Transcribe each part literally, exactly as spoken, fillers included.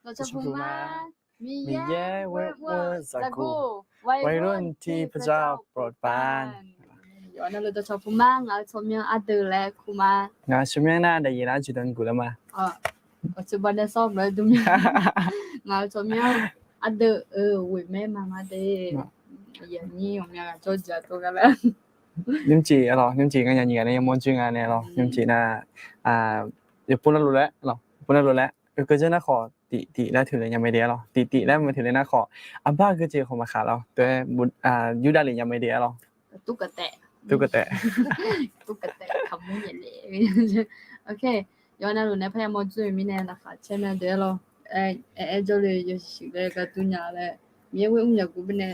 Dawqcawq puq ma. Miqyaer ghoer-eu zaqguq, วัยรุ่นที่พระเจ้าโปรดปราน. Yawqha navluf dawqcawq puq ma, ngaq-euq tsawrmyanr ardeuv laer kur ma. Ngaq-euq tsawrmyanr nar daefyef lar juq danguq laer ma. Ngaq-euq tsawrmyanr ardeuv-eu ghoeq maer ma ma de. Nymrcif, nymrcif nganyaf nyiq ghaq nae yamawr dzoer nga nae lawr, nymrcif nar, yawpov navluf laer, yawpov navluf laer, oekeuv janr nar khawf, tif tif laer toeqle nya mae de-a lawr. Tif tif laer mae toeqle nar khawf, arbar geujeq khawf maqkhaq lawr. Teu, Yurdav lef nya mae de-a lawr. Tuvkeuv taef, tuvkeuv taef, kamur nyaef le. Yawqha navluf nae parya mawr dzoer-eu mirnae laqkhaq caer nya de-a lawr. Aer jawrle yawshuif shuif laer gar dur nya laer, Miqyaer ghoer mr yaqguq baenae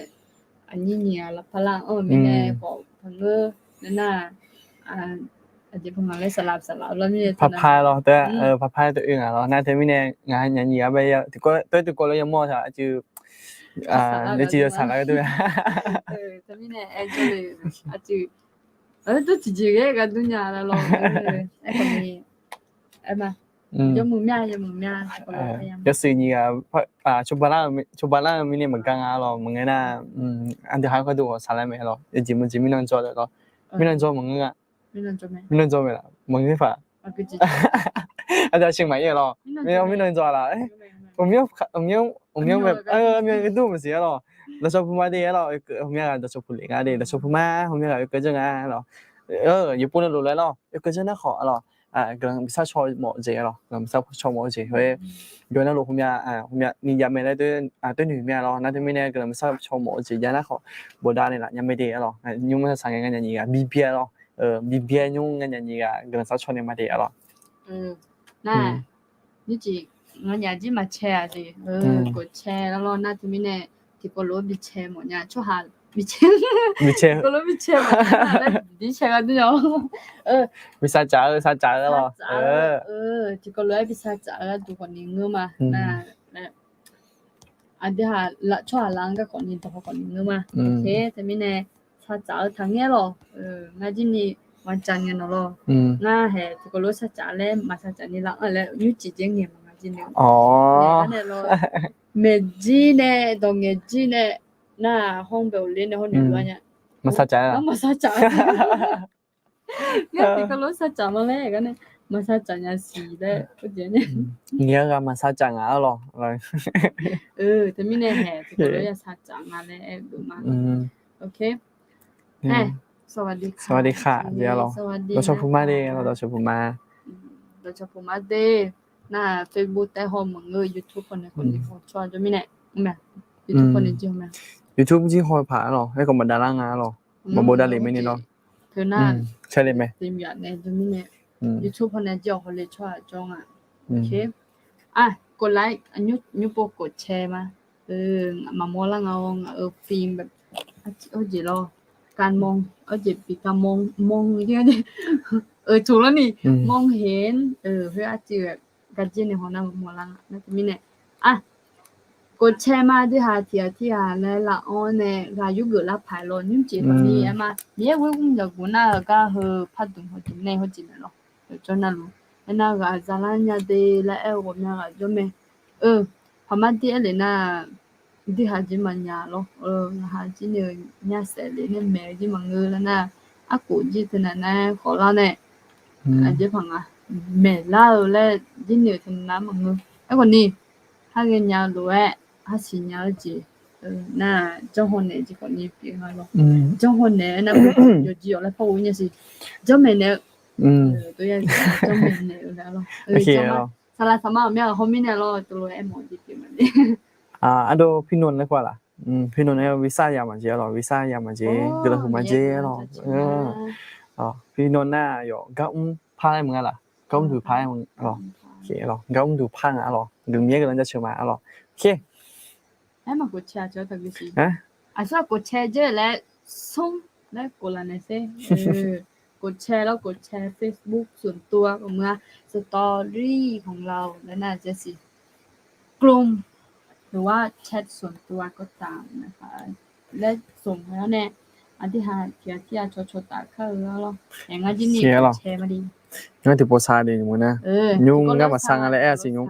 aqnyir nyiq ghaq lafpar lar-anr-eu mirnae khawf paqngeur nae nar, aqjeq paq ngaq laer saqlaq saqlaq lar mirnae parpar lawr, teu, parpar teu oe ngaq lawr. Nar teumirnae ngaq nyaf nyiq ghaq bae, teu tiqkawv lof yamawr taq aqcuiv, yawciv yawsaq lar gharduq. Teumirnae aer jawrle aqcuiv, dur tiqjeq ghae gar dur nya laer lawr. Aerkhawf ni, aer ma, yawmuiq mya, yawmuiq mya, yawshuif nyiq ghaq cawba lar-eu mirnae maqgar nga lawr. Maqngeur nar, aqdui haq gharduq ghawqshaq laer mae lawr. Yawjeq maqjeq mirnan jawr lawr. Mirnan jawr maqngeur nga. Mirnan jawr mae laf, maqngeur paq. Aqdui aqshiq maqir lawr. Mirnan jawr laf. Aqmyan, aqmyan, aqmyan dur maqsiq-a lawr. Dawqcawq puq ma de-a lawr. Aqmyan ghaq dawqcawq puq lef nga de, dawqcawq puq ma, aqmyan ghaq oekeuv janr nga lawr. Yawpov navluf laer lawr, oekeuv janr nar khawf-a lawr, guiqlanq miqsar caw mawf-eu jeq-a lawr, guiqlanq miqsar caw mawf-eu jeq khoer, yawqha navluf hmya, hmya ni jav mae laer, toer noeq mya lawr. Nar teumirnae guiqlanq miqsar caw mawf-eu jeq jav nar khawf, bawqdav naeqlaf nya mae de-a lawr. Nymr saq ngae nganyaf nyiq ghaq bibyaer lawr, bibyaer nymr nganyaf nyiq ghaq guiqlanq sar caw nae ma de-a lawr. Nar, nymrcif nganyaf jir maqcae-aq jeq, kawf cae lar lawr. Nar teumirnae tiqkawv lof-aer bicae mawf nya, tsawrhaq bicae, tiqkawv lof-aer bicae mawf nya laer, bicae gharduq nya. Bisar tsaf-eu, sar tsaf-eu lawr. Tiqkawv lof-aer bisar tsaf-eu gharduq khawf ni ngeur ma. Nar, aqdui haq tsawrhaq laf-anr garkawv ni dawq khawf ni ngeur ma. Teumirnae sar tsaf-eu taqngaer lawq. Ngar jir ni maqtsaf ngae nawq lawr. Ngar haeq tiqkawv lof sar tsaf laer maqsar tsaf ni laf-anr laer nymrcif jaer ngae ma ngar jir ni. Maeqjir nae dawq ngaeqjir nae nar-aq hawr-anr bae-awq ler nae hawr naeq lof-aer nya. Maqsar tsaf-a. Ngar tiqkawv lof sar tsaf ma laer gar nae maqsar tsaf nya siq laer. Ngar ghaq maqsar tsaf ngaq-a lawq. Teumirnae haeq tiqkawv lof ya sar tsaf nga laer aer-eu ma. Sawqhaq de khaq jeq-a lawr. Dawqcawq puq ma de lawr, dawqcawq puq ma. Dawqcawq puq ma de. Nar-aq Facebook taef haw maqngeur, YouTube haw nae khawf ni haw tsawrhaq jawr mirnae, YouTube haw nae jir haw ma. YouTube jir haw paq-a lawr, aerkhawf maqdav lar nga-a lawr. Maqbaw dav lef mae ni lawr. Teu nar, YouTube haw nae jir-awq hawle tsawrhaq jawr nga. กดไลค์ nymr pov กดแชร์ ma. Maqmawr lar nga-awr ngaq-euq film hawjeq lawr, การมอง hawjeq bi การมอง mawr-eu jeq, euq toq lawr ni, มองเห็น khoer arcuiv gaqjer nae haw nar maqmawr lar nga nar teumirnae, กดแชร์ ma. Aqdui haq tiq ghaq tiq ghaq laer laf-awr nae ghaq yurgeuf lar paq-aer lawr, nymrcif khawf ni aer ma. Miqyaer ghoer mr yaqguq nar-eu gar heu pardmq hawjeq nae hawjeq naeq lawr. Jawr navluf aernar ghaq zalar nya de laer aer-eu ghawqmya ghaq jawr mae. Paqmar dir aer lef nar, aqdui haq jeq maqnya lawr. Ngaq haq jir noeq nya saef lef nae maeq-eu jir maqngeur lar nar, arkhof jir teunav nar khawf lar nae, aqjeq paq nga maeqlar-eu laer jir noeq teunav nar maqngeur. Aerkhawf ni harghae nya-eu lof-aer harsiq nya-eu jeq nar, janrhaw naeq jeq khawf ni pyeuf nga lawr. Janrhaw naeq-aer nar, yawqjeq yawq laer par ghof nya siq. Janrmaeq naeq-eu, janrmaeq naeq-eu laer lawr. Saqlaq saqma ghawqmya ghaq hawr mirnae lawr, teulof-aer aermawf jeq pyeuf ma le. Ardov พี่นนท์ laer kur-a laf? พี่นนท์ aer-eu วีซ่า ya maqjeq-a lawr, วีซ่า ya maqjeq, guiqlanq huiq maqjeq-a lawr. พี่นนท์ nar yawf gar mr par-aer maqnga laf? Gar mr duq par-aer maqnga lawr. Gar mr duq par nga-a lawr, guiqlanq Miqyaer guiqlanq jaceuq ma-a lawr. Aer maqkhof cae-a, aqsur-aq กดแชร์ jeq laer smr laer khof laf naeq sher. กดแชร์ lawr, กดแชร์ Facebook ส่วนตัว ghawqmya story ของเรา laer nar jav siq. กลุ่ม หรือว่า แชทส่วนตัวก็ตามนะคะ laer smr-aer nae, aqdui haq tiq ghaq tiq ghaq cawqcawq taf kar-eu-a lawr. Aer ngar jir ni กดแชร์ ma de. Ngar tiqpov sar de nymr nar, nymr ngar maqsar nga laer aer-a siq nymr.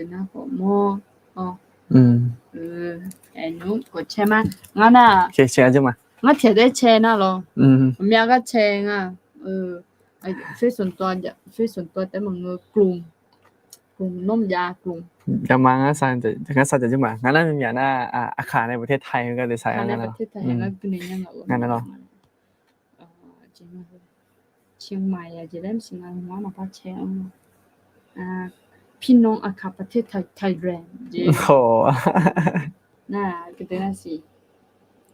deuq nar khawf mawr. Aer nymr khawf caer ma. Ngar nar, ngar tiq ghaq daer caer nar lawr. Aqmyav gar caer nga. Facebook taef maqngeur, กลุ่ม, กลุ่ม nawr mqjav กลุ่ม. Javma ngar sar dzaq jir ma. Ngar nar myav nar, aqkaq nae ประเทศไทย heugar deuq sar-a ngar nar lawr. เชียงใหม่ jeq laer maqsiq nga, ngar maqpar caer-a. พี่น้องอาคาประเทศไทย Thailand jeq. Nar, aqdui nar siq.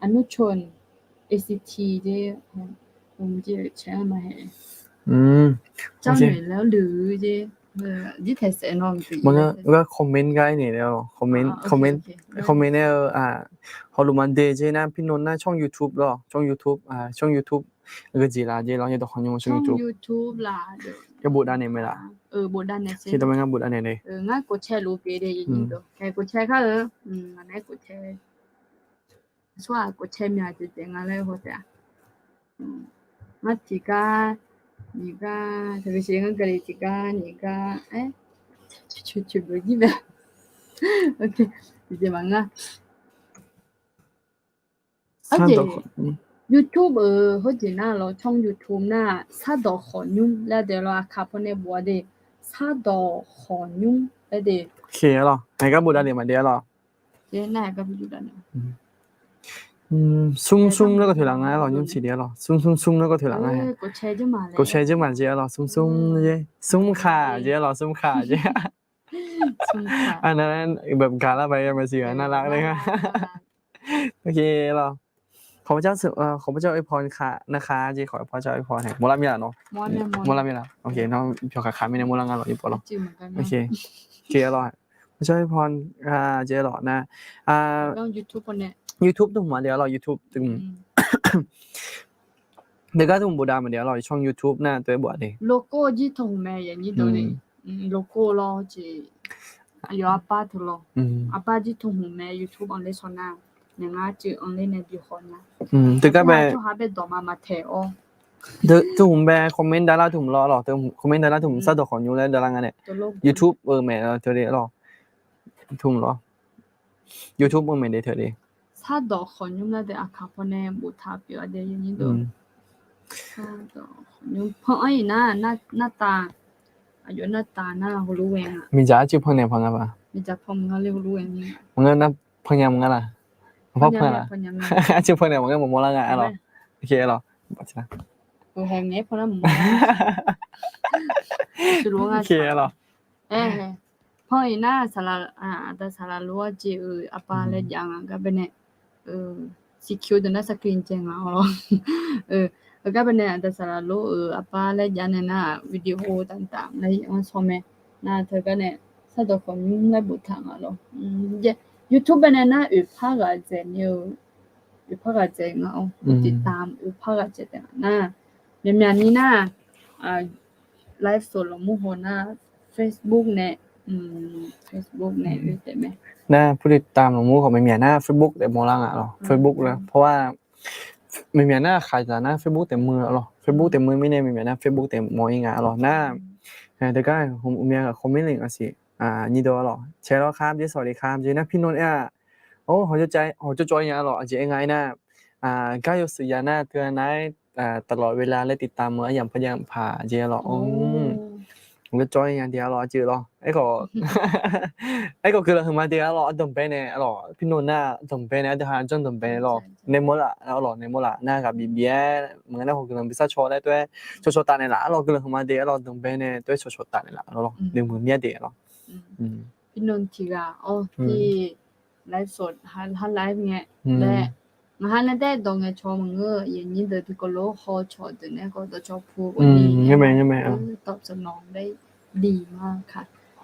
Aqnurchon, A C T jeq, caer-a ma hae. Jarnoeq laer luiq jeq. Jir taeq saef nae, maqngeur, gar comment gar aernaeq nae-awr, comment, comment nae-eu, hawluf maqde jeq nar, พี่นนท์ nar ช่อง YouTube lawr, ช่อง YouTube, ช่อง YouTube geujeq laf jeq lawr, yawdawq khawf nymr ช่อง YouTube, yawbof davnaeq mae laf. Tiqdawq mae ngar bof davnaeq nae. Ngar กดแชร์ lof pyeuf de, กดแชร์ kar-eu, nar กดแชร์ tsawrhaq กดแชร์ myav jeq daef nga laer haw taef-a. Ngar tiqgar, nyiq gar, taqbi siq ngar gale tiqgar nyiq gar, aer, coeqcoeq boeq jir mae. Ok, tiqjeq maqngeur. Arjeq, YouTube-euq hawjeq nar lawr, ช่อง YouTube nar, Sardawq Khawqnymr laer de lawr, aqkaq pawnae bof-a de, Sardawq Khawqnymr laer de. Aqgar bof davle maqde-a lawr. Smr smr laer gawtoeq laf nga-aer lawq, nymr siq de-a lawq. Smr smr smr laer gawtoeq laf nga-aer. กดแชร์ jeq ma jeq-a lawq, smr smr jeq, smr kaq jeq-a lawq, smr kaq jeq. Nar, gaqlar ba ya maqsiq-a nar lar ler nga. Ok lawr. ขอพระเจ้าอวยพรค่ะนะคะ jeq, ขอพระเจ้าอวยพร mawrlar mir-a nawr. Mawrlar mir-a. Ok, nawr pyawq kaq kaq mirnae mawrlar nga lawq, yawpov lawr. Ok, lawr. พระเจ้าอวยพร jeq lawr nar, YouTube dmq maqde-a lawr, YouTube dmq. Deugar dmq bof dav maqde-a lawr, ช่อง YouTube nar tov-aer bof-a de. Logo jir tmq mae, logo lawr jeq. Aqyawf arbar teu lawr. Arbar jir tmq mae, YouTube anr ler shaw nar, naeq ngar cuiv anr ler nae bi haw nar. Deugar bae tsawrhaq bae dawq ma maqtaeq-awr. Teu hmq bae comment davlar teu hmq lawr lawq, teu hmq comment davlar teu hmq, Sardawq Khawqnymr laer davlar nga nae. YouTube-eu mae lawr, teu de lawr. Teu hmq lawr. YouTube-eu mae de teu de. Sardawq Khawqnymr laer de aqkaq pawnae boftaq pyeuf-a de. Panr-anr iq nar, nartav, aqyawf nartav nar heulof ghae nga. Miqdzaq arcuiv pannaeq panq nga ba. Miqdzaq panq nga le heulof ghae ni. Maqngeur nar panq nya maqnga laf. Maqpar panq laf. Arcuiv pannaeq maqngeur, maqmawr lar nga-a lawq. Ok lawq. Panq iq nar, aqda saqlaq lof-aer jeq-euq arbar laer jav nga gar bae nae, siqkyoq deuq nar saqkir jae nga-awr lawr. Heugar bae nae aqda saqlaq lof-euq arbar laer jav nae nar, video taf taf laer anr shaw mae. Nar teugar nae Sardawq Khawqnymr laer boftaq nga lawr. YouTube bae nae nar oeqpar ghaq dzaeq ni-eu, oeqpar ghaq dzaeq nga-awr, ติดตาม oeqpar ghaq dzaeq taef nga nar, myaqmyaq ni nar, live สด lafmur haw nar, Facebook nae, Facebook nae oe taef mae. Nar ผู้ติดตาม lafmur khawf myaqmyaq nar Facebook taef mawrlar nga lawr. Facebook laer, เพราะว่า myaqmyaq nar khaqzaq nar Facebook taef muiq-a lawr. Facebook taef muiq mirnae myaqmyaq nar Facebook taef mawr-ir nga lawr nar. Deugar myav ghaq คอมเมนต์ le nga siq. Nyir deuq-a lawr, แชร์แล้วครับ jeq, สวัสดีครับ jeq nar, พี่นนท์ aer-aq, or, hawqjawr cawv-ir nya-a lawr, aqjeq aer nga aernar, gar yawshuif ya nar teu-a nar-aer, ตลอดเวลา laer ติดตาม meuq aryamq par jav paq jeq-a lawr. Hawqjawr cawv-ir nya de-a lawr, aqjeq lawr. Aerkhawf, aerkhawf guiqlanq huiqma de-a lawr, ardanqbae nae-a lawr, พี่นนท์ nar danqbae nae, ardeuv ha janr danqbae lawr, nae mawrlaf-a lawr, nae mawrlaf nar ghaq bif bif-aer maqngeur nar, hawq guiqlanq bi sharcaw laer tov-aer cawqcawq taf naeqlaf-a lawr, guiqlanq huiqma de-a lawr, danqbae nae tov-aer cawqcawq taf naeqlaf-a lawr, nuimuiq mir-a de-a lawr. พี่นนท์ tiq ghaq-awr, ที่ ไลฟ์สด ha live ngae laer, ngaq ha nae taef dawq ngaeqcawq maqngeur, aqyuif aqnyir deuq tiqkawv lof-aer hawcawq deuq nae khawf dawqcawq pu-awr ni, ตอบสนองได้ดีมากค่ะ.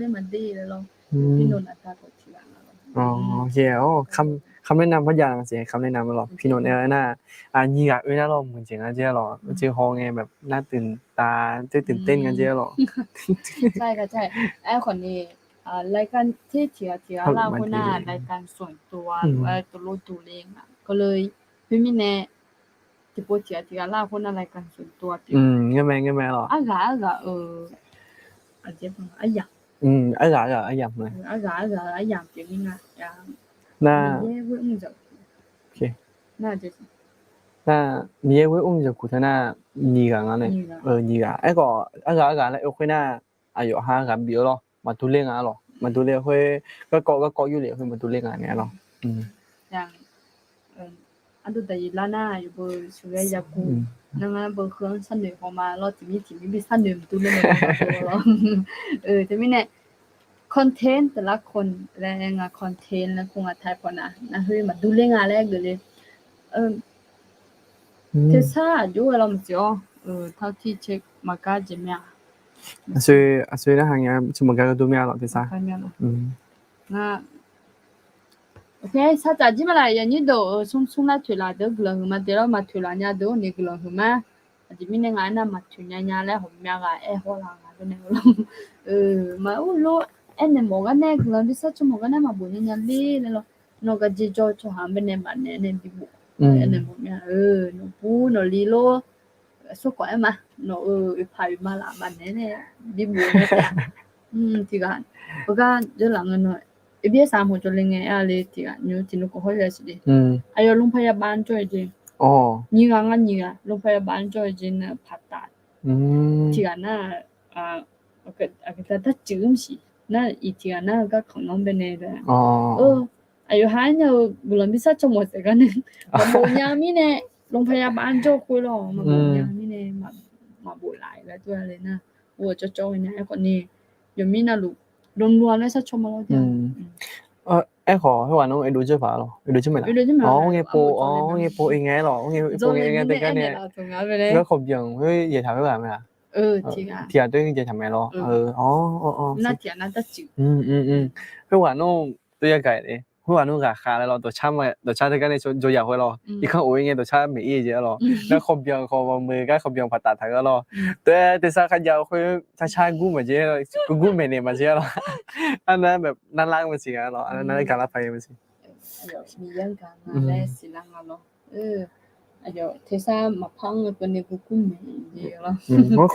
ler maqder laer lawr. พี่นนท์ aqda khawf tiqghaq nga lawr. คำแนะนำ par jav-a siq, คำแนะนำ lawr. พี่นนท์ aernar, nyiq ghaq oe nar lawr, muiqjeq nga jeq lawr, jeq haw ngae แบบ น่าตื่นตา ตื่นเต้น nga jeq lawr. Aerkhawf ni, รายการ ter tiqghaq tiqghaq lar khoernar, รายการ ส่วนตัว lof-aer teulof duq ler nga. Khoermirnae, tiqpov tiqghaq tiqghaq lar khoernar, รายการ ส่วนตัว pyeuf. Ngeurmae ngeurmae lawr. Arghaq arghaq-euq, aqjeq aryamq, arghaq arghaq-euq aryamq pyeuf mir nga. Nar, Miqyaer ghoer mr zaqguq teu nar, nyiq ghaq nga nae, nyiq ghaq. Aerkhawf arghaq arghaq laer oe khoernar, aqyawf ha ghaq bif-eu lawr, maqdur ler nga lawr. Maqdur ler khoer, garkawv garkawv yurlef khoer maqdur ler nga nae lawr. Aqdui daqyiq lar nar, yawbeu sheuqghae yaguv nar ngar beu heu-anr sharnoeq haw ma lawr, tiqmir tiqmir bi sharnoeq maqdur ler ma lawr. Teumirnae, content แต่ละคน laer nga, content laer kur nga ไทย pawnae nar, heu maqdur ler nga laer geufle. Tersar aqjox-aer lawr maqtsoeq-awr, เท่าที่เช็ค maqgar jeq mae-a. Aqshoe narhaq ngae, maqgar gar dur mae-a lawr tersar. Nga, ok, sartaf jir ma laf, yaqnyir deuq-euq smr smr lar toeqlaf deuq guiqlanq huiqma de lawr, maqtoeqlaf nya deuq ni guiqlanq huiqma. Aqjeq mirnae ngaq aernar, maqtoeq nya nya laer hawqmya ghaq aer haw laq nga dawr nae lawr. Maqur lof, aernaeq mawf gar nae guiqlanq bi sar caw mawf gar nae maqbof nya nya ler laer lawr. Nawr gar jeq jawr tsawrhaq-anr baenae maqnaeq nae bi bof. Aernaeq mawf mya-eu nawqbur nawqli lor, sarkawv aer ma, nawq-euq oeqpaq oeqma laf maqnaeq nae bi bof nya taef-a. Tiqghaq, heugar jawrlaf ngae nawr, absaq mawf jawrle ngae aer-a le tiqghaq nymr tiqnmr khawf hawr-ir-a siq de. Aqyawf โรงพยาบาล jawr-eu jeq. Nyiq ghaq nga nyiq ghaq โรงพยาบาล jawr-eu jeq nae paqtaf. Tiqghaq nar, aqgeu darcuif mr siq nar, iq tiqghaq nar-eu garkawv nawr baenae laer. Aqyawf ha aernar-eu guiqlanq bi sar caw mawf saef gar nae maqbof nya mirnae, โรงพยาบาล jawr khoer lawr maqbof nya mirnae, maqbof laf-ir laer tov-a le nar, ur-eu cawv cawv-eu nya aerkhawf ni, yawqmir navluf, dawqluf-a laer sar caw ma lawr. Aerkhawf khoerghaq nawr-anr oedov dzeur paq lawr, oedov dzeur mae laf. Awr ngae pov, awr ngae pov-ir ngae lawr, awr ngae pov ngae-ir ngae taef gar nae, garkawv byanq khoer yaeqtaq khoerghaq mae-a. Tiqghaq dov-ir jeq taq mae lawr. Khoerghaq nawr tov yagaq-aer, khoerghaq nawr ghaqkhav laer lawr, dawqcar taef gar nae jawr yaq khoer lawr, irkanr of-ir ngae dawqcar maeq-ir jeq-a lawr, garkawv byanq khawf maqmuiq, garkawv byanq paqtaf taq-eu lawr. Tov-aer tersar kharjav khoer carcar gur maqjeq, gur gur maeqnaeq maqjeq-a lawr. Arnar แบบ น่ารัก maqsiq-a lawr, arnar gaqlar paq-aer maqsiq. Miqyaer-anr gaq nga laer siqlar nga lawr. Aqyawf tersar maqpar-anr ghae keuvni gur gur maeq-eu lawr.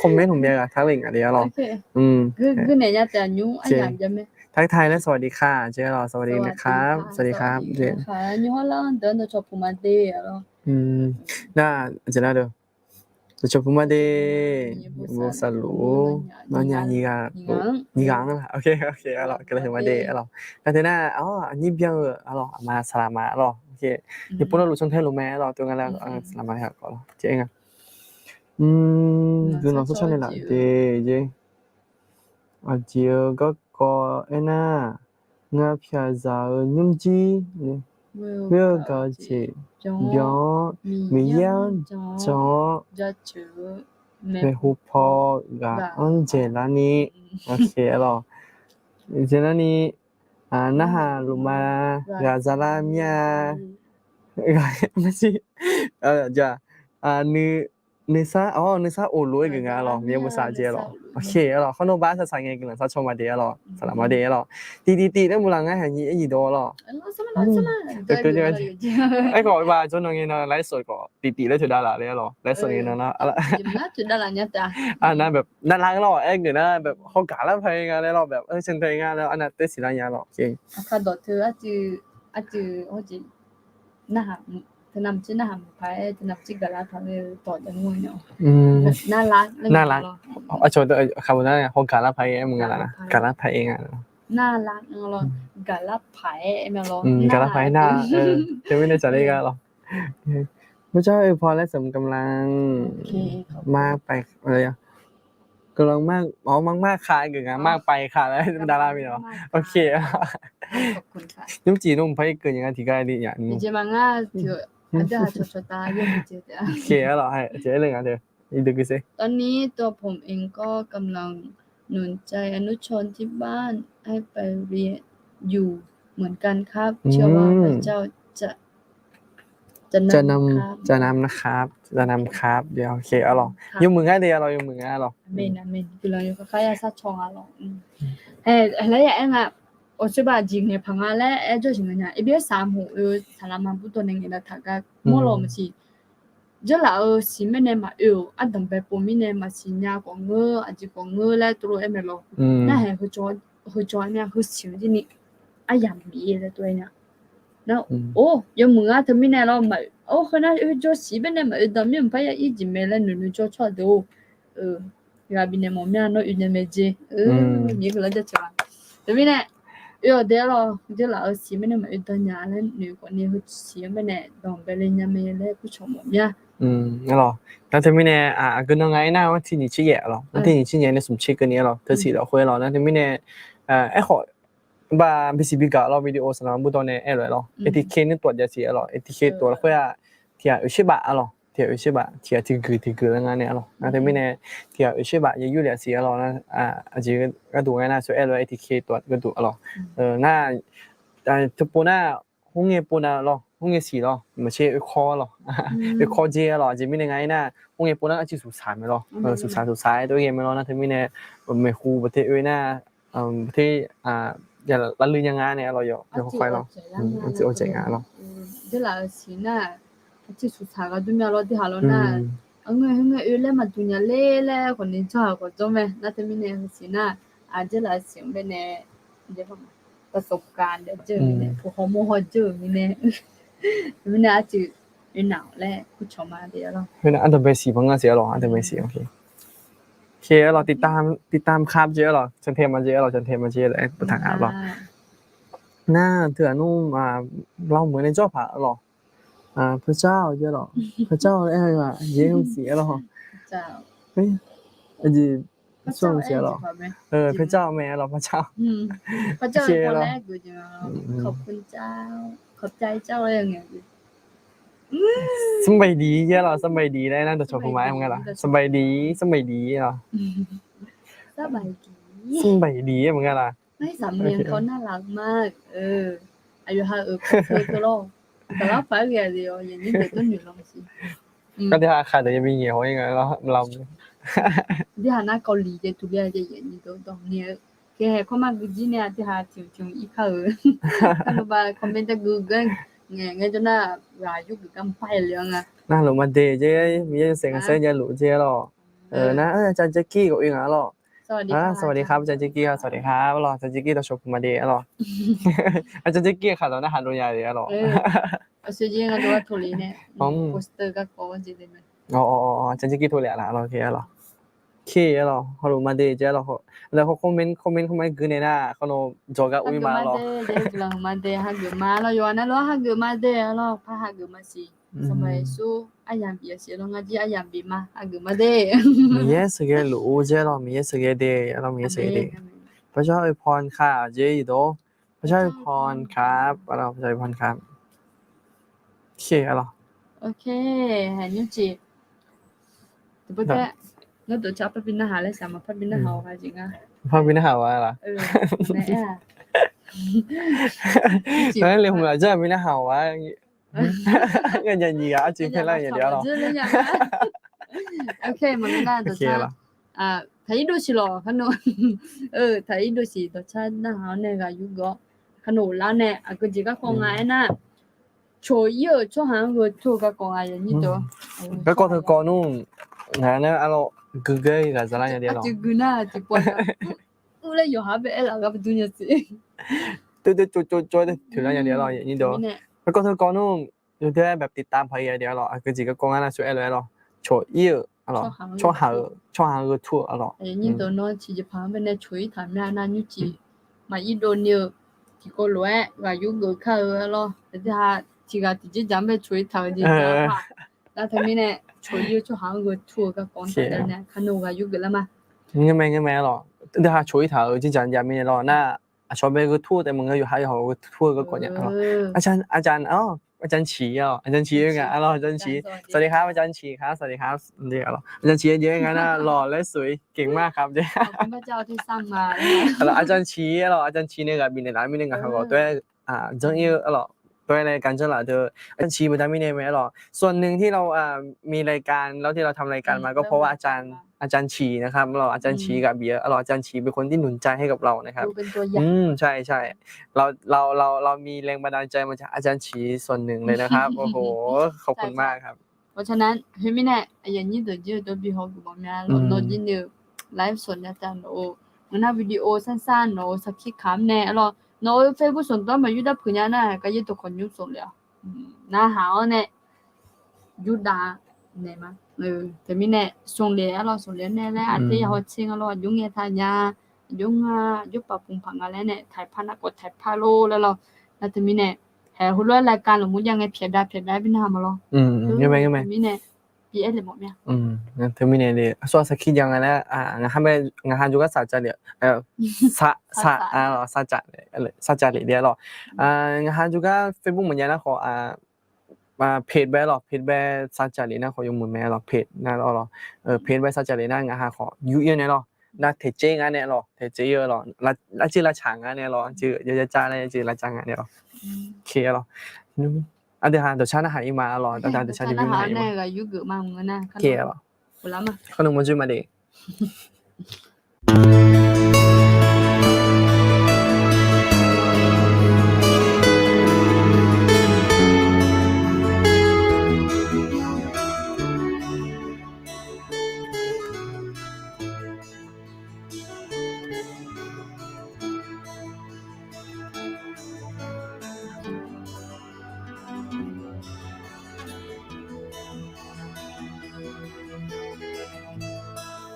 Comment hmq myav ghaq tar le ngaq le-a lawr. Gurnaeq nya taef-a nymr aryamq jav mae. ทักทาย และ สวัสดีค่ะ jeq-a lawr, สวัสดีนะครับ, สวัสดีครับ nymr hawr lar-anr deuq-anr dawqcawq puq ma de-a lawr. Nar, aqjeq nar deuq, dawqcawq puq ma de, bosav luf, nawnyaf nyiq ghaq, nyiq ghaq-anr, ok, ok, a lawr, guiqlanq huiq ma de-a lawr. Nar teu nar, aqnyir byan-eu-a lawr, aqma saqlaq ma lawr, ok, nyiq pov nawr luf cantae luf mae-a lawr, tov nga laer saqlaq ma-a lawr, jeq-aer nga. Guiqlanq sawr caw naeqlaf de jeq. Aqjeq-eu garkawv aernar, ngar pyaqzaq-eu nymrjir, ghoer-eu gaq-eu jeq byan-awr, Miqyaer-anr jan-awr, maeqhu paw ghaq-anr dzaeqlar ni, a lawr, dzaeqlar ni, narhaq luf ma, ghaq zalar mir-a, nuisar, nuisar of lof-aer geuf nga lawr, Miqyaer bosav jeq-a lawr. Ok, a lawr, khawr nawr bar saqsaq ngae guiqlanq sar caw ma de-a lawr, saqlaq ma de-a lawr. Tiqtiq tiq laer maqlaq ngar haq nyiq aer nyiq dawq lawr. Aerkhawf ba jawrnan ngae nan ไลฟ์สด khawf tiqtiq laer toeqdav laf le-a lawr, ไลฟ์สด ngae nan nar, nar น่ารัก lawr, aer geuf nar แบบ hawgaq lar paq-aer nga laer lawr, แบบ เออ เชิญเธอ nga laer arnav taer siqlar nya lawr. Narhaq, teunav maqjir narhaq maqpaq-aer, teunav maqjir gaqlar paq-aer, tawq jav mr-eu nya. Narhaq, aqcawq deuq kaq-eu nar hawgaq lar paq-aer aer maqnga laf nar, gaqlar paq-aer nga. Narhaq, gaqlar paq-aer aer mae lawr, gaqlar paq-aer nar, teumirnae tsaqler gar lawr. พระเจ้าอวยพรและเสริมกำลัง โอเค ขอบคุณ มากไป อะไรอ่ะ กำลังมาก อ๋อ มากๆ ค่ะ เกิดงานมากไปค่ะ แล้วดารามีเหรอ โอเค ขอบคุณค่ะ Nymrcif nmr paq-ir keuv nyiq nga tiqgar li nya. โอเค แล้วเหรอ เดี๋ยวเรื่องงานเดี๋ยว อีกเดือนกี่เซน ตอนนี้ตัวผมเองก็กำลังหนุนใจอนุชนที่บ้านให้ไปเรียนอยู่เหมือนกันครับ เชื่อว่าพระเจ้าจะ จะนำ จะนำ ครับ จะนำนะครับ จะนำครับ เดี๋ยว โอเค เอาหรอ ครับ yawmuiq ngar de, เอาหรอ yawmuiq ngar, เอาหรอ အမ့ၢ် အမ့ၢ် guiqlanq yawkawr kar ya sarcaw nga lor. Aer, laer ya aer nga, awqtsoerbaq jeq ngaeq paq nga laer aer jawr jeq nga nya. Ebi aer saq mq oe, saqlaq ma bur dawq nae ngaeq laf taq gar mawr lawq maqsiq. Dzeurlaf-euq siq mirnae maqoe-euq, ardanq bae pov mirnae maqsiq nya khawf ngeur, aqjeq khawf ngeur laer tov lof aer mae lawq. Narhaq heucaw, heucaw aer mir-a, heusiq-anr jir ni aryamq bif-ir laer tov aer nya. Nar, or, yawmuiq ngar teumirnae lawr, or, heu nar oe jawr siq mirnae maqoe danq mir-euq par ya ir jeq mae laer noeqnoeq jawr tsawrhaq deuq-or. Ghaq bifnaeq mawf mir-a, nawr oe nae mae jer. Miqyaer guiqlanq jaceuq-a. Teumirnae, oe-awq de arlawq, dzeurlaf-euq siq mirnae maqoe danq nya laer noeq khawf ni, heusiq-anr mirnae danq bae le nya mae laer kurcawq mawf mir-a. Arlawq, nar teumirnae, aqgeu nan nga aernar, artir nyiq tser yaef arlawq, artir nyiq tser yaef nae smq tser keuvni arlawq, teusiq lafkhoer arlawq, nar teumirnae, aerkhawf, ba bisiq bigaq lawr, video saqlaq ma bur dawq nae aer lof-aer lawr, ATK nuir tawf jav siq arlawq, ATK tawf lafkhoer-aq, tiq ghaq oeqsher baf arlawq, tiq ghaq oeqsher baf, tiq ghaq tiqguiq tiqguiq laer ngar nae arlawq, nar teumirnae, tiq ghaq oeqsher baf yaeq yur lef siq arlawq, nar, aqjeq gharduq ngar nar sawr aer lof-aer ATK tawf gharduq arlawq, nar, teupov nar, khoerngae pov nav lawr, khoerngae siq lawr, maqtser oekawr lawr, oekawr dzer arlawq, aqjeq mirnae nga aernar, khoerngae pov nar arcuiv suqsaq mae lawr, suqsaq suqsaq-aer tov ghae mae lawr, nar teumirnae, maeqhu baqte oe nar, baqte, lavluiv nya nga nae arlawq, yawkawr khaer lawr, arcuiv awqdzaeq nga lawr. Dzeurlaf-euq siq nar, arcuiv suqsaq gharduq mya lawr, deuq haq lawr nar, arngae khoerngae oe laer maqduq nya ler laer khawf ni tsawrhaq khawf jawr mae, nar teumirnae heusiq nar, dzeurlaf-euq siq-anr baenae, ประสบการณ์ deuq jeur-euq mirnae, puq hawmawr haw jeur-euq mirnae, mirnae arcuiv oe naq laer kurcawq ma de arlawq. Ardanq bae siq banq nga siq arlawq, ardanq bae siq, ok. Ok arlawq, ติดตาม ครับ jeq arlawq, จำเทพ ma jeq arlawq, จำเทพ ma jeq laer aer taq nga arlawq. Nar teughaq nmr, เราเหมือนในจอภาพ arlawq. พระเจ้า jeq arlawq, พระเจ้า laer aer-eu aqjeq mr siq arlawq. Aqjeq, พระเจ้า siq arlawq. พระเจ้า mae arlawq, พระเจ้า ขอบใจเจ้า laer ngae. สบายดี jeq arlawq, สบายดี laer aer nar dawqcawq puq ma aer mr nga laf, สบายดี สบายดี arlawq. สบายดี aer mr nga laf. สำเนียงเขาน่ารักมาก เออ aqyawf ha-euq kawv teu lawr, daqlar paq-aer ghae-a le-awr, yaqnyir deuq dawrnoeq lanr siq. Aqdui ha khaq deuq yabi ngaeq haw-ir nga lawr, lam. Aqdui ha nar เกาหลี jeq tuqli-a jeq yaqnyir deuq dawrni-eu, kae haeq kawrmar gui jir nae aqdui ha tiq tiq ir kar-euq. Kar-eu ba comment gui gui ngae ngae jawr nar, ghaq yurgeuf gar mqpar-aer le-anr nga. Nar luf ma de jeq, Miqyaer yawshaef ngaq saer jav luf jeq arlawq. Nar, อาจารย์แจ็คกี้ khawf oe nga arlawq. สวัสดีค่ะ อาจารย์แจ็คกี้ ครับ สวัสดีครับ arlawq, อาจารย์แจ็คกี้ dawqcawq puq ma de arlawq. อาจารย์แจ็คกี้ khaq dawq narhaq dov nya de arlawq. Aqsur jir nga dov-aer taqli nae, poster garkawv jeq le mae. อาจารย์แจ็คกี้ taqli-a laf arlawq, ok arlawq. Ok arlawq, hawluf ma de jeq arlawq. Lawq, comment, comment, comment gui nae nar, khawf nawr jawrgar ur-ir ma arlawq. Guiqlanq ma de, hageuf ma arlawq, yawqghaq navluf-anr hageuf ma de arlawq, par hageuf ma siq. Sanqpaq Yeqsur aryamq bif-a siq lawr, ngar jir aryamq bif ma, hageuf ma de. Miqyaer sheuqghae luf-eu jeq arlawq, Miqyaer sheuqghae de arlawq, Miqyaer sheuqghae de. พระเจ้าอวยพรค่ะ jeq iqdawq. พระเจ้าอวยพรครับ arlawq, พระเจ้าอวยพรครับ. Ok arlawq. Ok, haeq nymrcif. Ngar dawqcar parbi narhaq laer shaq ma, parbi narhaq-awq ghaq jeq nga. Parbi narhaq-awq laf. Nar le hmq laf dzar bi narhaq-awq-a. Ngar nya nyiq ghaq arcuiv paer lar nya de arlawq. Ok, maqngeur nar dawqcar, taq ir dov siq lawq kar nawr. Taq ir dov siq, dawqcar narhaq-awr nae ghaq yurgeuf-awr, kar nawr ghoflar nae aqgeu jeq garkawv nga aernar, coq ir-euq tsawrhaq-anr gheu tur-eu garkawv nga yawnyir deuq. Garkawv teukawv nmr, ngaq nar arlawq, gui gui ghaq za lar nya de arlawq. Aqjeq gui nar aqjeq pov nar, ur laer yawqha bae aer laf gar dur nya siq. Dov dov cov cov cov toeq lar nya de arlawq, yawnyir deuq. Garkawv teukawv nmr, yawdoer-aer แบบติดตาม paq-ir nya de arlawq, aqgeu jeq garkawv ngar nar sawr-aer lof-aer lawq. Coq ir-euq arlawq, tsawrhaq-euq, tsawrhaq-euq gheu tur-eu arlawq. Yawnyir deuq nawr tiqjeqpaq-anr bae nae coq ir taq mya nar nymrcif maqir dovni-eu, tiqkawv lof-aer ghaq yurgeuf kar-eu arlawq. Aqdui ha tiq ghaq tiqjeq dzaq-anr bae coq ir taq-eu jeq dzaq-a. Nar teumirnae coq-ir-eu tsawrhaq-anr gheu tur-eu garkawv-anr taf jav nae, kanoq ghaq yurgeuf lar ma. Ngeur mae, ngeur mae lawq. Deuq ha coq-ir taq-euq jirjaq jav mirnae lawq nar, aqcawq bae gheu tur-eu taef maqngeur, yawqha yawqha gheu tur-eu garkawv nya lawq. อาจารย์ อาจารย์ อ๋อ อาจารย์ฉี อ๋อ อาจารย์ฉี เออ ไง อ๋อ อาจารย์ฉี สวัสดีครับ อาจารย์ฉีครับ สวัสดีครับ เออ อาจารย์ฉี เยอะๆ ไงนะ หล่อและสวย เก่งมากครับ ขอบคุณพระเจ้าที่สร้างมา อาจารย์ฉี อ๋อ อาจารย์ฉี nae ghaq bifnaeq laf mirnae ngaq ha ghawq tov-aer janr-ir-eu lawq. Tov-aer nae gar janr laf deuq อาจารย์ฉี baqda mirnae mae lawq. ส่วนหนึ่งที่เรามีรายการ แล้วที่เราทำรายการมาก็เพราะว่าอาจารย์ อาจารย์ฉี นะครับ เราอาจารย์ฉี ghaq bif-eu lawq. อาจารย์ฉี เป็นคนที่หนุนใจให้กับเรานะครับ ใช่ ใช่ เรา เรา เรามีแรงบันดาลใจมาจากอาจารย์ฉีส่วนหนึ่งเลยนะครับ โอ้โห ขอบคุณมากครับ เพราะฉะนั้น khoermirnae aqyuif aqnyir deuq jir-eu dawrbi haw geuf mawf mya lawq. Nawr jir ni-eu live สด nya tav nawq-eu ngeur nar video sarsar nawq-eu sarkir kamq nae lawq. Nawq-eu Facebook sanqdawr maqyur darpuq nya nar, gar yaer dawqkawq nymr sanq le-awq. Narhaq-awr nae yurdav naeq ma. Teumirnae sanq le-aer lawq, sanq le-aer nae laer aqter yahaw tser nga lawr, aqjox ngae taq nya, aqjox nga, aqjox paf pmq paq nga laer nae ถ่ายภาพ nar khawf ถ่ายภาพ lor laer lawq. Nar teumirnae haeq heulof-aer รายการ lafmur jav ngae pyaeqdav pyaeqdav-aer bi narhaq ma lawr. Teumirnae bi aer le mawf mya. Teumirnae le aqsur aqsar kir jav nga laer, ngaq ha jawrgar saq caf lef, saq, saq, saq caf lef le lawq. Ngaq ha jawrgar Facebook maqjav nar khawf, page bae lawq, page bae sar caf lef nar khawf yawmuiq mae lawq, page nar lawq, page bae sar caf lef nar ngaq ha khawf yur-ir nae lawq. Nar taeqtser ngar nae lawq, taeqtser-ir-eu lawq, lavcir lavcaq ngar nae lawq, aqjeq yawyav car laer aqjeq lavcaq ngar nae lawq. Aqdui ha dawqcar narhaq-ir ma lawq, dawqcar narhaq-ir ma. Kar nawq mawrjoe ma de.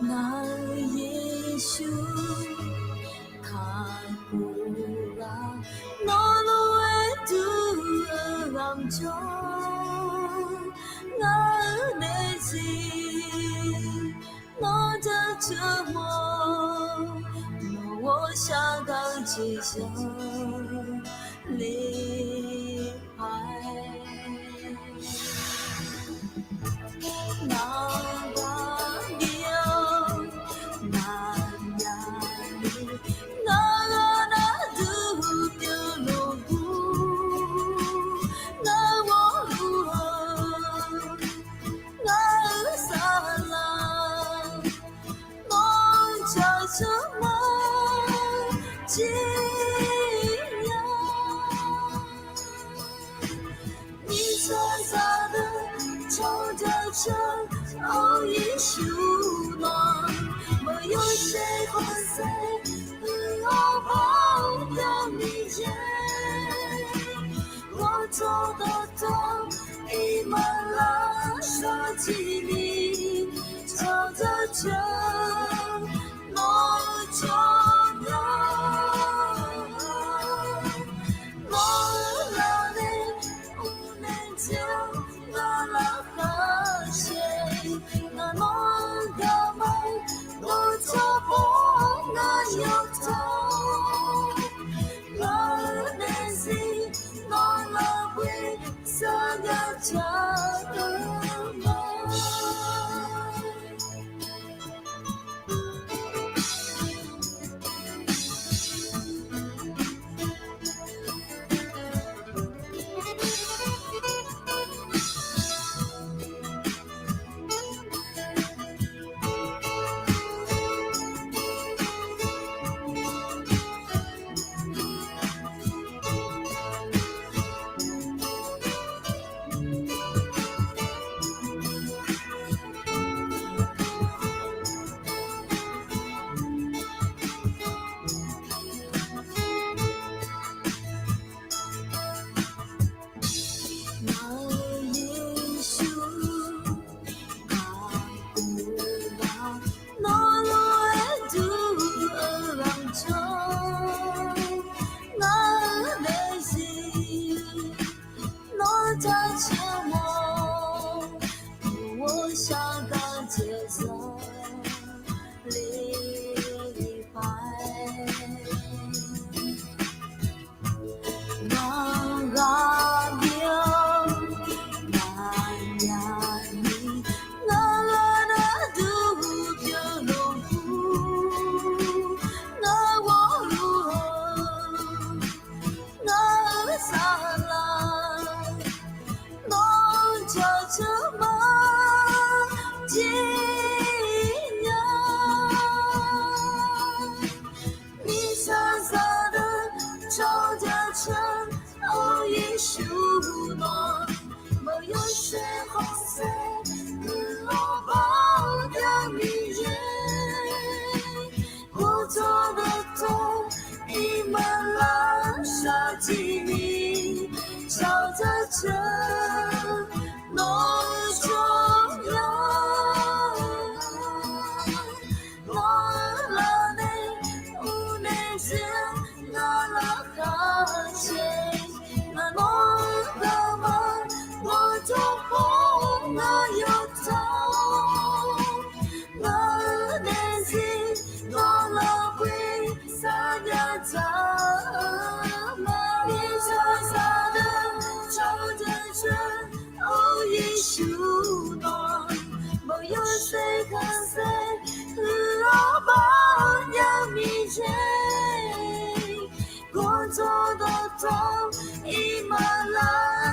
Ngaq-euq Yeqsur taqguv-a, nawq lof-aer dur-eu ghaq jawr, ngaq-euq daefzir nawr jaceuq mawr, nawq-anr shar gar-eu jeq zanqler paq-aer. Ngar gaqbir-awr naqnyaf ni, ngar ghaq nar duq pyeufluf bur, ngar ghawrluf-eu ngar-euq saflar nawq-anr jaceuq mawr jir nya. Nyiq tsawrhaqzaq deuq cawq jaceuq-awr, Yeqsur nawq-anr maqyawshaef khanqsaer huiq-awr baoq ya Miqyaer, ghawqtawq dawqtawv iqmalavshaw tiqni cawq jaceuq nawq-eu cawq nya. Nawq-eu lafle uqnaeq jeq-anr ngar lafkhoer sheuq, ngaq nawr-eu garma dawqtawv pawr ngar yawtawr, ngaq-eu daefzir nawq lafkhoer sarjax jaq-eu ma.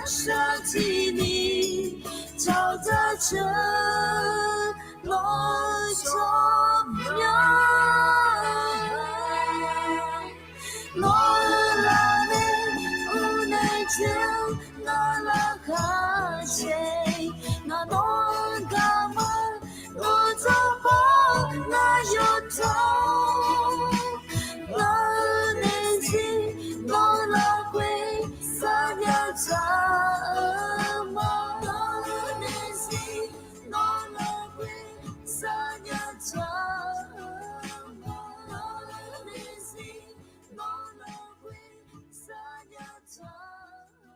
shaqtiqni cawqdzaq ceuq lawr jawr mya. Nawr lafnaeq uqnaeq jeq-anr ngar laqkhaq jeq, ngaq nawr gaq ma nawr dzawrbaw ngar yawtawr. Lafnaeq zir nawr lafkhoer sarnya dzaq-eu ma. Lafnaeq zir nawr lafkhoer sarnya dzaq-eu ma. Lafnaeq zir nawr lafkhoer sarnya dzaq-eu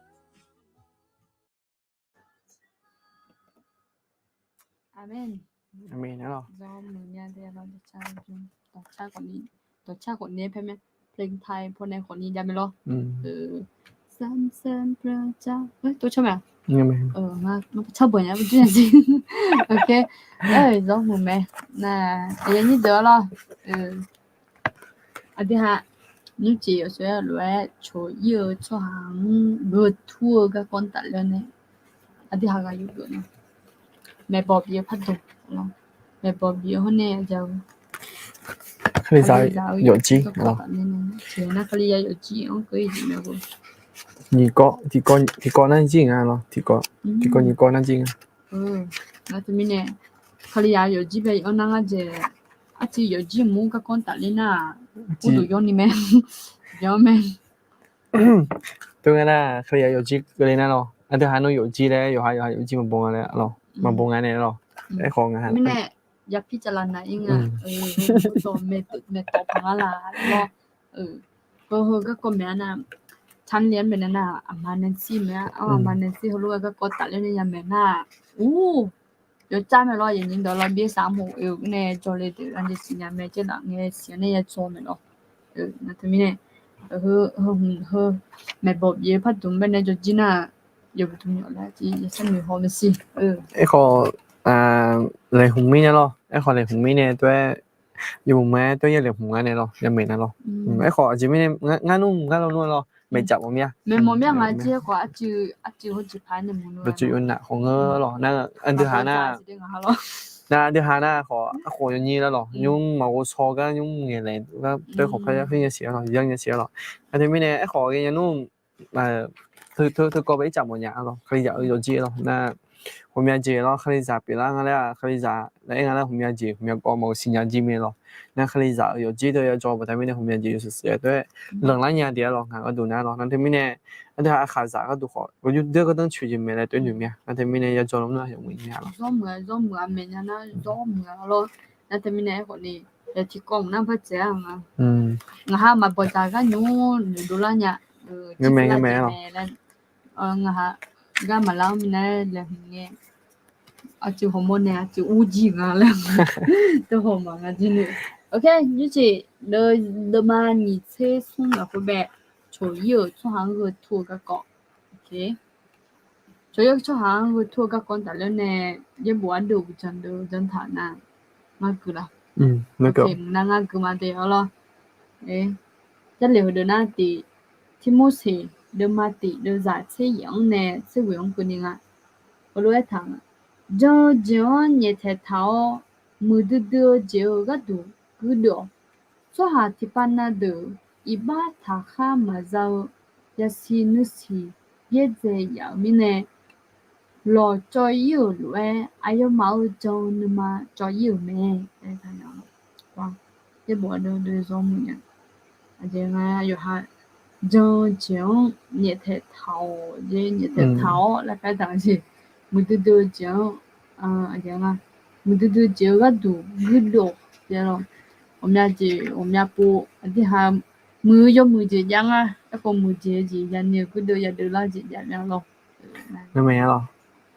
ma. Aqmeq. Aqmeq. Dawqcar khawfni paer mae. เพลงไทย พวกนั้น khawfni jav mae lawr. สรรเสริญพระเจ้า เอ้ย ตัวชอบไหมอ่ะ? Ngar tsawrbanq nya bujir nya si. Ok. Aer, zawr muiq mae. Nar, aqyuif aqnyir deuq-awr lawr. Aqdui ha, nymrcif yawshaef-aer lof-aer coq-ir-eu tsawrhaq-anr geutur-eu garkawv tafler nae, aqdui ha ghaq yawgeuf nae, maeqbawq bif-eu pardmq, maeqbawq bif-eu hawr nae ja-eu Kalizaq yawfjir, nar Kalizaq yawfjir-anr keuv-ir jeq mae. Tiqkawv nar jir nga lawr, tiqkawv nyiq kawv nar jir nga. Nar teumirnae, Kalizaq yawfjir bae-anr nar ngar jeq, arciv yawfjir mq-anr garkawv tafler nar-aq, uvduq yawr ni mae. Yawr mae. Tov nga nar, Kalizaq yawfjir keuvle nar lawr, aqdui ha nawr yawfjir laer, yawqha yawqha yawfjir maqbaw nga laer lawr, maqbaw nga nae lawr. Aerkhawf nga, mirnae, yapir cavlaq nav-ir nga. Maeqtawq paq nga laf lawr. Heu heu garkawv maeq-a nar, ฉันเรียน maeqnaeq nar, aqma Nancy maeq-a, aqma Nancy heulof-aer garkawv tafler nae yamaeq nar, ur, yawcav mae lawr, yawnyir dawq lawr, byaer sar mq-eu nae jawrle deuq lar jeq siqnya mae, caer laf ngae siqnya nae ya jawr mae lawr. Nar teumirnae, heu, heu, maeqbawq bif-eu pardmq bae nae jawrjir nar, yawbui dmq yawf lar jeq yasar noeq haw mae siq. Aerkhawf, laeqhmq mirnae lawr, aerkhawf laeqhmq mirnae tov-aer, yawmuiq ma-aer tov-aer ya laeqhmq nga nae lawr, yamaeq nar lawr. Aerkhawf aqjeq mirnae, ngar nmr ngar lawnmr-aer lawr, maeqjaf mawf mir-a. Maeqmawf mir-a nga jeq khawf, arciv hawjeq paq-aer nae maqnmr-a. Dawqtsuif yawf naf khawf ngeur lawr, nar aqdui ha nar, nar aqdui ha nar khawf, arkhof yawnyir lar lawr, nymr maqghov shaw gar nymr ngaeqlaeq gar tov-aer khawf par yar khoer nya siq-a lawr, yar nya siq-a lawr. Nar teumirnae aerkhawf ghae nya nmr, teu, teukawv bae ircaf mawfnya-a lawr, Kalizaq-eu yawfjir lawr nar, ghawqmya jeq lawr, Kalizaq pyeuflar nga laer-aq, Kalizaq laer aer nga laer ghawqmya jeq ghawqmya kawv maqghov siqnya jir mae lawr. Nar Kalizaq-euq yawfjir deuq ya jawr baqda mirnae ghawqmya jeq yawshuif shuif-aer tov-aer lanqlar nya de-a lawr, ngaq gharduq nar lawr. Nar teumirnae, aqdui ha aqkhaqzaq gharduq khawf, yawjur deuq gardanr coeq jeq mae laer tov-aer noeq mir-a. Nar teumirnae ya jawr lawr nar yawmuiq nya lawr. Zawr muiq-a, zawr muiq-a, maeqnya nar zawr muiq-a lawr. Nar teumirnae aerkhawf ni, ya tiqkawv mq nar par dzaeq-a nga. Ngaq ha maqbawq dzaq gar nymr noeqdov lar nya. Ngaq ha gar maqlar-anr mirnae laeqhmq ngae, aqcif hawmawr nae aqcif urjir nga laer, tov hawq maq nga jir ni. Ok, nymrcif, deuvma nyiq tser smr lafkhoer bae, coq-ir-euq tsawrhaq-anr gheu tur-eu garkawv. Coq-ir-eu tsawrhaq-anr gheu tur-eu garkawv tafler nae, yaerbof ardeuv uqdzan deuv dzan taq nar, ngar gui la. Nar ngar gui ma de-a lawr. Jarlif heudeuq nar tiq, Tirmorseq deuvma tiq deuvzaq tser yaef-anr nae tser ghoeq-anr keuvni nga. Heulof-aer taq nga, jan-eu jeq-anr nyaeftaeq taq-awr, muiqdui dui-eu jeq-euq gharduq guirdeuv-awq. Tsawrhaq tiqpav na deuq iqbax taqkhar maqza-eu yasiq nuisiq byaerdzae yaf-euq mirnae, lawqcawv-ir-euq lof-aer aqyawfmaf-euq jan-eu nuima cawv-ir-euq mae. Yaerbof ardeuv deuv zawr muiq nya. Aqjeq nga yawqha jan-eu jeq-anr nyaeftaeq taq-awq, nyaeftaeq taq-awr lafkhoer taq-eu jeq, muiqdui dui-eu jeq-anr, aqjeq nga, muiqdui dui-eu jeq-euq gharduq guirdeuv-awq. Ghawqmya jeq ghawqmya pov aqdui ha muiq-eu yawmuiq jeq jav nga. Aerkhawf muiqdzaeq-eu jeq ya'ni-euq guirdeuv yadeuv lar jeq jav mya lawr.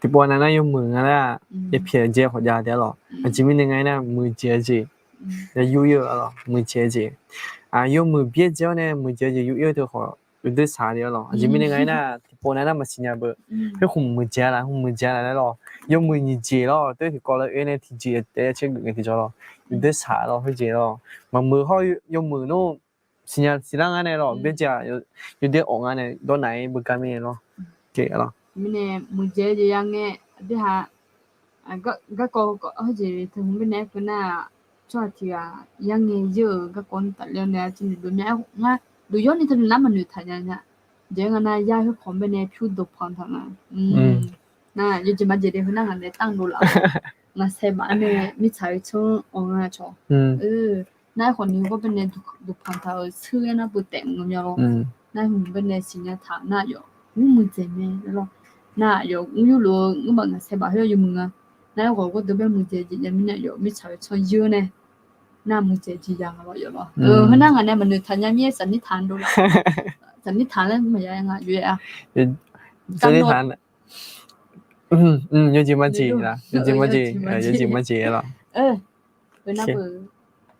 Tiqpov nav nar yawmuiq nga nar-aq, yapyaeq dzae khawf jav taef-a lawr. Aqjeq mirnae nga aernar, muiqdzaeq-eu jeq, ya yur-ir-eu lawr, muiqdzaeq-eu jeq. Yawmuiq byaerdzae-awr nae muiqdzaeq-eu jeq yur-ir-eu teu khawf, yawdui saq taef-a lawr. Aqjeq mirnae nga aernar, tiqpov nav nar maqsiq nya beu. Khoer khmq muiqdzaeq-a laf, khmq muiqdzaeq-a laf laer lawr. Yawmuiq nyiq jeq lawr, tov-aer tiqkawv lar oe nae tiqjeq taef-aer caer geuf ngae tiqjawr lawr. Yawdui saq lawr, khoerjeq lawr. Maqmuiq hawr yawmuiq nmr siqnya siqlar nga nae lawr, byaerdzae-aq, yawdui awq nga nae dawrnaq-ir beugar mirnae lawr. Mirnae muiqdzaeq jeq ya ngae, aqdui ha, garkawv heujeq teu hmq baenae aer keuv nar-aq, tsawrhaq tiq ghaq ya ngae yeur-euq garkawv ni tafler-awr nae aqcawq ni dov mya-aer ngar duq yawr ni teu ni nar maqnoeq taq nya nya. Jeq nga nar yar khoerkawq baenae pyur dov panq taq nga. Nar yawjeq majeq de heu nar ngaq nae tanq dov laf-awr ngaq saeq baf nae mirtsaq-eu tsanr-anr nga cawq. Nar aerkhawf ni gawr baenae dov panq taq-euq seur-aer nar beu taef mq-eu mya lawr. Nar hmq baenae siqnya taq nar yawf mr muiqdzaeq mae lawr. Nar yawf mr yurluf-eu mr baf ngaq saeq baf khoer yawmuiq nga. Nar aerkhawf gawrdeuv bae muiqdzaeq jeq ya mirnae yawf mirtsaq-eu tsanr yeur nae nar muiqdzaeq jeq ya nga lawr yawf lawr. Heu nar ngaq nae maqnoeq taq nya mir-aer safnir taq dov laf. Safnir taq laer maqya nga yawf-a. Yawjeq majeq, yawjeq majeq, yawjeq majeq-a lawr. Heu nar beu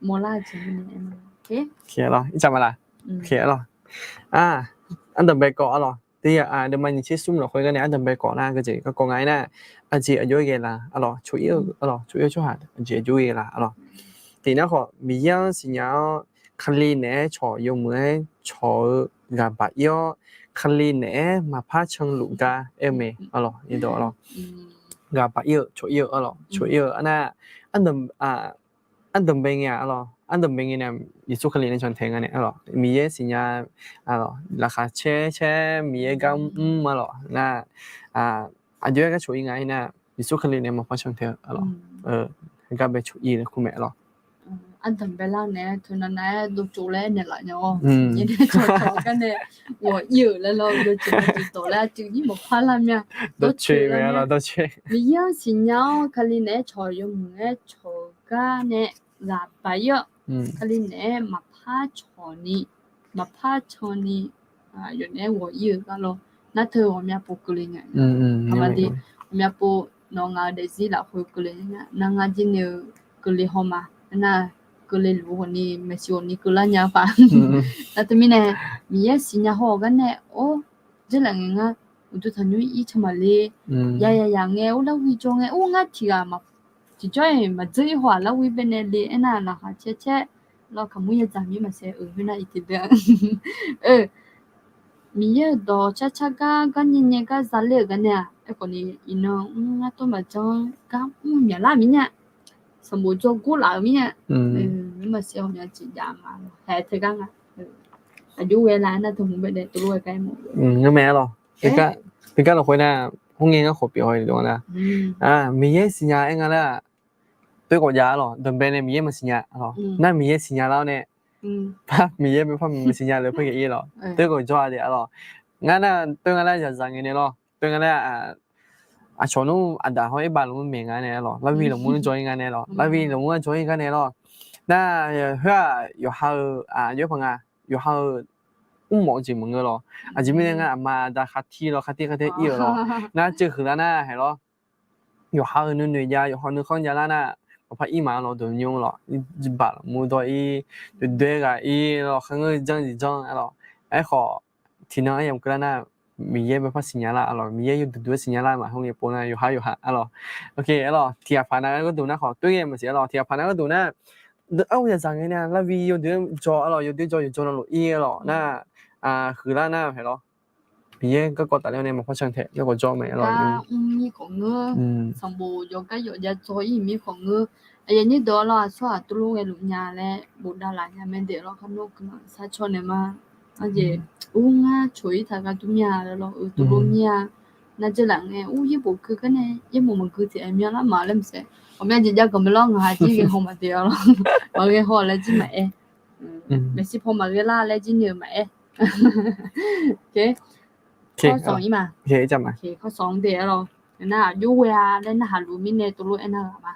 mawrlar-eu jeq mirnae aer ma. Ircaq ma laq. Ardanqbae kawv-a lawr. Teuya deuvma nyiq tser smr lafkhoer gar nae ardanqbae kawv nar geujeq garkawv nga aernar, aqjeq aqjox-aer ghae laf-a lawr. Coq ir-eu, coq ir-eu tsawrhaq aqjeq aqjox-aer ghae laf-a lawr. Tiqnar khawf Miqyaer-anr siqnya-awr Kali naeq-aer cawq yawmuiq-aer cawq-eu ghaq baq ir-awr, Kali naeq-aer maqpar canluf gar aer-eu mae-a lawr. Ghaq baq ir-eu, coq ir-eu-a lawr. Coq ir-eu arnar, ardanqbae ngae-a lawr. Ardanqbae ngae nae Yeqsur Kali nae cantae nga nae-a lawr. Miqyaer siqnya laqkhaq caer caer Miqyaer gar mr-a lawr. Nar aqjox-aer gar coq ir nga aernar, Yeqsur Kali nae maqpar cantae-a lawr. Heugar bae coq ir laer kur mae-a lawr. Ardanqbae lar naeq-aer teunav nav-aer dovtsov laer naeq laf nya-awr, cawq cawq gar nae ghawq ir-euq laer lawr, yawjeq maqjeq dawq laer aqcuiv ir maqpar lar mir-a. Dawrcoeq mae-a lawr, dawrcoeq. Miqyaer-anr siqnya-awr Kali naeq-aer cawq yawmuiq-aer cawq-eu gar nae ghaq baq ir-awr, Kali naeq-aer maqpar cawq ni, maqpar can ni, yawf naeq-aer ghawq ir-euq gar lawr. Nar teu ghawqmya pov keuvle nya. Aqma de, ghawqmya pov nawq ngaq-eu daefzir lafkhoer keuvle nya. Nar ngar jir ni-eu keuvle haw ma. Nar keuvle luf ghawqni maeqshi ghawqni keuvlar nya paq. Nar teumirnae Miqyaer siqnya haw-euq gar nae or, dzeurlaf ngae ngar uqduq tanqnymr ir can maqle. Yaya yaq ngae or larghoe jawr ngae or ngar tiq ghaq ma tiqjawr-iq maqdzeur ir haw-aq larghoe baenae le aernar laqkhaq caer caer lawr kaqmur yadzaq mir maqsaef-euq khoernar iqteq deuq-a. Miqyaer-euq dawq carcar gar gar nyae nyae gar zaler-euq gar nae-aq, aerkhawf ni iqnan mr ngar tawr maqjanr gar mr myaqlar mir nya. Sanqbof dzawr gor laf-eu mir nya. Maqsiq-awr myav jeq jav ma lawr hae teugar nga. Aqjox ghae la nar teu hmq baenae teulof ghae gar aer ma. Ngeurmae-a lawr. Teugar lafkhoer nar, khoerngae ngar khawf pyeuf haw-ir dawq nar, Miqyaer siqnya aer nga nar, toer khawf jav-a lawr. Danqbae nae Miqyaer maqsiqnya-a lawr. Nar Miqyaer siqnya lar-awr nae, par Miqyaer bae par maqsiqnya le par ghae ir lawr. Toer khawf jawr-a de-a lawr. Ngar nar toer nga nar zaqzaq ngae nae lawr. Toer nga nar aqcawq nmr aqdaq hawr aer bav lmr maeq nga nae lawr. Larvi lmr jawr-ir nga nae lawr. Larvi lmr jawr-ir gar nae lawr. Nar khoer-aq yawqha-eu aqjox paq nga. Yawqha-eu mrmawf-eu jeq maqngeur lawr. Aqjeq mirnae ngar aqma aqda khartir lawr khartir khartir ir-euq lawr. Nar ceuv huiqlar nar hae lawr. Yawqha-euq nuinoeq jav yawqha nuikhanr javlar nar, maqpar ir maq-a lawr dawq nymr lawr. Jirbaq lmr dawr ir, doedoe ghaq ir lawr kharngeur janr jeq janr-a lawr. Aerkhawf tiqnan aryamq keuvlar nar, Miqyaer bae par siqnya lar-a lawr. Miqyaer yawduq duq-aer siqnya lar maq hmr ngae pov nar yawqhar yawqha-a lawr. Ok-a lawr tiq ghaq paq nav gharduq nar khawf toer ghae maqsiq-a lawr. Tiq ghaq paq nav gharduq nar, aer-eu zaqzaq ngae nae larvi yawduq-aer jawr-a lawr yawduq-aer jawr yawjawr navluf ir-a lawr nar, huiqlar nar hae lawr. Miqyaer garkawv tafler-awr nae maqpar can taeq garkawv jawr mae-a lawr. Gar mr mir khawf ngeur, sanqbof yawqgar yawf jav dzaw ir mir khawf ngeur. Aqyawf nyir dawq lawr aqsur aq tuvlof ghae luf nya laer bofdav laf nya mae daef lawr kharnov guiqlanq sar cawr nae ma. Arjeq ur ngar coq ir taq gar dur mir-a laer lawr-eu tuvlof mir-a. Nar dzeurlaf ngae ur yaerbof keuv gar nae yaerbof maqgui tiq aer myanrlar maq laer maqsaef. Ghawqmya jeq jav ganq mae lawr ngaq ha jir ghae haw maqdaef-a lawr. Maqghae haw laer jir maqaer. Maeqshi paw maqghae lar laer jir ni-euq maqaer. Kawr sanq ir ma. Kawr sanq daef-a lawr. Nar aqjox ghae-a laer narhaq luf mirnae tuvlof aernar ghaq ma.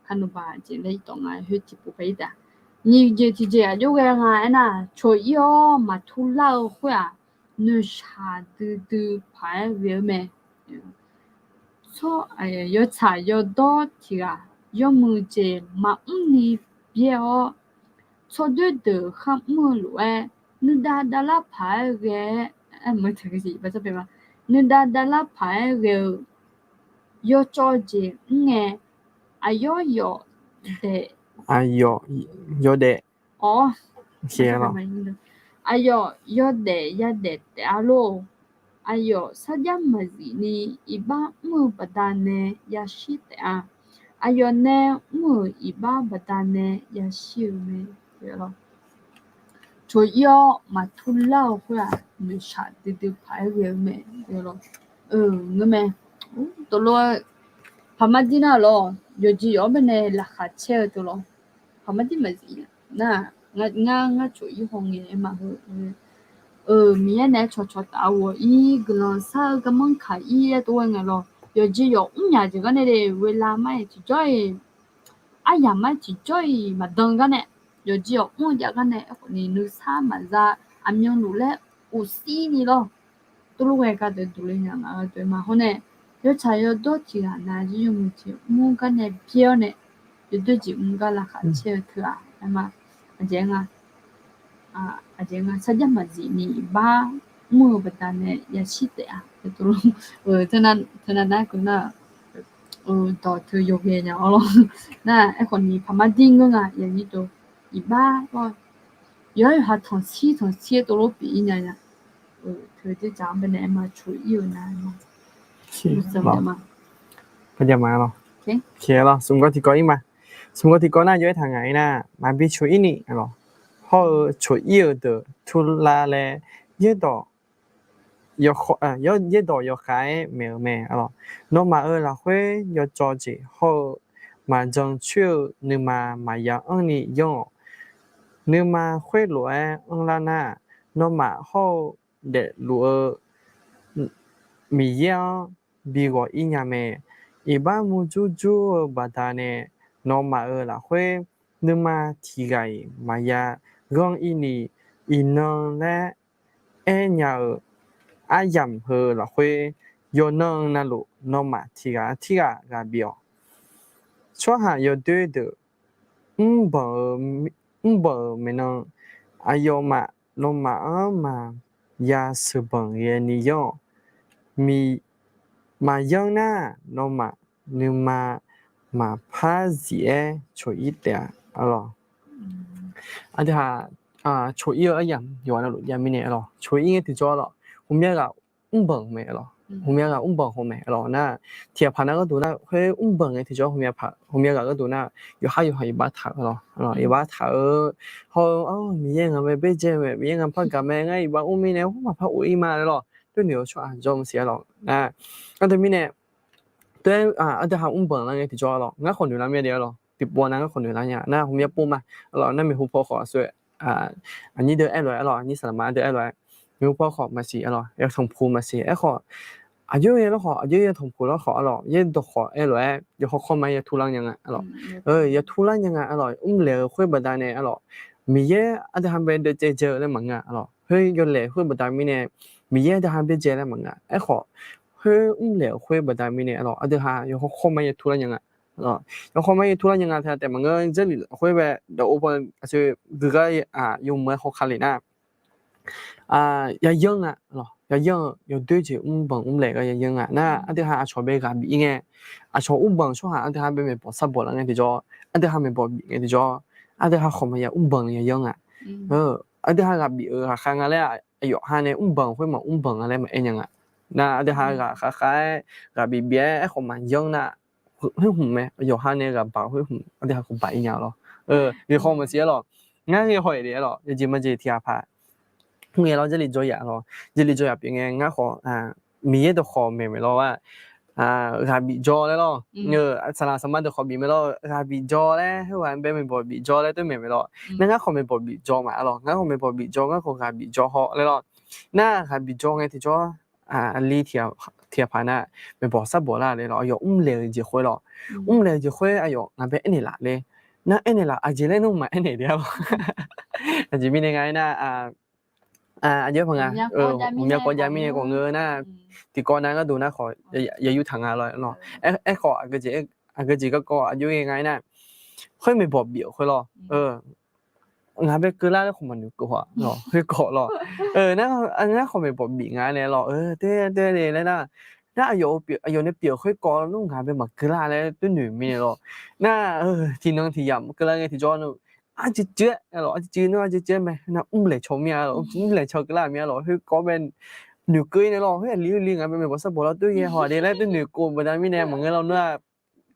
Kharnov baq jeq laer iqtawf nga khoer tiqpov paq ir taef. Nyiq jeq tiqjeq aqjox ghae nga aernar, coq ir-awr maqtur lar-eu khoer-aq, noeqshaq duidui paq-aer ghae-eu mae. Tsawr, yawtsaq yawdawr tiq ghaq yawmuiq jeq maqmr ni byaer-awr, tsawrdoer deuq kharmr-eu lof-aer, nuidav davlar paq-aer ghae-aer, nuidav davlar paq-aer ghae-eu yawcawv jeq mr ngae, aqyawf yawdaef, yawdaef, aqyawf yawdaef yadaef taef-a lor. aqyawf sarjax maqzif ni iqbax mr-eu baqdanae yashir taef-a. Aqyawf nae mr-euq iqbax baqdanae yashir-eu mae. Coq-ir-awr maqtur lar-eu khoer-aq, noeqshaq duidui paq-aer ghae-eu mae. Ngeurmae, tov lof-aer paqmaqdir nar lawr, yawqjeq yawq-anr baenae laqkhaq caer-eu tov lawr. Paqmaqdir maqzif nar, ngar, ngar coq-ir hawngae aer ma heu. Miqyaer naeq-aer cawqcawq taf ghawq-ir guiqlanq shar-eu garmanr kaq-ir aer tov ghae ngae lawr. Yawqjeq yawq mrnyaq jeq gar nae le, ghoelar mar-iq tiqjawr-iq, aryamq mar-iq tiqjawr-iq maqdan gar nae, yawqjeq yawq mr-eu jav gar nae aerkhawf ni nuisar maqza, aqmyanluf laer uqsir ni lawr. Tov lof ghae gardeuq duq le nya nga gardeuq ma hawr nae, yawtsaq yawdawr tiq ghaq nav jir yawmuiq tiq mr gar nae byaer-awr nae, yawdoer jeq mr gar laqkhaq caer-eu teu-aq aer ma. Aqjeq nga, aqjeq nga sarjax maqzif ni iqbax mr-eu baqdanae yashir taef-a. Teunav nar-eu nar, dawq teu yawghae nya-awr lawr. Nar aerkhawf ni paqmaqdir ngeur nga yaqnyir dov, iqbax lawr, yawqha yawqha tanqshir tanqshir-aer tov lof pyeuf-ir nya nya. Teu dzerdzaq-anr baenae aer ma coq-ir-eu nar ma. Smq gawr tiqkawv ir ma. Smq gawr tiqkawv nar yawr-aer taq ngaq-ir nar, maqbi coq-ir ni lawr. Hawr-eu coq-ir-euq deuq turlar laer, yaerdawq yaerdawq yawkhav-aer maeq-eu mae lawr. Nawmaf-euq lafkhoer yawcawv jeq hawr-eu maqjan coer-eu nuima maqya anr ni yanr-awq. Nuima khoerlof-aer anrlar nar, nawmaf hawr-eu daefluf-eu Miqyaer-anr bi ghawq-ir nya mae. Iqbax murjur jur-eu baqdanae nawmaf-euq lafkhoer nuima tiq ghaq-iq maqya ghanr-ir ni, iqnan laer aernya-euq aryamq heu lafkhoer, yawqnan navluf nawmaf tiq ghaq tirghaq ghaq bif-awq. Tsawrhaq yawdoer deuq mrbanq-euq maeqnan, aqyawfmaf nawmaf-anr maqya sheuqbanq ghae ni yanr-awq. Maqyanr nar, nawmaf nuima maqpar zif-aer coq-ir taef-a lawr. Aqdui haq coq-ir-eu aryamq yawqha navluf jav mirnae lawr, coq-ir ngae tiqjawr lawr, hmqmya ghaq mrbanq mae lawr, hmqmya ghaq mrbanq haw mae lawr nar, tiqghaq paq nar gharduq nar khoer mrbanq ngae tiqjawr hmqmya ghaq gharduq nar, yawqhar yawqha iqbax taq-eu lawr, iqbax taq-eu hawr-eu, Miqyaer ngaq mae baerdzae mae, Miqyaer ngaq par gaq mae, ngar iqbax mr mirnae maqpar of-ir ma laer lawr, doer noeq-eu tsawrhaq jawr maqsiq-a lawr. Aqdui mirnae, aqdui haq mrbanq lar ngae tiqjawr lawr, ngar khawf noeq lar mir-a de lawr, tiqpov nav ngar khawf noeq lar nya nar, hmqmya pov ma lawr, nar maeqhu paw khawf aqsur aqnyir deuq aer lof-aer lawr, aqnyir saqlaqma deuq aer lof-aer, maeqhu paw khawf maqsiq lawr, tanqpuq maqsiq aerkhawf, aqjox-aer lawr khawf, aqjox-aer tanqpuq lawr khawf lawr, yaerdawq khawf aer lof-aer yawkawr kawr ma yatur lar nya nga lawr. Yatur lar nya nga lawr, mrlaeq-eu khoer baqdanae lawr, Miqyaer aqdui ha bae dzae dzae-eu laer maqngeur-a lawr, khoer yawlaeq khoer baqda mirnae Miqyaer aqdui ha bae dzae laer maqngeur-a. Aerkhawf, khoer mrlaeq-euq khoer baqda mirnae lawr, aqdui ha yawkawr kawr ma yatur lar nya nga. Yawkawr ma yatur lar nya nga taef maqngeur, Jarlif lafkhoer bae dawq-eu bae aqsur guiqgar yawmuiq-aer hawkale nar, yayanr nga lawr, yayanr-eu yawdoer jeq mrbanq mrlaeq gar yayanr nga nar, aqdui ha aqcawq bae ghaq bif-ir ngae, aqcawq mrbanq tsawrhaq aqdui ha bae maeqbawq sar bawq lar ngae tiqjawr, aqdui ha maeqbawq bif ngae tiqjawr, aqdui ha khawf maqya mrbanq yayanr nga. Aqdui ha ghaq bif-euq ghaqkhav nga laer, aqyawf ha nae mrbanq khoer maq mrbanq nga laer maqaer nya nga. Nar aqdui ha ghaq khavkhav-aer ghaq bif bif-aer aerkhawf maqyanr nar, khoerhmq mae, yawqha nae ghaq baq khoerhmq aqdui ha khawf baq-ir nya lawr. Gheqhaw maqsiq-aer lawr, ngar gheqhaw-iq de-aer lawr, yawjeq majeq tiqghaq paq mr ngae lawr, Jarlif jawr yaf lawr, Jarlif jawr yaf pyeuf ngae ngar khawf, Miqyaer dawqkhawq maeq maeq lawr-a, ghaq bif jawr laer lawr, saqlaq saqma dawqkhawq bif mae lawr, ghaq bif jawr laer, khoerghaq bae maeqbawq bif jawr laer tov maeq mae lawr. Nar ngar khawf maeqbawq bif jawr ma lawr, ngar khawf maeqbawq bif jawr, ngar khawf ghaq bif jawr haw laer lawr. Nar ghaq bif jawr ngae tiqjawr, aqli tiqghaq paq nar, maeqbawq sar bawq lar laer lawr, aqyawf mrlaeq-eu jeq khoer lawr, mrlaeq-eu jeq khoer aqyawf ngaq bae aernaeq laf laer. Nar aernaeq laf aqjeq laer nawmaf aernaeq de-a lawr. Aqjeq mirnae nga aernar, aqjeq paq nga, ghawqmya kawv jav mirnae khawfngeur nar, tiqkawv nav gharduq nar khawf yayur taq nga lawr. Aerkhawf aqgeujeq garkawv aqjox ghae nga aernar, khoer maeqbawq bif-euq khoer lawr, ngaq bae keuvlar laer khawf maqnoeq keuv-a lawr, khoerkawv lawr. Nar ngar khawf maeqbawq bif nga nae lawr, te te le laer nar, nar aqyawf nae pyeuf-euq khoerkawv nar ngaq bae maqkeuvlar laer tov noeq mirnae lawr. Nar tiqnan tiqyamq keuvlar ngae tiqjawr nar, arcuiv cuiv-aer lawr, arcuiv cuiv nar arcuiv cuiv-aer mae nar, mrlaeq caw mir-a lawr, mrlaeq caw keuvlar mir-a lawr, khoerkawv bae noeqkeuv-ir nae lawr, khoer aqli li ngaq bae maeqbawq sarbawq lawr, toer ghae haw aqli laer toer noeqkeuv baqda mirnae maqngeur lawr, nar-aq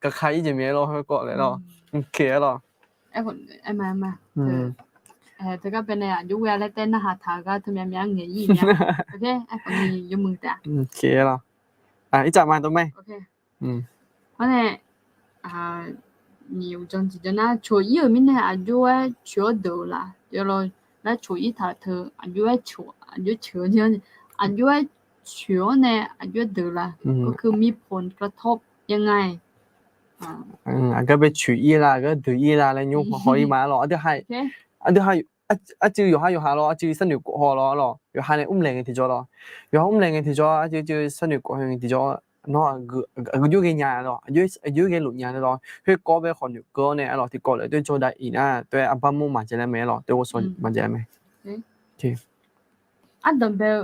gaqkaq-ir jeq mae lawr, khoerkawv laer lawr. Mq keq-aer lawr. Teugar bae nae aqjox ghae-a laer tae narhaq taq-eu gar teumyav myav ngaeq-ir-a. Mq keq-aer lawr. Ircaf ma dawr mae. Hawr nae, nyiq uqdzan tiqdzan nar, coq-ir-euq mirnae aqjox-aer coq-awr deuq-eu la? Yawlawr, nar coq-ir taq teu aqjox-aer coq, aqjox coq-eu, aqjox-aer coq-awr nae aqjox-aer deuq la? ก็คือมีผลกระทบยังไง? Aqgar bae coq-ir la, aqgar deuq-ir la laer nymr haw-ir ma lawr. Aqdui ha, arcuiv yawqha yawqha lawr, arcuiv sharnoeq khof haw lawr lawr, yawqha nae mrlaeq ngae tiqjawr lawr. Yawqha mrlaeq ngae tiqjawr, arcuiv arcuiv sharnoeq khof haw ngae tiqjawr, nawr aqgeu jawr ghae nya lawr, aqjox ghae luf nya lawr, khoerkawv bae khawf noeqkeuv-awr nae lawr, tiqkawv lef toer jawr dav-iq nar, toer arbar mawr maqjav laer mae lawr, toer ghovshaw maqjav laer mae. Ardanq bae-eu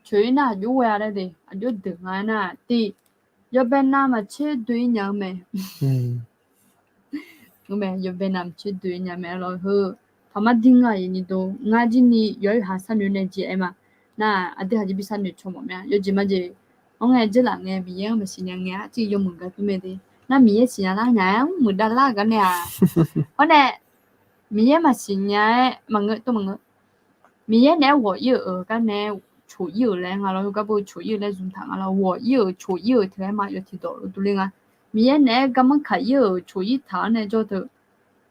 coq-ir nar aqjox ghae-a laer de, aqjox deuq nga-aer nar-aq, tiq, yawbae navmaqtser doe-ir nya-eu mae. Yawbae navmaqtser doe-ir nya mae lawr. Heu, taqmar dir nga-iq ni dov, ngar jir ni yawqha yawqha sharnoeq nae jeq-aer ma. Nar-aq, aqdui haq jeq bi sharnoeq caw mawf mae-a. Yawjeq majeq, anr ngae dzeurlaf ngae, Miqyaer-anr maqsiq nya ngae, arcuiv yawmuiq gar dur mae de. Nar Miqyaer siqnya lar nya-aer mr muiqdav lar-eu gar nae-aq, hawr nae Miqyaer maqsiq nya-aer maqngeur, tov maqngeur. Miqyaer naeq-aer ghawq-ir-euq gar nae coq-ir-euq laer nga lawr, heugar bo coq-ir-eu laer zmq taq nga lawr, ghawq-ir-euq coq-ir-euq teu-aer ma yawf tiqdawq luf dovle nga. Miqyaer naeq-aer garmanr kaq-ir-euq coq-ir taq-awr nae jawr teu,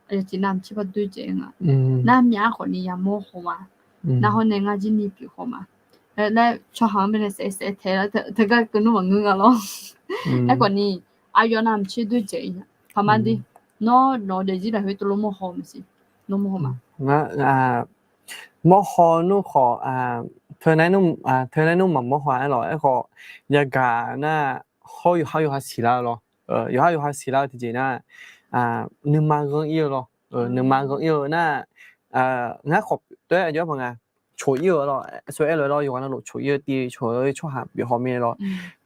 aqyawf tiqnav mqtser bar doer dzaeq-eu nga. Nar myav khawf ni yamawr haw ma. Nar hawr nae ngar jir ni pyeuf haw ma. Laer tsawrhaq-anr bae nae saef saef tae-a, teugar keuvnmr maqngeur nga lawr. Aerkhawf ni, aqyawf navmaqtser doer dzaeq-ir nya. Paqma dir, nawr nawq-eu daefzir lafkhoer tov lof mawr haw maqsiq. Nawr mawr haw ma. Mawr haw nmr khawf, teu nae nmr maqmawr haw-aer lawr. Aerkhawf, yagaq nar, hawr yawqha yawqha siqlar-eu lawr. Yawqha yawqha siqlar-eu tiqjeq nar, nuima ghanr-ir-eu lawr. Nuima ghanr-ir-eu nar, ngar khawf toer aqjox-aer paq nga, coq-ir-eu lawr, aqsur aer lof-aer lawr, yawqghaq navluf coq-ir-eu tiv coq-eu tsawrhaq pyeuf haw mir-aer lawr.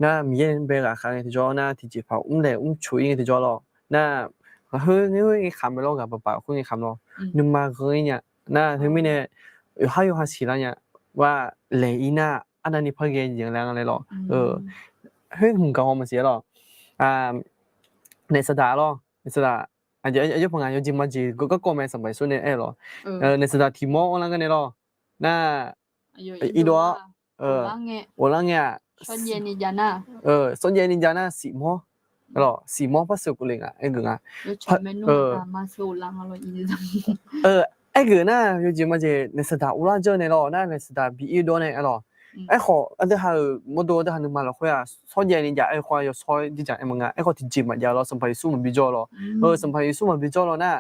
Nar Miqyaer bae ghaqkhav ngae tiqjawr nar, tiqjeqpaq mrlaeq mr coq-ir ngae tiqjawr lawr. Nar, ngaq khoer ngae khamq mae lawr, ghaq baqbaq khoer ngae khamq lawr. Nuima ghanr-ir nya. Nar teumirnae, yawqha yawqha siqlar nya. Ghaq laeq-ir nar, arnavni par ghae jeq laer nga laer lawr. Khoer hmq gaq haw maqsiq-aer lawr. Naef saqdaq lawr, naef saqdaq, aqjox paq nga yawjeq majeq garkawv mae, Sanqpaq Yeqsur nae aer-eu lawr. Naef saqdaq tiq mawr anrlar gar nae lawr. Nar, irdov-awr, ghoflar ngae-aq, shawrjaev ni jav nar, siq mawr, siq mawr par sheuq kuf le nga, aergeuf nga. Aergeuf nar, yawjeq majeq naef saqdaq uvlar janr nae lawr, nar naef saqdaq bi irdov nae lawr. Aerkhawf, aqdui ha-euq mawrdo aqdui ha nuima lafkhoer-aq, shawrjaev ni jav-aer khoer-aq, yawshawr-aer jirjaq aer maqnga. Aerkhawf tiqjeq maqjav lawr, Sanqpaq Yeqsur maqbi jawr lawr. Sanqpaq Yeqsur maqbi jawr lawr nar,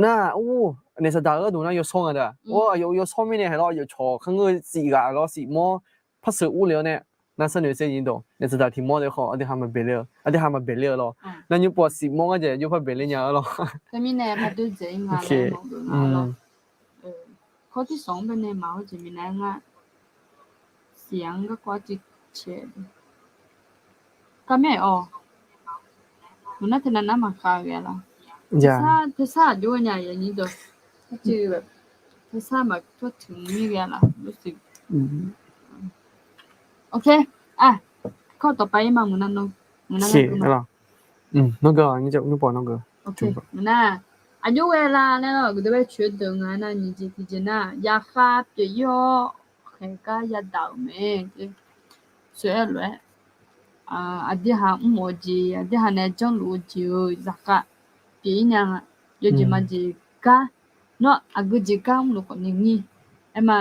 nar, or, naef saqdaq-eu gharduq nar yawshawr nga da. Or, aqyawf yawshawr mirnae haeq lawr, aqyawf cawq kharngeur siq ghaq lawr, siq mawr par sheuq ur le-awr nae, nar sharnoeq ser nyi dawq, naef saqdaq tiq mawr de khawf aqdui ha maqbaeq ler-eu, aqdui ha maqbaeq ler-eu lawr. Nar nymr pov siq mawr ngar jaeq jov par baeq ler nya-eu lawr. Teumirnae par doer dzaeq-ir nga laer maqgeuf nga lawr. Kawr tiq sanq-anr bae nae maq-awr jeq minav-aer ngar siq-anr garkawv arcuiv cae-eu. Kar mir-aeq-awq. Maqnar teunav nar maqkhav ghae-a lawr. Tersar aqjox-eu nya-a nyi dawq. Tersar maqtawr tmq mir ghae-a lawr. Kawr tawqpav-ir ma, maqnar, maqnar, maqnar. Aqjox ghae la laer lawr, guqdeuq bae coeq-eu deuq nga nar, nyiq jeq tiqjeq nar, yaqkhav pyeuf-ir-awr khaeq gar yadaq-euq mae. Sheuq-aer lof-aer, aqdui ha mr-euq jeq, aqdui ha nae janrluf-eu jeq-euq zaqkhav pyeuf-ir nya nga. Yawjeq majeq gar, nawr aqgeu jeq gar mrluf khawf ni ngir. Aer ma,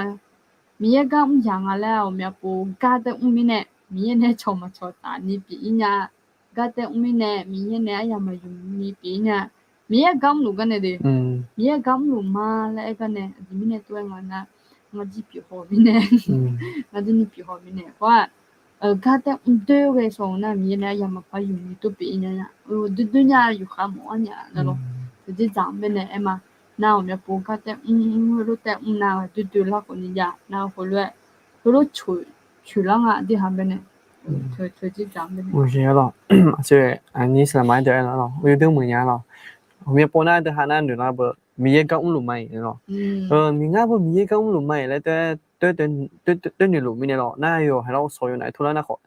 Miqyaer gar mr yaq nga laer ghawqmya pov gar tae mr mirnae, Miqyaer nae cawq maqcawq taf ni pyeuf-ir nya. Gar tae mr mirnae, Miqyaer nae aryamq maqyuf ni pyeuf-ir nya. Miqyaer gar mrluf gar nae de. Miqyaer gar mrluf ma laer aer gar nae, aqjeq mirnae tov-aer nga nar, ngar jir pyeuf haw mirnae, ngar jir ni pyeuf haw mirnae. Khoer-aq, gar tae mr doer ghae shawr-eu nar, Miqyaer nae aryamq maqpar yuf ni tov pyeuf-ir nya nya. Doer doer nya yufkhav mawf-anr nya laer lawr. Teujeq dzaq-anr bae nae aer ma. Nar ghawqmya pov gar tae mr, heulof tae mr nar, doer doer lar khawf ni jav nar, heulof-aer, heulof coeq coeqlar nga aqdui ha bae nae. Teujeq dzaq-anr bae nae. Aqnyir saqlaqma-aer deuq aer-a lawr, yawdui muiq nya lawr. Ghawqmya pov nar aqdui ha nar noeq lar beu, Miqyaer gar mrluf ma-iq lawr. Miqngar beu Miqyaer gar mrluf ma-iq laer tae toer noeqluf mirnae lawr nar yawqha lawr shawq yawnav tov lar nar khawf,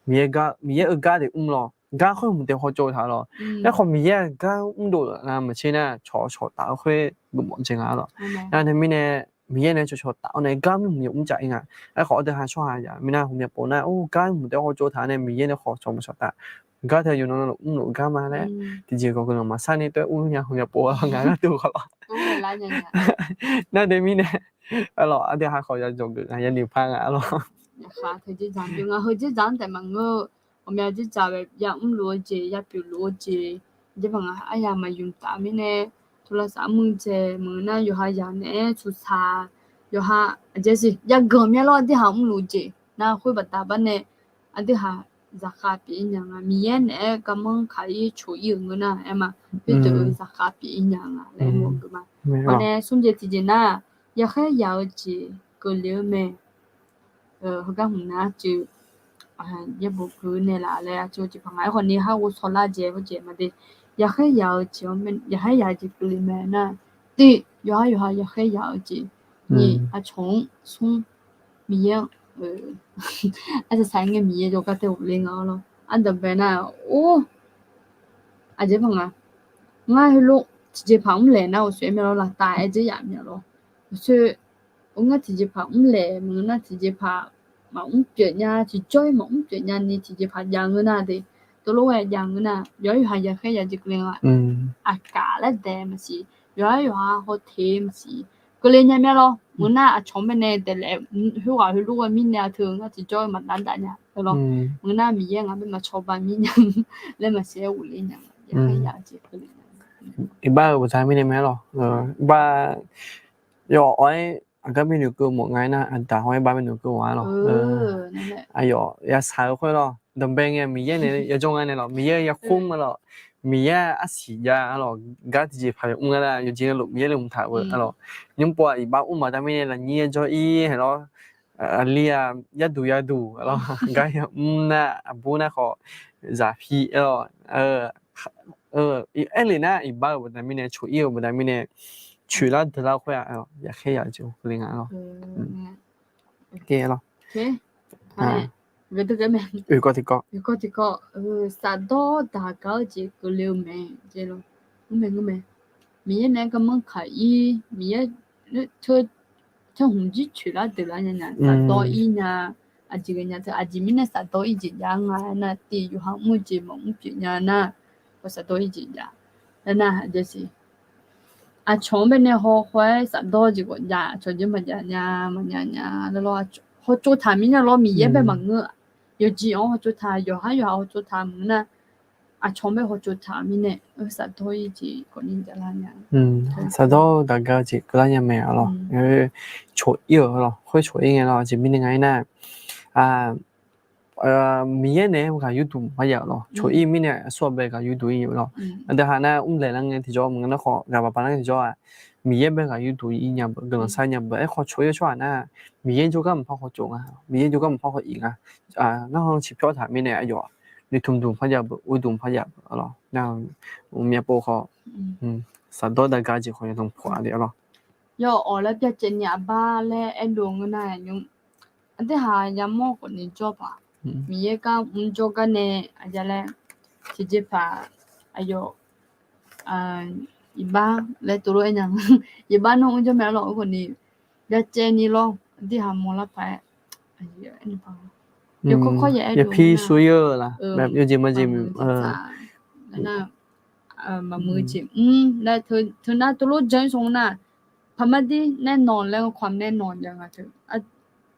Miqyaer gar, Miqyaer-euq gar deuq mr lawr, gar khoer hmq taef hawtsov taq lawr. Aerkhawf Miqyaer-aq gar mrdov laf nar maqtser nar cawq cawqtaf-eu khoer geufmawf dzae nga lawr. Nar teumirnae Miqyaer nae cawq cawqtaf-awr nae gar mrhmq yawf mr caf-ir nga. Aerkhawf aqdui ha tsawrhaq yaq mirnae hmq myav pov nar or gar mrhmq taef hawtsov taq nae Miqyaer nae khawf cawq maqcawq taf. Gar teu yawqnan navluf mrluf gar ma laer tiqjeq gawq guiqlanq maqsar ni toer ur nya hmq myav pov-a ngaq gharduq khawf lawr. Nar teumirnae lawr aqdui ha khawf yajawq geuf nga yanoeq par nga lawr. Aqkhav teu dzerdzaq-anr pyeuf nga heu dzerdzaq-anr taef maqngeur-eu, ghawqmya dzerdzaq-eu ya mrluf-eu jeq ya pyeufluf-eu jeq, aqjeq baq nga arya maqyuf taf mirnae, tov lavsav mr dzae maqngeur nar yawqha yaq naeq-aer tsuqsaq, yawqha aqjeq siq yaganq myav lawr aqdui ha mrluf jeq nar khoer baqda bar nae aqdui ha zaqkhav pyeuf-ir nya nga. Miqyaer naeq-aer garmanr kaq-ir coq-ir-euq ngeur nar aer ma, khoerdeuq-eu zaqkhav pyeuf-ir nya nga laer mawf geuf ma. Hawr nae smr jeq tiqjeq nar, yaqkhaer yaq-eu jeq keuvle-eu mae. Heugar hmq nar arcuiv yaerbof gui naeqlaf laer arcuiv jeq paq nga. Aerkhawf ni har ghovshaw lar jeq hawjeq maqde, yaqkhaer yaq-eu jeq, yaqkhaer yaq-eu jeq keuvle mae nar, tiq yawqha yawqha yaqkhaer yaq-eu jeq, nyiq aqcawq-anr smr, Miqyaer-anr arsaq saq ngae Miqyaer jawrgar tae ghofle nga-awr lawr. Ardanqbae nar or aqjeq paq nga, ngar heulof tiqjeqpaq mrlaeq nar uqshoe aer mae lawr, laftav aer dzer yaf myav lawr. Uqshoe, or ngar tiqjeqpaq mrlaeq maqngeur nar tiqjeqpaq maqmr pyeuf nya, tiqjawr-ir maqmr pyeuf nya ni tiqjeqpaq jav ngeur nar de, tov lof-aer jav ngeur nar yawqha yawqha yaqkhaer yaq jeq keuvle nga. Aqkaf laer daef maqsiq, yawqha yawqha hawteq maqsiq, keuvle nya myav lawr. Maqngeur nar aqcawq-anr baenae daeflaef khoerghaq heulof-aer mirnae aqteu ngar tiqjawr-ir maqdav dav nya lawr. Maqngeur nar Miqyaer ngaq bae maqcawba mirnya laer maqsiq-aer ghofle nya. Yaqkhaer yaq-eu jeq keuvle nya. Iqbax-euq baqda mirnae mae lawr. Iqbax yawf awq-aer aqgar bi noeqkeuv mawf nga-aer nar aqdaq hawr-aer bar bi noeqkeuv mawf-a lawr. Aqyawf yashaq-eu khoer lawr, danqbae ngae Miqyaer nae yajawr nga nae lawr, Miqyaer yakhmr-a lawr, Miqyaer arsiq jav-a lawr, gar tiqjeqpaq yawmr nga nar yawqjeq navluf Miqyaer laeqhmq taq-eu lawr. Nymr pov-aq iqbax mr maqda mirnae lafnyir yajawr-ir hae lawr. Aqli-aq yarduq yarduq lawr, gar yamr nar aqbur nar khawf zaq pi-a lawr. Aerle nar iqbax-euq baqda mirnae coq-ir-euq baqda mirnae coeqlar deuqlar khoer-aq yaqkhaer yaq-eu jeq keuvle nga lawr. Oe, tiqkawv tiqkawv, safdawr daq gar-eu jeq keuvle-eu mae. Mr mae, ngeur mae, Miqyaer nae garmanr kaq-ir, Miqyaer teu hmq jir coeqlar deuqlar nya nya safdawr-ir nya. Aqjeq ghae nya teu aqjeq mirnae safdawr-ir jeq jav nga aernar tiq yawqha mr jeq maqmr pyeuf nya nar, safdawr-ir jeq jav. Aernar aqjeq siq aqcawq-anr baenae haw haw-aer safdawr jeq khawf jav, aqcawq jeq maqjav nya maqnya nya lawr, hawtsov taq mirnya lawr Miqyaer bae maqngeur. Yawqjeq-anr hawtsov taq, yawqhar yawqha hawtsov taq maqngeur nar, aqcawq-anr bae hawtsov taq mirnae safdawr-ir jeq khawf ni javlar nya. Safdawr daq gar-eu jeq keuvlar nya mae-a lawr. Coq-ir-euq lawr, khoer coq-ir ngae lawr, aqjeq mirnae nga-aer nar Miqyaer naeq-aer ghaq yurduq maqpar jav-euq lawr. Coq-ir mirnae aqsur aqbae ghaq yurduq-ir-euq lawr. Aqdui ha nar mrlaeq lar ngae tiqjawr maqngeur nar khawf ghaq baq baq lar ngae tiqjawr-aq, Miqyaer bae ghaq yurduq-ir nya beuq guiqlanq sar nya beuq. Aerkhawf coq-ir-eu tsawrhaq nar, Miqyaer jawrgar maqpar hawtsov nga, Miqyaer jawrgar maqpar haw-iq nga. Narhaq ciqpyawr taq mirnae aqyawf noeqtmq duq maqpar jav beuq, urduq maqpar jav beuq-a lawr. Nar myav pov khawf safdawr daq gar jeq khawf yawqnan pov-a le-a lawr. Yawf awq laer byacaevni aqbar laer aerluf ngeur nar, aqdui ha yamawr khawf ni jawr paq. Miqyaer gar mr jawrgar nae aqja laer tiqjeqpaq aqyawf iqbax laer tov lof-aer nya. Iqbax nawr mr jawr mae-a lawr, oe khawf ni byacaevni lawr, aqdui ha mawrlar paq-aer. Yawkawr kawr ya-aer pir shu-ir-eu la, yawjeq maqjeq maqmuiq jeq mr laer teu nar tov lof jan-ir saw nar, paqmar dir nae nawq laer-eu khawf nae nawq jav nga teu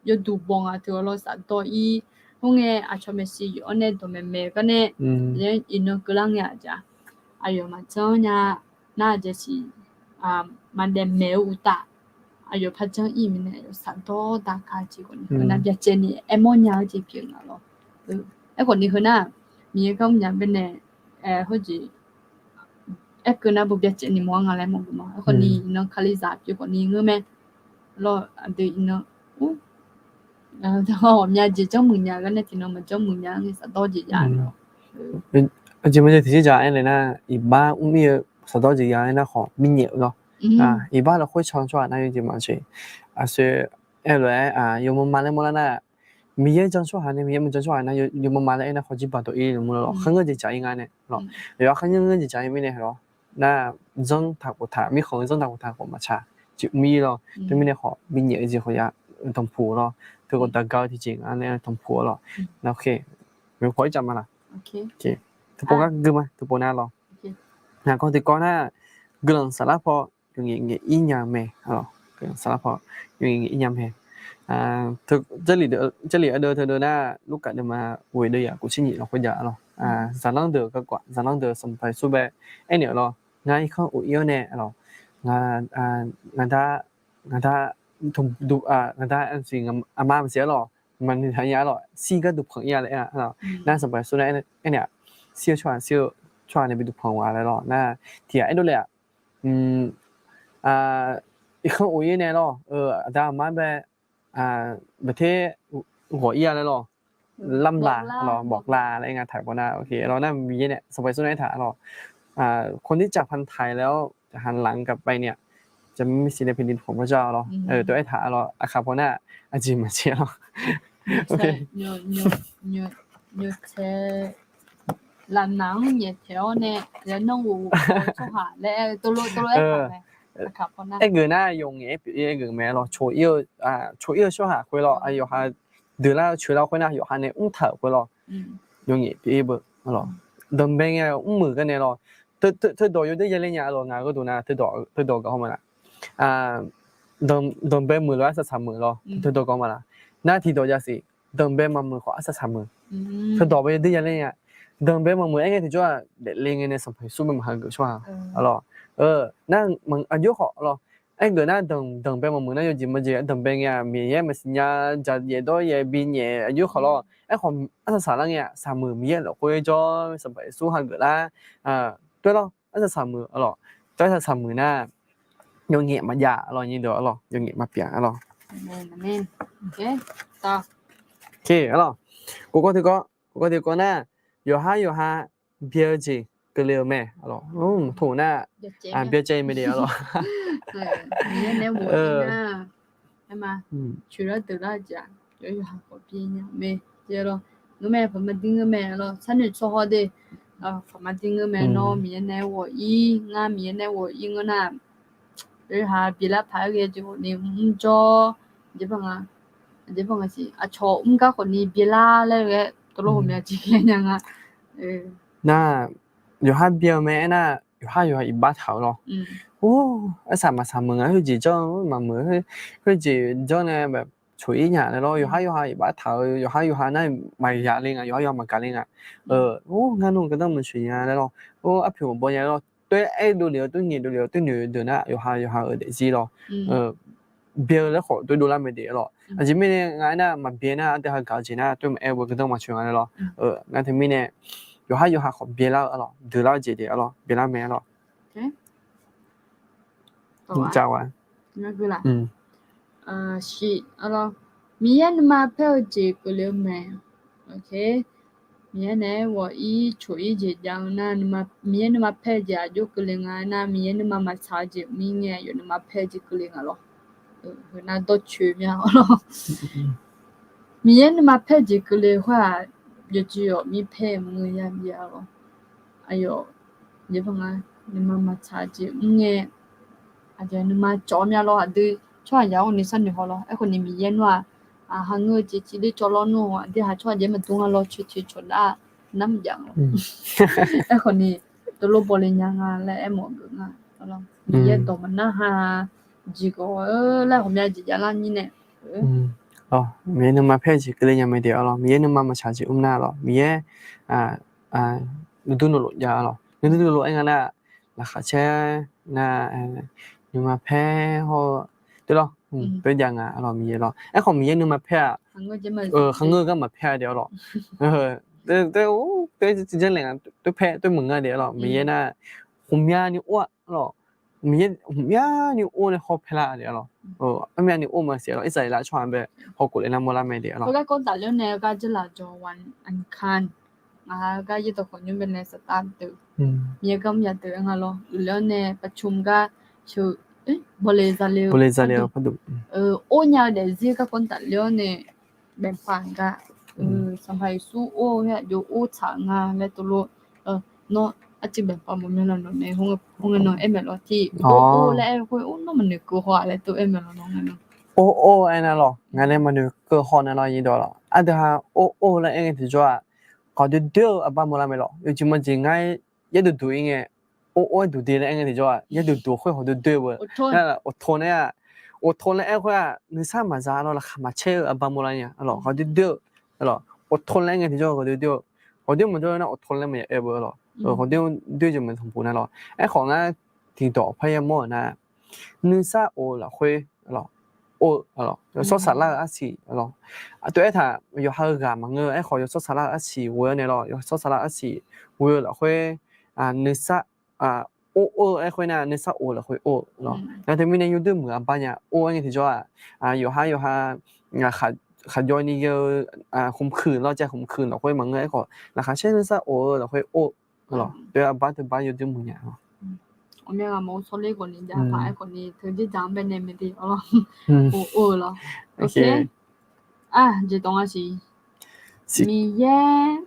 yawduq bawq nga teu-a lawr safdawr-ir. Khoerngae aqcawq maeqshi yawf-awr nae dawqmaeq maeq gar nae iqnan keuvlar ngae aqjeq aqyawf maqjanr nya nar aqjeq siq maqdaef maeq-eu uqtaf, aqyawf par janr-ir mirnae aqyawf safdawr daq gar jeq khawf ni heu nar byacaevni aermawr nya-eu jeq pyeuf nga lawr. Aerkhawf ni heu nar Miqyaer gar mrnya baenae heujeq aerkeuv nar beu byacaevni mawr-a nga laer mawr beu ma. Aerkhawf ni iqnan kalizaq pyeuf khawf ni ngeur mae. Lawr aqdui iqnan ghawqmya jeq janrmuiq nya gar nae tiqnan maqjanrmuiq nya ngae safdawr jeq jav-a lawr. Aqjeq maqjeq tiqjeq jaq aer nae nar iqbax mr mir-eu safdawr jeq jav-aer nar khawf mirnyaef-eu lawr. Iqbax lafkhoer can tsawrhaq nar yawjeq maqjeq aqsoeq aerlof-aer yawmawma laer mawrlar nar, Miqyaer jan tsawrhaq nae Miqyaer maqjan tsawrhaq nar, yawmawma laer aernar khawf jirbaq dawq-ir lmr lawr, kharngeur jeq dzaq-ir nga nae lawr. Yawqha kharngeur jeq dzaq-ir mirnae lawr, nar zanr taq khoftaq, mirkhanq-eu zanr taq khoftaq khawf maqtsaq jeq mr-ir lawr. Teumirnae khawf binyaef-eu jeq khawf ya danqpuq lawr. Teukhawf daqga-eu tiqjeq nga nae danqpuq-awr lawr. Nar, khof-ir caf ma laq. Teu pov gar gui ma, teu pov nar lawr. Ngaq kawv tiqkawv nar, guiqlanq saflar paw yawqngaef ngaef-ir nya-eu mae. Guiqlanq saflar paw yawqngaef ngaef-ir nya mae. Jarlif ardeuv teudeuv nar, Lurkaf deuvma ghoeq deuv yaf kov tser nyif lawr khoerjav lawr. Zaqlanr deuq garkawv, zaqlanr deuq Sanqpaq Yeqsur bae aernaeq-eu lawr, ngar irkanr of-ir-awr nae lawr, ngaq da, ngaq da, ngaq da, aqma maqsiq-ar lawr, maqnoeq taq nya-ar lawr, shir gar duqpanq-ir-a laer aer-a. Nar Sanqpaq Yeqsur nar aernaeq-aq, shir-eu tsawrhaq, shir-eu tsawrhaq nae bi duqpanq-a laer lawr. Nar tiq ghaq aerdov le-aq, irkanr of-ir nae lawr, aqda aqma bae baqter ghawq-ir-a laer lawr, ล่ำลา lawr, บอกลา laer aer nga taq paw nar, lawr nar Miqyaer nae Sanqpaq Yeqsur nae aertaq lawr, คนที่จะพันถ่ายแล้วจะหันหลังกลับไปเนี่ย จะไม่มีสิทธิ์ในแผ่นดินของพระเจ้า lawr. Tov aertaq lawr, aqkaq paw nar aqjeq maqjeq lawr. เออ aergeuf nar yawqngaef-aer pyeuf-ir aergeuf mae lawr, coq-ir-eu, coq-ir-eu tsawrhaq khoer lawr, yawqha deuq lar-eu coeq lar khoer nar yawqha nae mrtaq-euq khoer lawr, yawqngaef pyeuf-ir beu lawr. Danqbae ngae mrmuiq gar nae lawr, teudawq yawdeuq yaler nya lawr, ngaq-eu gharduq nar teudawq gaq haw ma laq. Danqbae muiq lof-aer arsaq saq muiq lawr, teudawq gaq ma laq. Nar tiqdawq jav siq, danqbae maqmuiq khawf arsaq saq muiq. Teudawq bae yawdeuq yaler nya. Danqbae maqmuiq aer ngae tiqjawr-aq, daefle ngae nae Sanqpaq Yeqsur bae maqhageuf tsawrhaq lawr. Nar aqjox khawf lawr, aergeuf nar danqbae maqmuiq nar yawjeq majeq danqbae ngae-aq, Miqyaer maqsiq nya, dzaq yaef dawr yaef bi nyaef aqjox khawf lawr. Aerkhawf arsaq saq lar ngae-aq, saq muiq Miqyaer lafkhoer jawr, Sanqpaq Yeqsur hageuf lar. Toer lawr, arsaq saq muiq lawr. Toer arsaq saq muiq nar yawqngaef maqjav lawr, nyirdeuq lawr, yawqngaef maqpyeuf lawr. Kawv tiqkawv, kawv tiqkawv nar, yawqhar yawqha byae-eu jeq keuvle-eu mae lawr. Tov nar byacaev mae de lawr. Coeqlar deuqlar-eu jeq-aq, yawqha khawf byae nya mae. Ngeurmae paqma dir ngeur mae lawr, sharnoeq tsawrhawr de, paqma dir ngeur mae. Nawr Miqyaer nae ghawq-ir, ngar Miqyaer nae ghawq-ir ngeur nar, yawqha byaelar paq-aer ghae jeq khawf ni mrjawr, aqjeq baq nga siq, aqcawq mr gar khawf ni byaelar laer ghae tawvlawr ghawqmya jeq ghae nya nga. Nar, yawqhar byae-eu mae aernar, yawqhar yawqha iqbax taq-eu lawr. Or, arsaq maqsaq muiq nga, khoerjeq janr maqmuiq, khoerjeq janr nae coq-ir nya laer lawr. Yawqhar yawqha iqbax taq-eu, yawqhar yawqha nar maqya le nga, yawqhar yawqha maqgaq le nga. Or, ngar nawr gardanr maqtsoeq nya laer lawr. Or, arpoeq maqbaw nya laer lawr. Toer aerdov lef-eu, toer nyaef dov lef-eu, toer noeq deuq nar yawqha yawqha-euq daefzir lawr. Byae-eu laer khawf toer dovlar mae de lawr. Aqjeq mirnae nga aernar, maqbyae nar aqdui hagaq-eu jeq nar toer maqaer-eu beuq gardanr maqtsoeq nga laer lawr. Ngar teumirnae yawqhar yawqha khawf byaelar-eu lawr, deuqlar-eu jeq de lawr, byaelar mae lawr. Miqyaer nuima paer-eu jeq keuvle-eu mae. Miqyaer naeq-aer ghawq-ir coq-ir jeq jav-eu nar, Miqyaer nuima paer-eu jeq aqjox keuvle nga aernar, Miqyaer nuima maqtsaq-eu jeq mir ngae, aqyawf nuima paer-eu jeq keuvle nga lawr. Heu nar dawrcoeni-a lawr. Miqyaer nuima paer-eu jeq keuvle khoer-aq, yawqjeq yawf mir paer maqngeur ya bif-a lawr. Aqyawf, nuima maqtsaq-eu jeq mr ngae, aqyawf nuima cawv mya lawr. Aqdui tsawrhaqzaq-anr ni sharnoeq haw lawr. Aerkhawf ni Miqyaer nmr-aq, hangeur-eu jeq civler cawv lawr nmr-aq, aqdui haq tsawrhaqzaq maqdmr nga lawr, coeq coeq cawq nar nar maqjav nga. Aerkhawf ni teulof bawle nya nga laer aermawf geuf nga. Miqyaer dawq maqnar ha, jeq gawq-eu laer ghawqmya jeq javlar nyir nae. Miqyaer nuima paer-eu jeq keuvle nya mae de-a lawr. Miqyaer nuima maqtsaq jeq mr nar lawr. Miqyaer nuidur nuilof jav-a lawr. Nuidur nuilof aer nga nar, laqkhaq caer nar, nuima paer hawr, teu lawr, teu jav nga lawr Miqyaer lawr. Aerkhawf Miqyaer nuima paer-aq, kharngeur gar maqpaer-a de-a lawr. Teu janrlaeq nga, teu paer teu meuq nga de-a lawr. Miqyaer nar, ghawqmyani or-a lawr. Miqyaer ghawqmyani or nae hawpae lar de-a lawr. Ghawqmyani or maqsiq-a lawr. Irsaqleqlav tsawrhaq bae hawkhof le nar mawrlar mae de-a lawr. Ngaq-euq gar yaerdawq khawf nymr bae nae saqtaf deuq, Miqyaer gar mr yadeuq-aer nga lawr. Uiqler-awr nae paqcmr gar sheuq Bawle zale-eu parduq, or nya-eu daefzir garkawv tafler-awr nae, baefpaq gar, Sanqpaq Yeqsur or-eu-aer aqjox or tsaq nga laer teulof, nawr arcuiv baefpaq mawf mya lawq nawq nae, or ngae nawr aer maeq lawq tiq, or or laer aer khoer or nawr maqnoeq keuv haw-a laer teulof aer maeq lawq nawq ngae nawr. Or or aernar lawq, ngaq nae maqnoeq keuv haw nae lawq, iqdawq lawq. Aqdui ha or or laer aer ngae tiqjawr-aq, khawf doer doer-eu aqbar mawrlar mae lawq. Yawjeq majeq ngar yaerduq duq-ir ngae, or or-aer duq de laer aer ngae tiqjawr-aq, yaerduq duq khoer khawf doer doer-eu, อดทน nae-aq, อดทน laer aer khoer-aq, nuisar maqza lawr, laqkhaq maqcaer-eu aqbar mawrlar nya lawq, khawf doer doer-eu lawq. อดทน laer aer ngae tiqjawr khawf doer doer-eu, khawf doer maqjawr nar อดทน laer maqya aer beu lawq. Khawf doer doer jeq maqtanqpuq nar lawq. Aerkhawf ngar tiqdawq par yamawr-euq nar, nuisar of-eu lafkhoer lawq, or-eu lawq, yawshawr saflar-eu arsiq lawq. Aqtov aertaq yawqha-eu ghaq maqngeur-eu, aerkhawf yawshawr saflar-eu arsiq ghoe-awr nae lawq, yawshawr saflar-eu arsiq ghoe-eu lafkhoer, nuisar or or-eu aer khoer nar nuisar of-eu lafkhoer or-eu lawq. Nar teumirnae yawdoer muiq aqbar nya or aer ngae tiqjawr-aq, yawqha yawqha khaqjawv ni ghae-eu khmqkuiq lawr, jav khmqkuiq lafkhoer maqngeur, aerkhawf laqkhaq caer nuisar of-eu lafkhoer or-eu lawq. Teu aqbar teu bar yawdoer muiq nya lawq. Aqmyanlaf mawf-eu tsawrler khawf ni jav taq aerkhawf ni teu dzerdzaq-anr baenae maeqde lawr, or or-eu lawq. Jeq tawv nga siq. Miqyaer,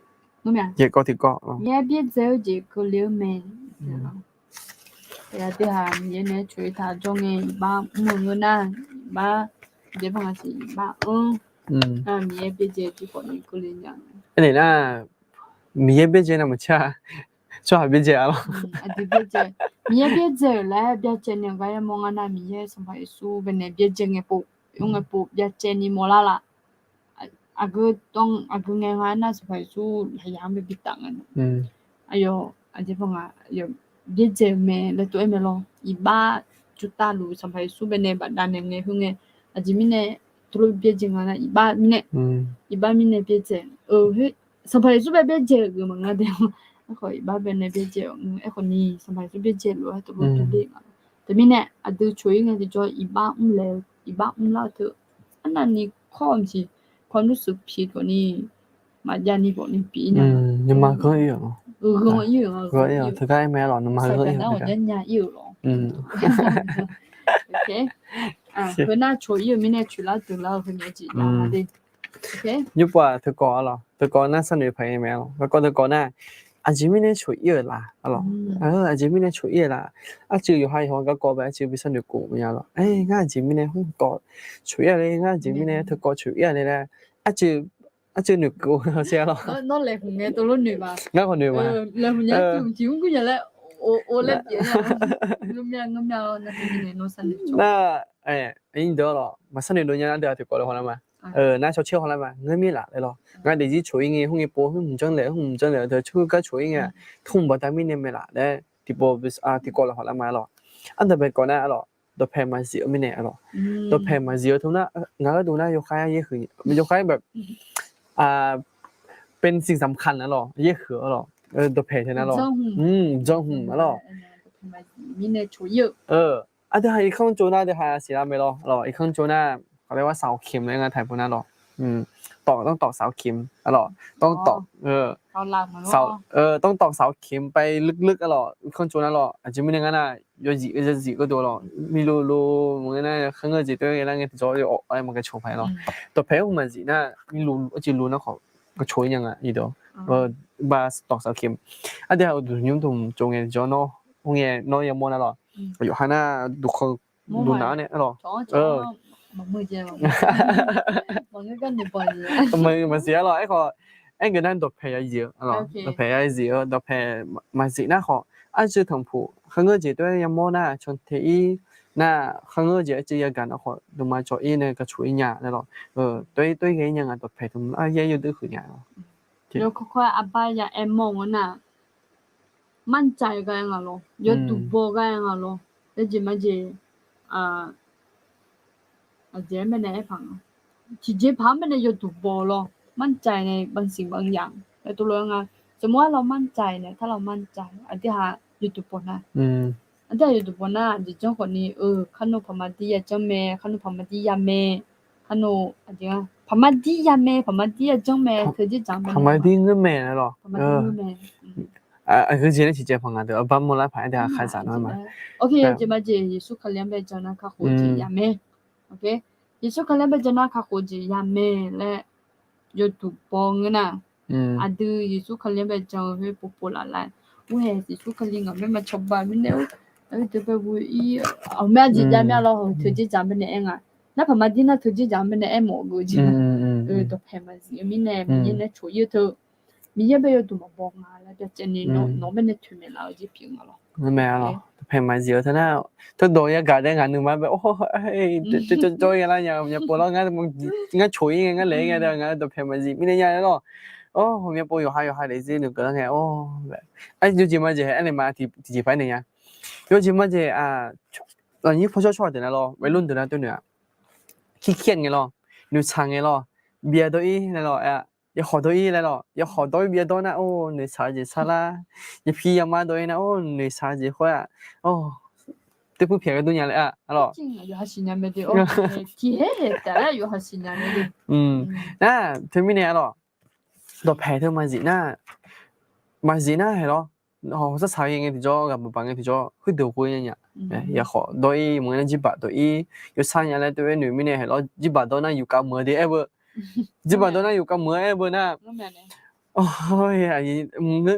Miqyaer byaerdzae-eu jeq keuvle-eu mae. Aqdui ha Miqyaer nae coq-ir taq jawr ngae iqbax mr-eu ngeur nar, iqbax, Miqyaer byaerdzae-eu jeq khawf ni keuvle nya. Aernaeq nar, Miqyaer byaerdzae nar maqcaer-a. Tsawrhaq byaerdzae-a lawr. Miqyaer byaerdzae-euq laer byacaevni-eu gar yamawr ngar nar, Miqyaer Sanqpaq Yeqsur baenae byaerdzae ngae pov, oe ngae pov byacaevni mawrlar laf. Aqgeu, aqgeu ngae nga nar Sanqpaq Yeqsur laqyaq-anr bae bitaf nga. Aqyawf aqjeq paq nga, byaerdzae-eu mae laer tov-aer mae lawr. Iqbax jurtavluf Sanqpaq Yeqsur baenae bafdav naeq ngae khoerngae, aqjeq mirnae teulof byaerdzae nga nar, iqbax mirnae, iqbax mirnae byaerdzae-eu, Sanqpaq Yeqsur bae byaerdzae-euq geuf maqnga de. Aerkhawf iqbax baenae byaerdzae-euq, aerkhawf ni Sanqpaq Yeqsur byaerdzae lof-aer teulof tov le nga. Teumirnae aqdui coq-ir ngae tiqjawr iqbax mrlaeq-eu, iqbax mrlar-eu teu arnavni kawr-eu maqsiq, kawr nmr shuif piq khawf ni, maqjav ni khawf ni pyeuf-ir nya. Nuima ghanr-ir-euq, ghanr-ir-euq, teugar aer mae lawq, nuima ghanr-ir-euq, nya-ir-euq lawq. Heunar coq-ir-euq mirnae coeqlar deuqlar-eu heunyae jeq nya-a de. Nymrpov-aq teukawv-a lawq, teukawv nar sharnoeq paq-aer mae lawq. Garkawv teukawv nar, aqjeq mirnae coq-ir-euq laf-a lawq. Aqjeq mirnae coq-ir-euq laf. Arcuiv yawqha yawqha garkawv bae arcuiv bi sharnoeq khof nya lawq. Aer, ngar aqjeq mirnae hmq kawv coq-ir-a le, ngar aqjeq mirnae teukawv coq-ir-a le laer, arcuiv, arcuiv noeqkeuv-eu shar lawq. Ngar khawf noeq ma. Nar, aqyuif deuq lawq, maqsharnoeq dov nya nar deuq-aq teukawv le haw lar ma. Nar cawcaer haw lar ma, ngeur mir laf laer lawq. Ngar daefzir coq-ir ngae, khoerngae pov, hmq janr laef, hmq janr laef-eu deuq coer gar coq-ir ngae, tmr baqda mirnae mae laf laer tiqpov, tiqkawv laf haw lar ma lawq. Ardawq paeq kawv nar lawq, dawqpaeq maqzif-eu mirnae lawq. Dawqpaeq maqzif-eu teu nar, ngaq gharduq nar yawkhav yaerhuiq, yawkhav เป็นสิ่งสำคัญ lawq, yaerhuiq-a lawq. Dawqpaeq teu nar lawq, janrhmq-a lawq. Aqdui ha irkanr tsov nar deuq ha siqlar mae lawq. Irkanr tsov nar, เขาเรียกว่าเสาเข็ม laer ngar taqpov nar lawq. ตอก ต้องตอกเสาเข็ม lawq. ต้องตอกเสาเข็มไปลึกๆ lawq. Irkanr tsov nar lawq, aqjeq mirnae ngar nar, yawzif yawzif gharduq lawq, miqluvluv maqngeur nar kharngeur jeq tov-aer ghae lar ngae tiqjawr yawawq-aer maqghae cawq paq-aer lawq. Dawqpaeq-anr maqzif nar, miqluvluv arcuiv luv nar khawf, ghae cawq-ir nya nga iqdawq. ต้องตอกเสาเข็ม. Aqdui ha uqduq nymr dmq tsov ngae tiqjawr nawr, khoerngae nawr yamawr nar lawq. Yawqha nar duqkhanq duqnaq-anr nae lawq. Maqsiq-a lawq, aerkhawf, aergeuf nar dawqpaeq yazif-eu, dawqpaeq yazif-eu, dawqpaeq maqzif nar khawf, arcuiv tanqpuq kharngeur jeq tov-aer yamawr nar, cantae-ir nar, kharngeur jeq arcuiv yagaq nar khawf, dmqma cawq-ir nae gaq coq-ir nya laer lawq. Tov-aer tov-aer ghae-ir nya nga dawqpaeq tmq-aer yaer yawdui huiq nya lawq. Yawkawr kawr-aer arbar ya aermawr-eu nar, มั่นใจ ghae nga lawr, yawduq baw ghae nga lawr, yaerjeq marjeq, aqjeq-aer mae nae aerpaq nga. Tiqjeqpaq-anr mae nae yawduq baw lawr, มั่นใจ nae บางสิ่งบางอย่าง laer tov lof-aer nga. สมมุติว่าเรามั่นใจ nae, ถ้าเรามั่นใจ aqdui ha yawduq baw nar, aqdui ha yawduq baw nar, aqjeq janr khawf ni, eu, kharnov paqma dir ya janr mae, kharnov paqma dir ya mae, kharnov, aqjeq, paqma dir ya mae, paqma dir ya janr mae, teu jeq dzaq mae, paqma dir ngeur mae lawq. Aqgeujeq nae tiqjeq paq ngaq deuq arbar mawrlar paq-aer deuq aqkhaqzaq nar ma. Yawjeq majeq Yeqsur Kali-anr bae jan nar kakhof jeq ya mae. Yeqsur Kali-anr bae jan nar kakhof jeq ya mae laer yawduq baw ngeur nar, aqdui Yeqsur Kali-anr bae jan-eu khoer povpov laf lar. Ur-ae Yeqsur Kali ngaq mae ma cawba mirnae-ur, aqdui bae ghoe-ir, aqmar aqjeq jav mir-a lawr, teujeq dzaq mirnae aer nga. Nar paq ma dir nar teujeq dzaq mirnae aer mawf-eu jeq. Dawqpaeq maqzif-eu mirnae Miqyaer nae coq-ir-eu teu, Miqyaer bae yawduq maqbaw nga laer byacaevni nawq-anr bae nae toeqmaeq laf-eu jeq pyeuf nga lawr. Dawqpaeq maqzif-eu teu nar, teudawq yagaq dae ngaq nuima bae, jawrjawr-ir lar nya, myavpov lawr ngar, ngar coq-ir ngae, ngar laeq-ir ngae, ngar dawqpaeq maqzif mirnae nya laer lawr. Myavpov yawqha yawqha daefzir nuikeuvlar ngae, yawjeq majeq aernaeq ma, tiqjeq paq-aer naeq nya. Yawjeq majeq, aqnyir pawshawr shawr-aq deuq nar lawr, วัยรุ่น deuq nar toer noeq-aq, ขี้เกียจ ngae lawr, noeqtsaq ngae lawr, byav dawr-ir laer lawr, yawkhawf dawr-ir laer lawr, yawkhawf dawr-ir byav dawr nar, or noeqtsaq-eu jeq sar lar, yapi yama dawr-ir nar, or noeqtsaq-eu jeq khoer-aq, or, teupuir pyaeq ghae dur nya laer-a lawr. Nar teumirnae-a lawr, dawqpaeq teu maqzif nar, maqzif nar haeq lawr, hawq sar saq-eu ngae tiqjawr, ghaq baq baq ngae tiqjawr, khoerdeuq ghoe nya nya. Yawkhawf dawr-ir maqngeur nar jirbaq dawr-ir, yawsar nya laer tov-aer noeq mirnae haeq lawr, jirbaq dawr nar yufkav meuq-eu de aer beu. Jirbaq dawr nar yufkav meuq-eu aer beu nar,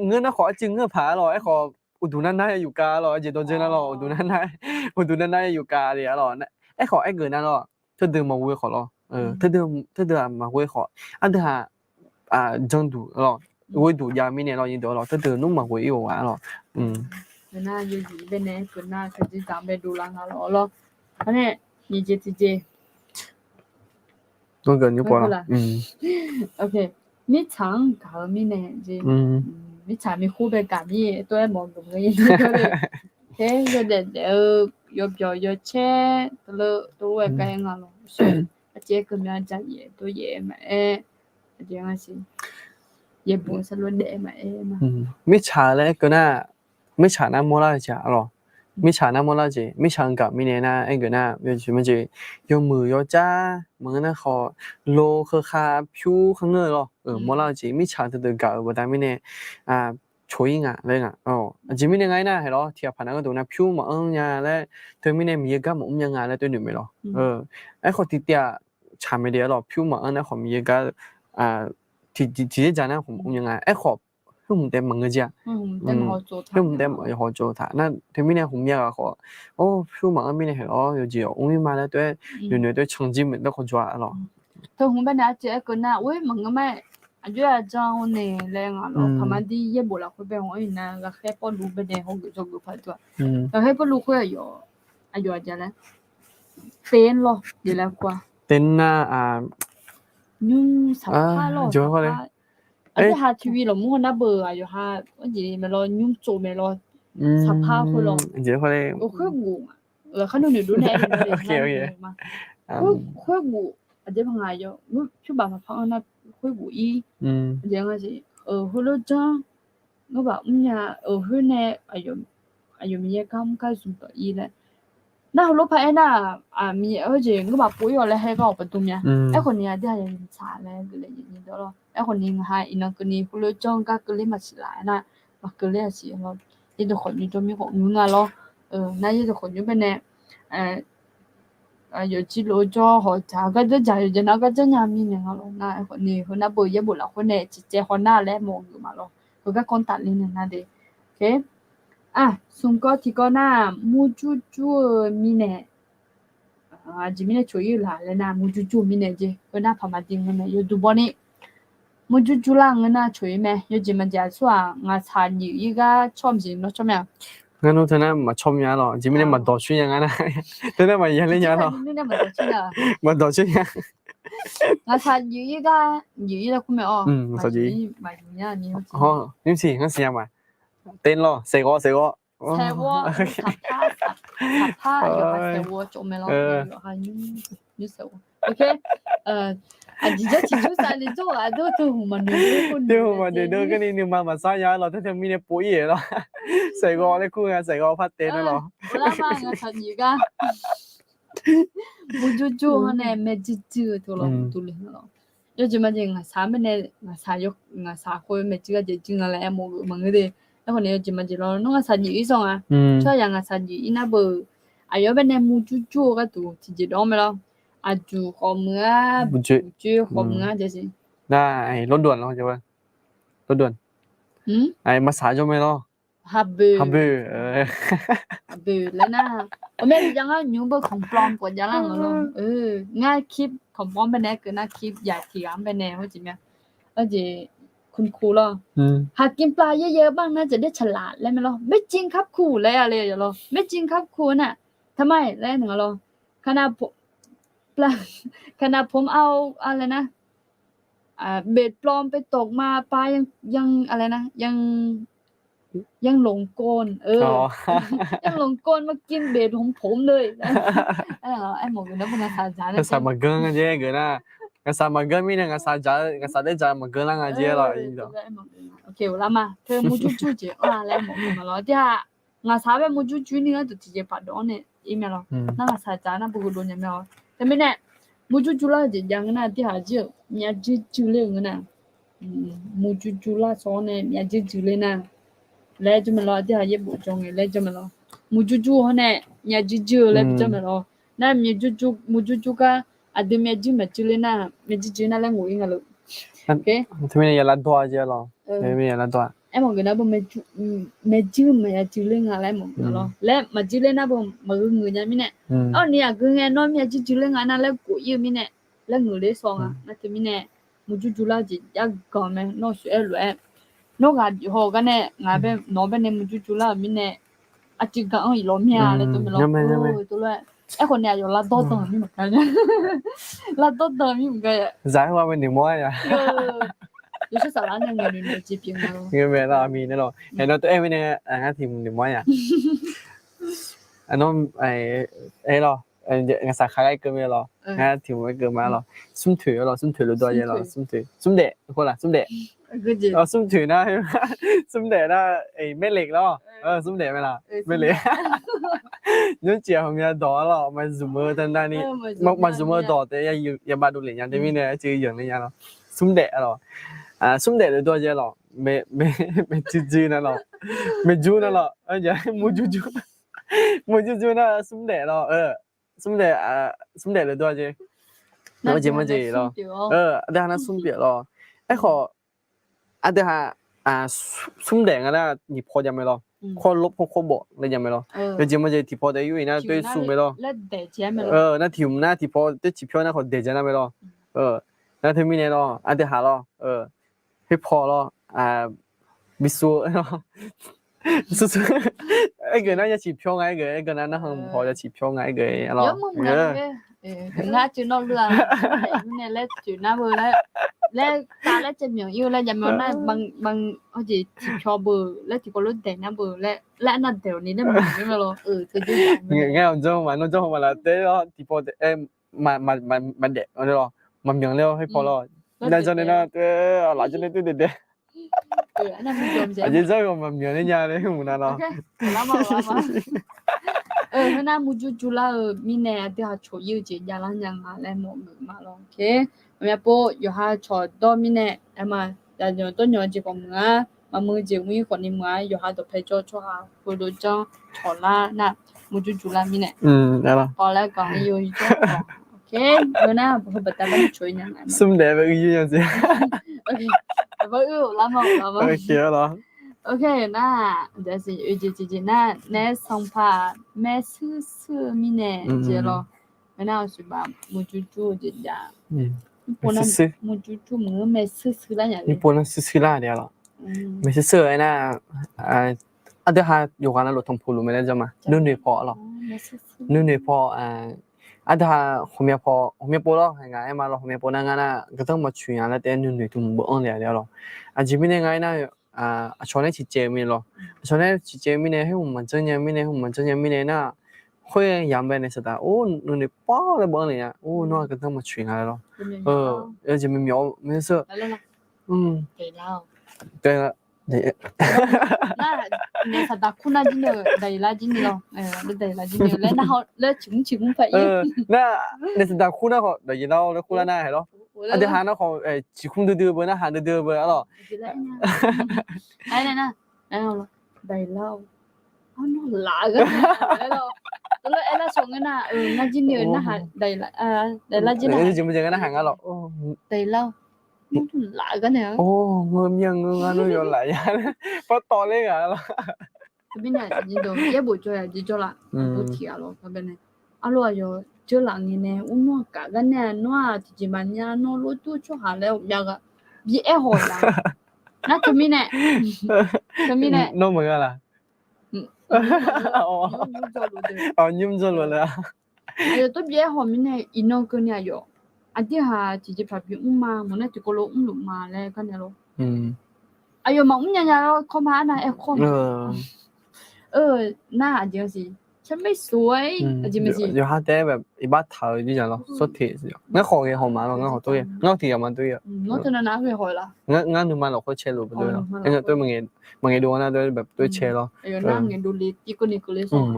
ngeur nar khawf arcuiv ngeur paq-a lawr, aerkhawf uqduq nar nar yufkav lawr, aqjeq dawqdzeur nar lawr, uqduq nar nar, uqduq nar nar yufkav le-a lawr. Aerkhawf aergeuf nar lawr, teudeuq maqghoe khawf lawr, teudeuq, teudeuq-aq maqghoe khawf, aqdui-aq, janduq lawr, ghoeduq jav mirnae lawr, nyirdeuq lawr, teudeuq nmr maqghoe-ir-euq-a lawr. Nar yawzif baenae keuv nar teujeq dzaq bae dovlar nga lawr lawr. Arnae nyiq jeq tiqjeq Mirtsaq-anr gaq-eu mirnae jeq, mirtsaq mirkhoer bae gaq mir-aer tov-aer mawf-eu geuf-eu, yawdaef daef-eu yawbyawq yawcaer teulof tov-aer gar-aer nga lawr. Arcaev-aer keuvmya jav yaef dov yaef maqaer, yaeqbmq sar lof daef maqaer. Mirtsaq laer aer keuv nar, mirtsaq nar mawrlar-eu jeq-a lawr. Mirtsaq nar mawrlar-eu jeq, mirtsaq-anr gaq mirnae nar aer geuf nar, yawmuiq yawcar maqngeur nar khawf, lo kheukhav pyur kharngeur-eu lawr, mawrlar-eu jeq mirtsaq teudeuq gaq-euq baqda mirnae coq-ir nga laer nga. Aqjeq mirnae nga-aer nar haeq lawr, tiqghaq paq nar gharduq nar pyur maqanr nya laer, teumirnae Miqyaer gar maqmr nya nga laer tov-aer noeq mae lawr. Aerkhawf tiqtiv-aq tsaq mae de-a lawr, pyur maqanr nar khawf Miqyaer gar tiqjeq dzaq nar khawf maqmr nya nga. Aerkhawf khoer hmq taef maqngeur jir-a. Khoer hmq taef hawqtsov taq nar, teumirnae hmq myav ghaq khawf, or, pyur maqanr mirnae haeq lawr, yawjeq-awq mr-ir ma laer tov-aer, noeqnoeq tov-aer canjir maeq dawr khawf jawr-a lawr. Teu hmq baenae arcaev-aer keuv nar, or, maqngeur ma, aqjox-aer aqjan-awr nae laer nga lawr. Paqma dir yaerbof lafkhoer bae-awr ir nar, ghaqkhaer Pawrluv baenae hawgeuf dzawgeuf paq dov-a. Ghaqkhaer Pawrluv khoer aqyawf, aqyawf aqjeq laer, ten lawr jeq laer kur-a. Ten nar, nymr saqpar lawr, saqpar. Aqjeq ha tiqvi lawqmur haw nar beu aqyawf ha, arjeq mae lawr, nymr tsov mae lawr, saqpar khoer lawr. Khoer ghof, kharnoeq noeq dov nae aer-eu ma. Khoer ghof, aqjeq baq ngaq yawf, pyur baf maqpar-anr nar khoer ghof-ir. Aqjeq nga jeq, heulof janr, ngeurmaf mrnya-euq khoer nae, aqyawf Miqyaer gar mr gar zmq tawf-ir laer. Nar heulof paq-aer nar, Miqyaer-eu jeq ngeurmaf pov-ir-awq laer haer gar-awq baqdmr mya. Aerkhawf ni aqdui aqyawf tsaq laer geufle nyi dawr lawr. Aerkhawf ni ngaq ha iqnan keuvni heulof janr gar keuvler maqsiq laf-aer nar, maqkeuvler-a siq lawr. Yaerdawq khawf nymr jawr mir khawf ngeur nga lawr. Nar yaerdawq khawf nymr baenae yawqjir lof-eu jawr hawq dzaq-eu gar dzanr dzaq yawqjeq nar gar dzanr nya mirnae nga lawr. Nar aerkhawf ni heunar beu yaerbof lafkhoer nae ciqcaev haw nar laer mawf-eu geuf ma lawr. Heugar kanr tafler nae nar de. Smq kawv tiqkawv nar, murjur jur-eu mirnae, aqjeq mirnae coq-ir-eu laq laer nar, murjur jur-eu mirnae jeq. Khoernar paqma dir ngeur mae yawduq bawni. Murjur jur lar ngeur nar coq-ir mae. Yawjeq maqjeq aqsur-aq, ngaqsaq nyiq-ir gar cawr maqjeq nawr cawr mya. Ngar nawr teunar maqcawr mya lawr. Aqjeq mirnae maqdawq coer nya ngar nar. Teunar maqya ler nya lawr. Maqdawq coer nya. Ngaqsaq nyiq-ir gar, nyiq-ir laer kur mae-awr. Nymrsiq ngar siqnya ma. Ten lawr, saeqghawv, saeqghawv. Saeqghawv, saqpar, saqpar aqyawf ha saeqghawv cawv mae lawr. Aqjeq jawr tiq jur sav le jawr-aq, aqdui teu hmq maqnoeq dov, teu hmq maqnoeq dov garni nuima maqsar nya lawr, teu teu mirnae pov-ir-aer lawr. Saeqghawv laer kur nga, saeqghawv par tae nar lawr. Lar ma, ngaqsaq nyiq gar, murjur jur-eu hawr nae maerjuir juir-eu teu lawr, tuvle lawr. Yawjeq maqjeq ngaqsaq mirnae, ngaqsaq khoer maerjuir gar jeq juir nga laer aermawf-eu maqngeur de. Aerkhawf ni yawjeq maqjeq lawr, nawr ngaqsaq jif-ir sawr nga. Tsawrhaqzaq ngaqsaq jif-ir nar beu, aqyawf-anr baenae murjur jur-eu gharduq tiqjeq dawr mae lawr. Aqjuq khawf muiq-a, uqjoer khawf muiq-a jaeq. Nar, lawrdof-aq lawr, lawrdof-aq. Maqsaq jawr mae lawr. Haboeq. Haboeq laer nar, ghawqmya tiqjav ngar nymq-mr beu ของปลอม khawf javlar nga lawr. Ngar คลิป ของปลอม baenae aerkeuv nar คลิป yaq tiq ghaq-anr baenae hawjeq mya. Hawjeq คุณครู lawr. หากกินปลาเยอะๆ บ้างนะ จะได้ฉลาด laer mae lawr. ไม่จริงครับครู laer-a le lawr. ไม่จริงครับครู nar, ทำไม laer nga lawr. ขนาดผม เอาอะไรนะ เบ็ดปลอมไปตกมา ปลายัง ยังอะไรนะ ยัง ยังหลงกล เออ ยังหลงกลมากินเบ็ดของผมเลย Aermawf geuf nar beu ngaqsaq dzaq-a. Ngaqsaq maqgeur nga jeq geuf nar. Ngaqsaq maqgeur mirnae ngaqsaq dzaq, ngaqsaq daer dzaq maqgeur lar nga jeq lawr. Aermawf geuf nar. Oke, lar ma. Teu murjur jur jeq-anr-a laer mawf geuf ma lawr. Aqdui-aq, ngaqsaq-anr bae murjur jur ni gharduq tiqjeq paqdawv-anr nae ir mae lawr. Nar ngaqsaq dzaq nar beu heudov nya mae lawr. Teumirnae murjur jur lar-eu jeq jav ngeur nar, aqdui-aq jir-euq myavjuir juir ler-eu ngeur nar, murjur jur lar sawr-awr nae myavjuir juir ler nar laer jawr mae lawr. Aqdui-aq yaerbof jawr ngae laer jawr mae lawr. Murjur jur hawr nae myavjuir juir-eu laer bijawr mae lawr. Nar murjur jur gar aqdui myavjuir maqjuir ler nar, myavjuir juir nar laer ngof-ir nga lor. Teumirnae ya lardawr-a jeq lawr. Aermawf geuf nar beu myavjuir maqya juir ler nga laer mawf geuf lawr. Laer maqjuir ler nar beu maqgeuv ngeuq nya mirnae, arni aqgeu ngae nawr myavjuir juir ler nga nar laer gof-ir-eu mirnae, laer ngeuq ler sawr nga. Nar teumirnae murjur jur lar-eu jeq jav ganq mae. Nawr suf-aer lof-aer, nawr ghaq bif haw-eu gar nae ngaq-anr bae nawq-anr baenae murjur jur lar-euq mirnae, arcuiv ganq-anr iqlawq mir-a laer tov mae lawr. Aerkhawf nae aqyawf lardawr danq mir maqgeur nya. Lardawr danq mir maqgeur-a. Zaq-aer haw-a mae noeqmawr-a ya. Yawshawr saflar nae ngaeq noeq noeq jeq pyeuf nga lawr. Ngeur mae lar aqmi nae lawr. Aernar tov-aer mirnae ngar tiq hmq noeqmawr-a ya. Arnawr, aer lawr, ngaqsaq khar gar keuv mae lawr. Ngar tiq hmq-aer keuv ma lawr. Smrtoeq-a lawr, smrtoeq lof-aer dawr-a jeq lawr. Smrtoeq, smrdaef khoer laf, smrdaef. Smrtoeq nar, smrdaef nar, maerlef lawr. Smrdaef mae laf, maerlef. Nymrcif-aq hawqmya dawq-a lawr, maqzmq-eu taqnavni, maqzmq-eu dawq taef ya bav dovlef nya teumirnae arcuiv yanqler nya lawr. Smrdaef-a lawr, smrdaef lof-aer dawr-a jeq lawr. Maeqjuir juir nar lawr, maeqjuir nar lawr, murjur jur, murjur jur nar smrdaef lawr. Smrdaef, smrdaef lof-aer dawr-a jeq. Nar jeq manr jeq lawr. Aqdui ha nar smrdaef lawr. Aerkhawf, aqdui ha, smrdaef nga nar nyiq paw jav mae lawr. Khoer lof khoer khoer bawf laer jav mae lawr. Yawjeq manr jeq tiq paw taef yur-iq nar doer suf mae lawr. Nar tiq hmq nar tiq paw taef ciqpyawr nar khawf daeq ja nar mae lawr. Nar teumirnae lawr, aqdui ha lawr, khoer paw lawr, bisur-eu Aergeuf nar ya ciqpyawr nga aergeuf, aergeuf nar narhaq paw ya ciqpyawr nga aergeuf lawr. Ngar cuiv nawr lur-a, nae laer cuiv nar beu laer, laer tav laer caev myawq ir-eu laer jav mae nar, bang, bang, hawjeq tiqpyawr beu laer tiqpawf lof daeq nar beu laer, laer arnav daeq-awq ni laer maqngeur mae lawr. Ngar-awq janr ma, nawr janr haw ma laf taef lawr, tiqpawf daef, maqdaef lawr, maqmyanq ler-awr khoer paw lawr. Nar janr nae nar, laf janr nae toer daef daef. Aqjeq zanr-eu maqmyanq ler nya laer mq nav lawr. Khoernar murjur jurlar-eu mirnae aqdui ha coq ir-eu jeq javlar nya nga laer mawf geuf ma lawr. Ghawqmya pov yawqha cawqdawr mirnae, aerma, yaqnyawq dawrnyawq-eu jeq khawf meuq-a, maqmuiq-eu jeq mr-ir khawf ni meuq-a, yawqha dawqpae jawr-eu tsawrhaq heulof janr cawqlar nar, murjur jurlar mirnae paw laer gaq-ir-eu jawr-a. Khoernar heubaqda gar coq ir nya nga. Smr daef bae uir yur nya jeq. Aqbawr uir-euq lar ma, lar ma. Khoernar, oeq jeq tiqjeq nar nae sanqpaq maershuir shuir-eu mirnae jeq lawr. Khoernar aqsuiq baf murjur jur-eu jeq jav. Murjur jur meuq-anr maershuir shuir lar nya. Maershuir shuir lar-a lawr. Maershuir shuir-eu aernar, aqdui ha yawqghaq navluf tanqpuq luf mae laer janr ma. Nuinoeq paw lawr. Nuinoeq paw, aqdui ha ghawqmya paw, ghawqmya pov lawr, ngaq aer ma lawr, ghawqmya pov nar ngar nar gardanr maqtsoeq nya laer taef-aer nuinoeq tmq beu anr le-a lawr. Aqjeq mirnae nga aernar, aqcawq nae ciqcaev-eu mirnae lawr. Aqcawq nae ciqcaev-eu mirnae, khoer hmq maqjanr nya mirnae, khoer hmq maqjanr nya mirnae nar, khoer yamq bae nae saqdaq, or, nuinoeq paw laer beu anr le-a, or, nawr-aq gardanr maqtsoeq nga laer lawr. Jeq maqmyawf-awr maershuir shuir. Nar, nae saqdaq kur nar jir nae-eu daqyeq lar jir ni lawr. Daqyeq lar jir ni laer nar haw laer ciqmr ciqmr paq ir. Nar, nae saqdaq kur nar khawf daqyeq lar-awr laer kur lar nar hae lawr. Aqdui ha nar khawf ciqkmr duidui-eu beu nar, ha duidui-eu beu-a lawr. Daqlar-awr, arnawr laf-eu gar nae-a laer lawr. Tawvlawr aerlar shawq ngeur nar, ngar jir ni-eu narhaq daqlar, daqlar jir nar, jir ni-eu ngar narhaq ngar lawr. Daqlar-awr, arnawr laf-eu gar nae-a. Or, ngeur mir-a ngeur ngar nawr yawlaf ya laer par tawv ler ghaq lawr. Teumirnae aqjeq ni dawq yaerbof jawr-a jeq jawr laf, aqbur tiq ghaq lawr gar bae nae. Arlawr aqyawf jeurlaf ngae nae urnawr-aq kaf gar nae-a nawr-aq tiqjeq maqnya nawr lordur tsawrhaq laer ghawqmya ghaq bi aer haw-a. Nar teumirnae, teumirnae nawr maqgha laf. Nymr jawrluf le-a. Aqyawf tawr bi aer haw mirnae iqnan keuvni aqyawf aqdirhaq tiqjeqpaq bimr ma maqngeur nar tiqkawv lo mrluf ma laer gar nae lawr. Aqyawf maqmr nya nya-awr kawr ma arnav aer kawr ma. Nar aqjeq-a siq, taqmaer soq-aer aqjeq maqsiq. Yawqha taef-aer iqbax taq-eu jir nya lawr, sawr teq. Ngar khawf ghae haw ma lawr, ngar khawf tov-aer, ngar tiq ghaq ma tov-aer. Ngar nuima lafkhoer cae luf-eu, maqngaeq dov nar tov-aer cae lawr.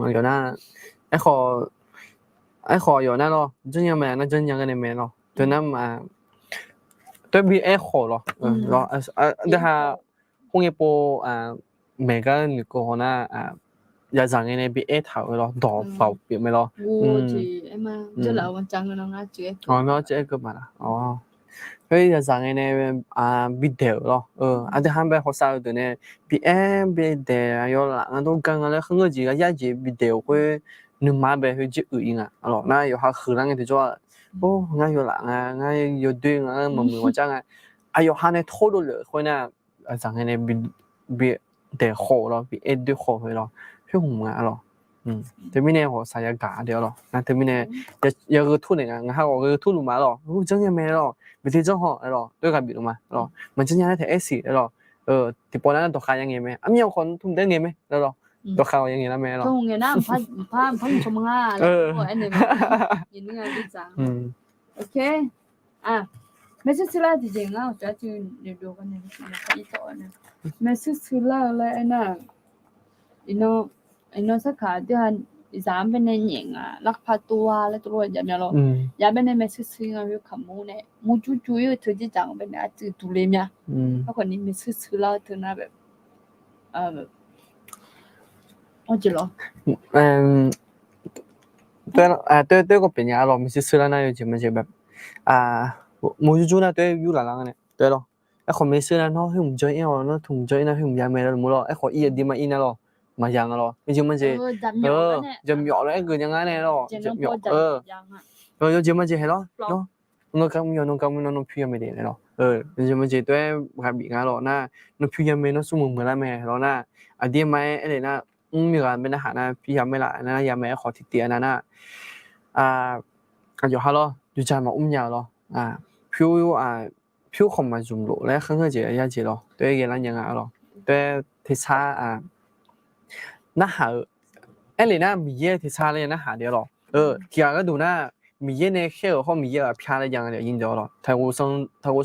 Aqyawf nar, aerkhawf, aerkhawf yawf nar lawr, janrnya mae nar janrnya gar nae mae lawr. Teunar ma, tov-aer bi aer khawf lawr. Daqha khoerngae pov maeq gar noeqkeuv haw nar, yazaq ngae nae bi aertaq-euq lawr, dawq paq pyeuf mae lawr. Aer keuv ma lawr. Khoer yazaq ngae nae bidaeq-euq lawr. Aqdui ha bae hawsav-eu deuq nae bi aer bi daeq, yawlaf nga dawr gar nga laer khaerngeur jeq gar yar jeq bi daeq-euq khoer, nuima bae khoer jir uiq-ir nga lawr. Nar yawqha huiqlar ngae tiqjawr-aq, or, ngar yawlaf nga, ngar yawdoer nga, maqmuiq maqjar nga. Aqyawf ha nae tawrdov lef-eu khoer nar, aqzaq ngae nae bi daeq khawf-eu lawr, bi aer doer khawf-eu lawr, khoer hmq nga lawr. Teumirnae ghawqshaq yagaq de-awr lawr. Nar teumirnae yagheu tur naeq nga, ngaq ha ghawq ghae turluf ma lawr. Ur, janrnya mae lawr, bi te janr haw-aer lawr, doer ghaq bif luf ma lawr. Maqjanr nya nar taef aer siq-aer lawr. Tiqpawf nar dawqkhav ya ngaeq mae, armyanr khawf tmq daer ngaeq mae lawr. Dawqkhav ya ngaeq lar mae lawr. Maershuir shuir lar-eu laer aernar, iqnan sarkaq aqdui-a, iqnan sarkaq aqdui-a, zaq-anr baenae nyaef nga, larkpa tov-a laer tov lof-aer jav mya lawr. Yaq baenae maershuir shuir nga khoer kaqmur nae murjur jur-ir-eu teu jirdzaq-anr baenae arcuiv duq le mya. Aerkhawf ni maershuir shuir lar-eu teu nar bae Awr jeq lawr. Toer, toer khawf pyeuf nya-a lawr, maershuir shuir lar nar yawjeq majeq bae, murjur jur nar toer yurlaf lar nga nae toer lawr. Aerkhawf maershuir nar nawr khoer mq janr-ir-awq, nawr tmq janr-ir nar khoer mq ya mae laer lmur lawr. Aerkhawf ir aqdir ma ir nar lawr, maqya nga lawr. Yawjeq majeq, jaqmyawf laer aer geuq nya ngar nae lawr. Yawjeq majeq hae lawr. Nawr gar mr yaw, nawr gar mr nawr, nawr pyur ya mae de nae lawr. Yawjeq majeq toer-aer ghaq bif nga lawr nar, nawr pyur ya mae, nawr smrmuiq muiq lar mae lawr nar, aqdir ma-aer aer le nar, mr mir ghaq bae narhaq nar pyur ya mae laf nar, ya mae. Aerkhawf tiqtiv-a nar nar, aqyawf ha lawr, yawqja maqmr nya-eu lawr. Pyur, pyur khawf maqzmq lof laer khaerngeur jeq ya jeq lawr, toer ghae lar nya nga lawr. Toer tersar narhaq-eu, aer le nar Miqyaer-eu tersar laer ya narhaq de lawr. Tiq ghaq gharduq nar, Miqyaer nae khaer-euq hawr Miqyaer-euq aqpyar laer jav nga de, aqyuif deuq lawr. Taqghof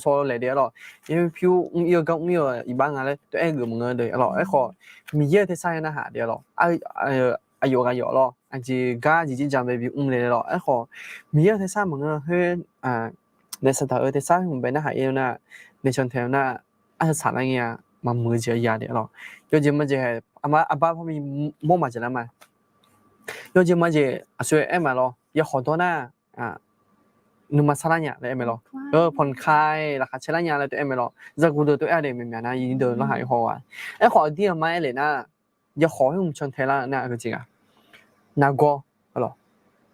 saw laeq de lawr. Yaer pyur mr ir-eu gar mr ir-eu iqbax nga laer toer aer-eu geuf maqngeur de lawr. Aerkhawf Miqyaer-eu tersar ya narhaq de lawr. Aqyawf ghaq yawf lawr, aqjeq gar jeq jir ja bae bimr le lawr. Aerkhawf Miqyaer-eu tersar maqngeur khoer, naef Saqdaq-euq tersar hmq bae narhaq ir-eu nar, naef cantae-eu nar, arsaq saq lar ngae-a, maqmuiq-eu jeq ya de lawr. Yawjeq majeq hae, aqbar parbi mawr maqjeq lar ma. Yawjeq majeq aqsur aer ma lawr, yakhawf dawr nar, nuima sar lar nya laer aer mae lawr. Pawqka laqkhaq cae lar nya laer toer aer mae lawr. Zaqguq deuq toer aer de, myaqmyaq nar yideuq lanrhaq ir haw-a. Aerkhawf aqdir aqma aer le nar, yakhawf khoer hmq cantae lar nar aqgeu jeq ghaq, nargawr,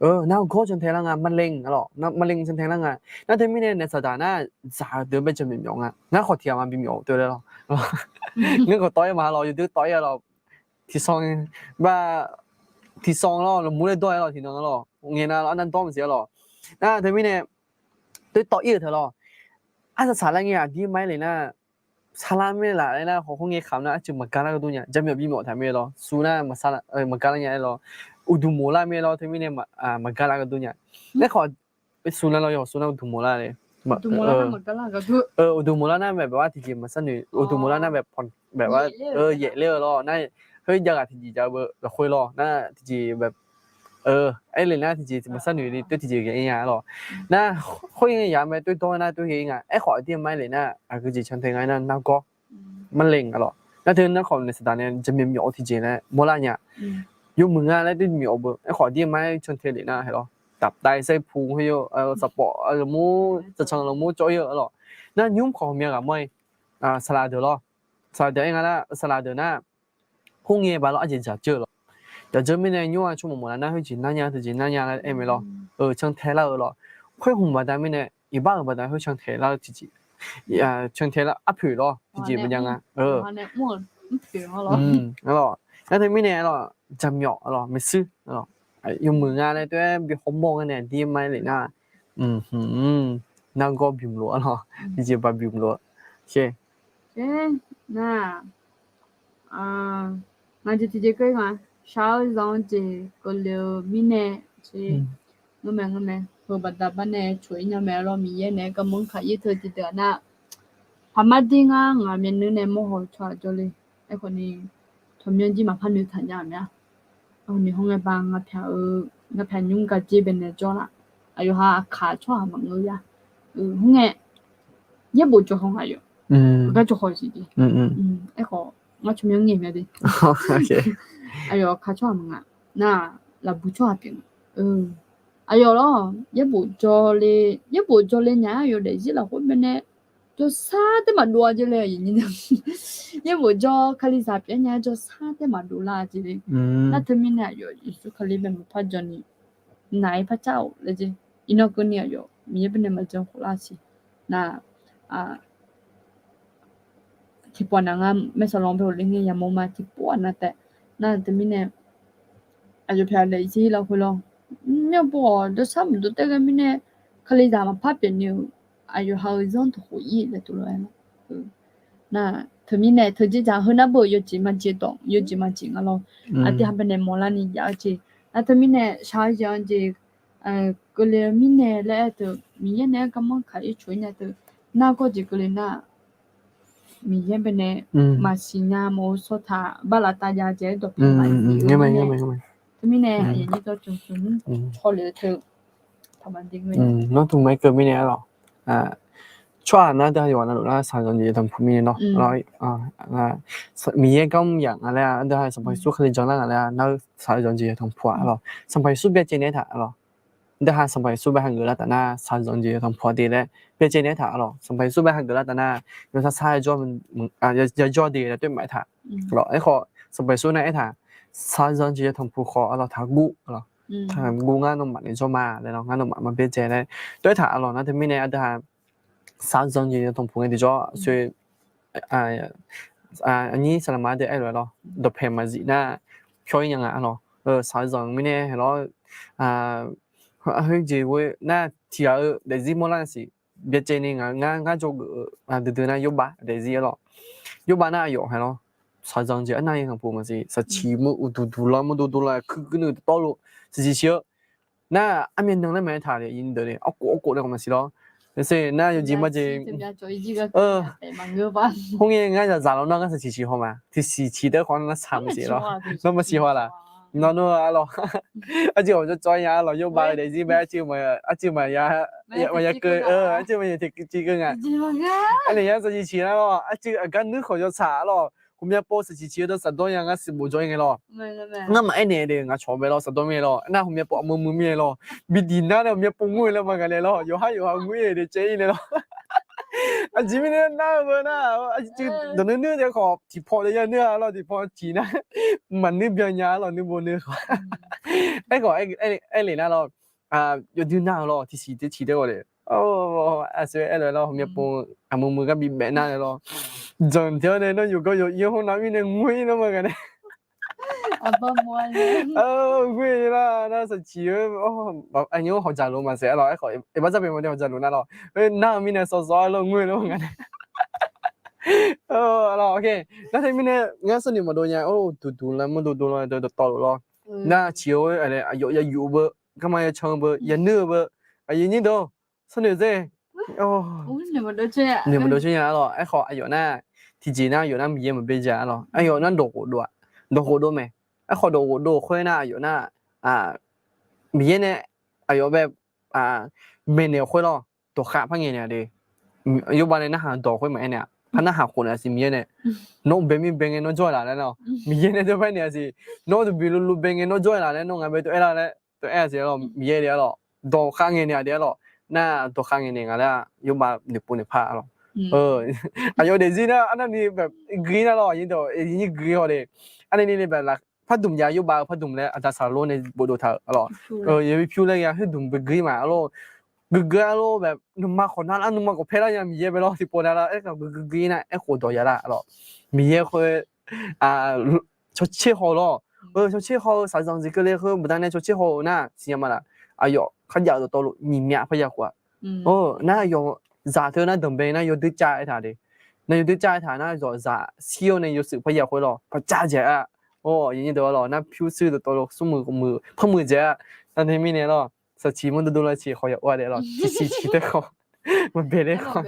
nargawr cantae lar nga, มะเร็ง lawr, มะเร็ง cantae lar nga. Nar teumirnae naef Saqdaq nar, zaq deuq bae jaq myawf myawf nga. Ngar khawf tiq ghaq ma bimyawf-eu toer laer lawr. Ngar khawf tawv-ir ma lawr, yawdui tawv-ir-a lawr. Tiqsanq, ba, tiqsanq lawr, lmqmur laer dawr-aer lawr, tiqnan lawr, ngaeq nar lawr, arnav dawr maqsiq-a lawr. Nar teumirnae, toer tawv-ir-euq teu lawr. Arsaq saq lar ngae aqdir ma aer le nar, sar lar mae laf laer nar, khawf khoerngae kamq nar arcuiv maqgar lar gharduq nya, jaqmyawf bimyawf taq mae lawr, su nar maqgar lar nya-aer lawr, uqduq moq lar mae lawr, teumirnae maqgar lar gharduq nya. Aerkhawf, su nar lawr, yawqsu nar uqduq moq lar le. Uqduq moq lar nar mae, bae-a tiqjeq maqsar noeq, uqduq moq lar nar mae, bae-a yaef ler-eu lawr nar, khoer jav ghaq tiqjeq jav-eu lafkhoer lawr nar tiqjeq bae, aer le nar tiqjeq maqsar noeq li toer tiqjeq ghae-ir nya lawr. Nar khoerngae yaq mae toer dawr nar toer ghae-ir nga. Aerkhawf aqdir ma aer le nar, aqgeu jeq cantae nga nar nargawr, มะเร็ง lawr. Nar teu nar khawf naeq saqdaq nae jaqmyawf myawf-eu tiqjeq nae mawrlar nya. Yawmuiq nga laer doer myawf-eu beu. Aerkhawf aqdir mar-aer cantae lef nar heulof, daqtav saerpu khoer-eu, saqpawf lafmur, caqcanq lafmur cawv-ir-eu lawq. Nar nymr khawf ghawqmya ghaq mawr-ir, saqlaq deuq lawr. Saqlaq deuq aer nga nar, saqlaq deuq nar, khoerngae baq lawr arjeq dzaq dzeur-eu lawq. Dzaq dzeur mirnae nymr-aq tsawrmawq mawq lar nar khoerjeq narnya teujeq narnya laer aer mae lawr. Cantae lar-eu lawq. Khoer hmq baqda mirnae iqbax-euq baqda khoer cantae lar-eu tiqjeq, cantae lar arpoeq lawr tiqjeq maqjav nga. Lawq, nar teumirnae lawq, jaqmyawf lawq maeqshuir lawq, yawmuiq nga laer tov-aer bi hawmawr ngar nae aqdir mar-aer lef nar, nargawr bymq lof-a lawq, tiqjeq baq bymq lof-a. Nar, ngaq jeq tiqjeq keuv nga, shaq-eu zanq-eu jeq keuvle-eu mirnae, ngeurmae ngeurmae, heu baqda bar nae coq-ir nya mae lawr, Miqyaer naeq-aer garmanr kaq-ir teu tiqdeuq-aq nar, paqmar dir ngar ngaq myavnuiv nae mawrhaw-eu tsawrhaq jawrle. Aerkhawf ni, tawqmyanr jir maqpar noeqtaq nya-euq mya. Aqni hawngae ba ngaq pyaq-eu, ngaq pyaq nymr gaqjer baenae jawr laf. Aqyawf ha aqkaq tsawrhaq maqngeur ya. Hawngae, yaerbof jawr haw ngaq yawf, gar jawr haw siq jeq. Aerkhawf ngar tsawrmyanr ngae mya de. Aqyawf aqkaq tsawrhaq maqnga. Nar, lafbuq tsawrhaq pyeuf nga. Aqyawf lawr, yaerbof jawr le, yaerbof jawr le nya-aer aqyawf daefzir lafkhoer baenae jawrsar taer maqdov-a jeq le. Yaerbof jawr kalizaq pyeuf nya-aer jawrsar taer maqdov lar jeq le. Nar teumirnae aqyawf Yeqsur Kali bae maqpar jan ni, naq-aer par car-awq laer jeq. Iqnan keuvni aqyawf Miqyaer baenae maqjan khof lar siq. Nar, tiqpov-aq nav ngar maersaq lanr bae ghofle ngae yamawr ma tiqpov-aq nav taef. Nar teumirnae aqyawf pyaq daefzir lafkhoer lawr, myanrpov-awq jawrsar maqdov taer ghae mirnae, kalizaq maqpar pyeuf ni-euq aqyawf ha-eu zanr dawqkhof-ir laer tov lof-aer lawr. Nar teumirnae teujeq dzaq heu nar beu yawjeq maqjeq dawq, yawjeq maqjeq nga lawr. Aqdui ha baenae mawrlar ni jav-eu jeq. Nar teumirnae shaq-eu jeq-anr jeq keuvle-eu mirnae laer aer teu, Miqyaer naeq-aer garmanr kaq-ir coq-ir nya teu, nargawr jeq keuvle nar, Miqyaer baenae maqsiq nya mawf-eu sawr taq bar laf tav jav jeq-aer dawqpae maqsiq-eu mirnae. Teumirnae aqyawf nyir dawr tmq tmq-anr cawle-eu teu, nawr tmq-aer keuv mirnae-a lawq. Tsawrhaq nar deuq ha yawqghaq navluf nar shaqzanq jeq yatanq puq mirnae nawr, Miqyaer garmr yaf nga laer-a, deuq ha Sanqpaq Yeqsur Kali janlar nga laer-a, nar shaqzanq jeq yatanq puq-a lawq. Sanqpaq Yeqsur byacaevni aertaq lawq. Deuq ha Sanqpaq Yeqsur bae hageuf lar taf nar shaqzanq jeq yatanq puq-a de laer byacaevni aertaq lawq. Sanqpaq Yeqsur bae hageuf lar taf nar yawsar sar yajawr de laer toer maf aertaq lawq. Aerkhawf Sanqpaq Yeqsur nar aertaq, shaqzanq jeq yatanq puq khawf-a lawq taqguv lawq. Taqguv ngar nawmaf naeq jawr ma laer lawq, ngar nawmaf maqbyacaev laer toer aertaq-a lawq. Nar teumirnae aqdui ha shaqzanq jeq yatanq puq ngae tiqjawr soe aqnyir saqlaqma deuq aerlof-aer lawr, dawqpae maqzif nar pyawr-ir nya nga-a lawq. Shaqzanq mirnae hae lawr, khoerjeq ghoe nar tiqghaq-eu daefzir mawrlar siq. Byacaevni nga ngar ngar jawrgeuf-eu duidui nar Yorbav daefzir-a lawq. Yorbav nar aqyawf hae lawr, shaqzanq jeq arnavni yatanq puq maqsiq, shaqciq mur uqduq duq lanr mur dovdov lanr kuir kuir nuiv tawvluf shaqciq ciq-eu nar armyav nan laer maqaer taq le, deuq le arkof arkof nae khawf maqsiq lawr. Nar yawjeq majeq khoerngae ngar zaqzaq lawr nar ngar shaqciq ciq haw ma, tiqsiq ciq taef khawf nar saq maqsiq lawr. Nawr maqsiq haw laf. Nawr nawr-a lawq. Arcuiv ghawqjawr cawv-aer nya-a lawq, Yorbav-eu daefzir bae arcuiv maqya, maqya keuv, arcuiv maqya tiq keuv nga. Aernaeq ya shaqciq ciq nar lawr, arcuiv aqgar nuir khawf yawtsaq-a lawq. Ghawqmya pov shaqciq ciq-eu dawr saqdawr ya ngar siqbof jawr-ir ngae lawq. Ngar maqaer naeq de ngaq cawq bae lawr saqdawr mirnae lawr, nar ghawqmya pov aqmui mui mirnae lawr, bi diq nar nae ghawqmya pov ngoer laer ma ngaq nae lawr, yawqhar yawqha ngoer-eu de caev-ir nae lawr. Aqjeq mirnae nar-eu beu nar, arcuiv dawq nuir nuir de khawf tiqpaw de ya nuir-a lawr, tiqpaw ciq nar maqnuir byan nya-a lawr, nuir bo nuir khawf. Aerkhawf aer le nar lawr, yawdui nar-eu lawr tiqsiq tiqciq taef khawf le, aqsur aer lof-aer lawr ghawqmya pov aqmui mui gar bi baef nar-eu lawr, janq tiq-awr nae nawr yawqgawr yawq-ir hawr nar mirnae ngoer-ir nar ma ngaq nae. Ngoer nar nar shaqciq-eu aqnyir hawq dzaq lof maqsaef-a lawq. Aerkhawf iqbax dzarbeq ma de hawq dzaq lof nar lawr, nar-eu mirnae sawv sawv-a lawr ngoer nar ma ngaq nae. Nar teumirnae ngar sawrnoeq maqdov nya, duqduq lanr mur dovdov lanr dawqtawvluf lawr. Nar ciq-eu aqyawf yayuf-eu beu, garma yacan-eu beu, yanuir-eu beu, aqyuif nyir deuq sawrnoeq dzer. Noeq maqdov coer nya-a lawq. Aerkhawf aqyawf nar tiqjeq nar aqyawf nar Miqyaer maqbyaer ja-a lawq. Aqyawf nar dawq ghofdov-aq, dawq ghofdov mae. Aerkhawf dawq ghofdov khoer nar aqyawf nar Miqyaer nae aqyawf bae maeqnaeq khoer lawr, dawqkhav par ngaeqnaeq-a de. Yorbav nae narhaq dawq khoer maqaer naeq-a. par narhaq khof naeq-a siq Miqyaer nae. Nawr bae mir bae ngae nawr jawr-eu laf laer nar, Miqyaer nae jawr paer naeq-a siq. Nawr taqbi luvluv bae ngae nawr jawr-eu laf laer nawr ngaq bae tov-aer lar laer tov-aer-a siq lawr. Miqyaer nae-a lawq, dawq khav ngae naeq-a de-a lawq. Nar dawq khav ngae naeq nga laer-a, yawbav noeqpov noeqpar lawq. Aqyawf daefzir nar arnavni bae gui nar lawq, aqnyir dawq aqnyir gui haw de. Arnavni ni bae laf pardmq jav, yawbav-eu pardmq laer aqda saqlor nae bofdov taq-euq lawq. Yabi pyur laer ya khoerdmq bae gui ma-a lawq. Guiqgui-a lor, bae nuima khawf nar lar, nuima khawf paer lar nya Miqyaer bae lawr, tiqpov nar lar, aerkhawf guiqgui nar aerkhof dawq ya lar lawq. Miqyaer khoer, cawtser haw lawr, cawtser haw-eu shaqzanq jeq keuvle khoer baqdanae cawtser haw-eu nar siqnya ma laf. Aqyawf kharjav-eu dawqtawvluf nyiq myav parya khof-a. Nar aqyawf zaq teu nar danqbae nar yawdui cav aertaq de. Nar yawdui cav aertaq nar zawq zaq shir-awr nae yawshuif parya khoer lawr, paqcav jaeq-a. Or, aqnyir deuq-a lawq, nar pyurshuir dawqtawvluf smrmuiq muiq parmuiq jaeq-a. Nar teumirnae lawr, saqciq mawrdov dov lar ciq khawf ya or-a de lawr, ciqciq ciq taer khawf maqbae ler khawf.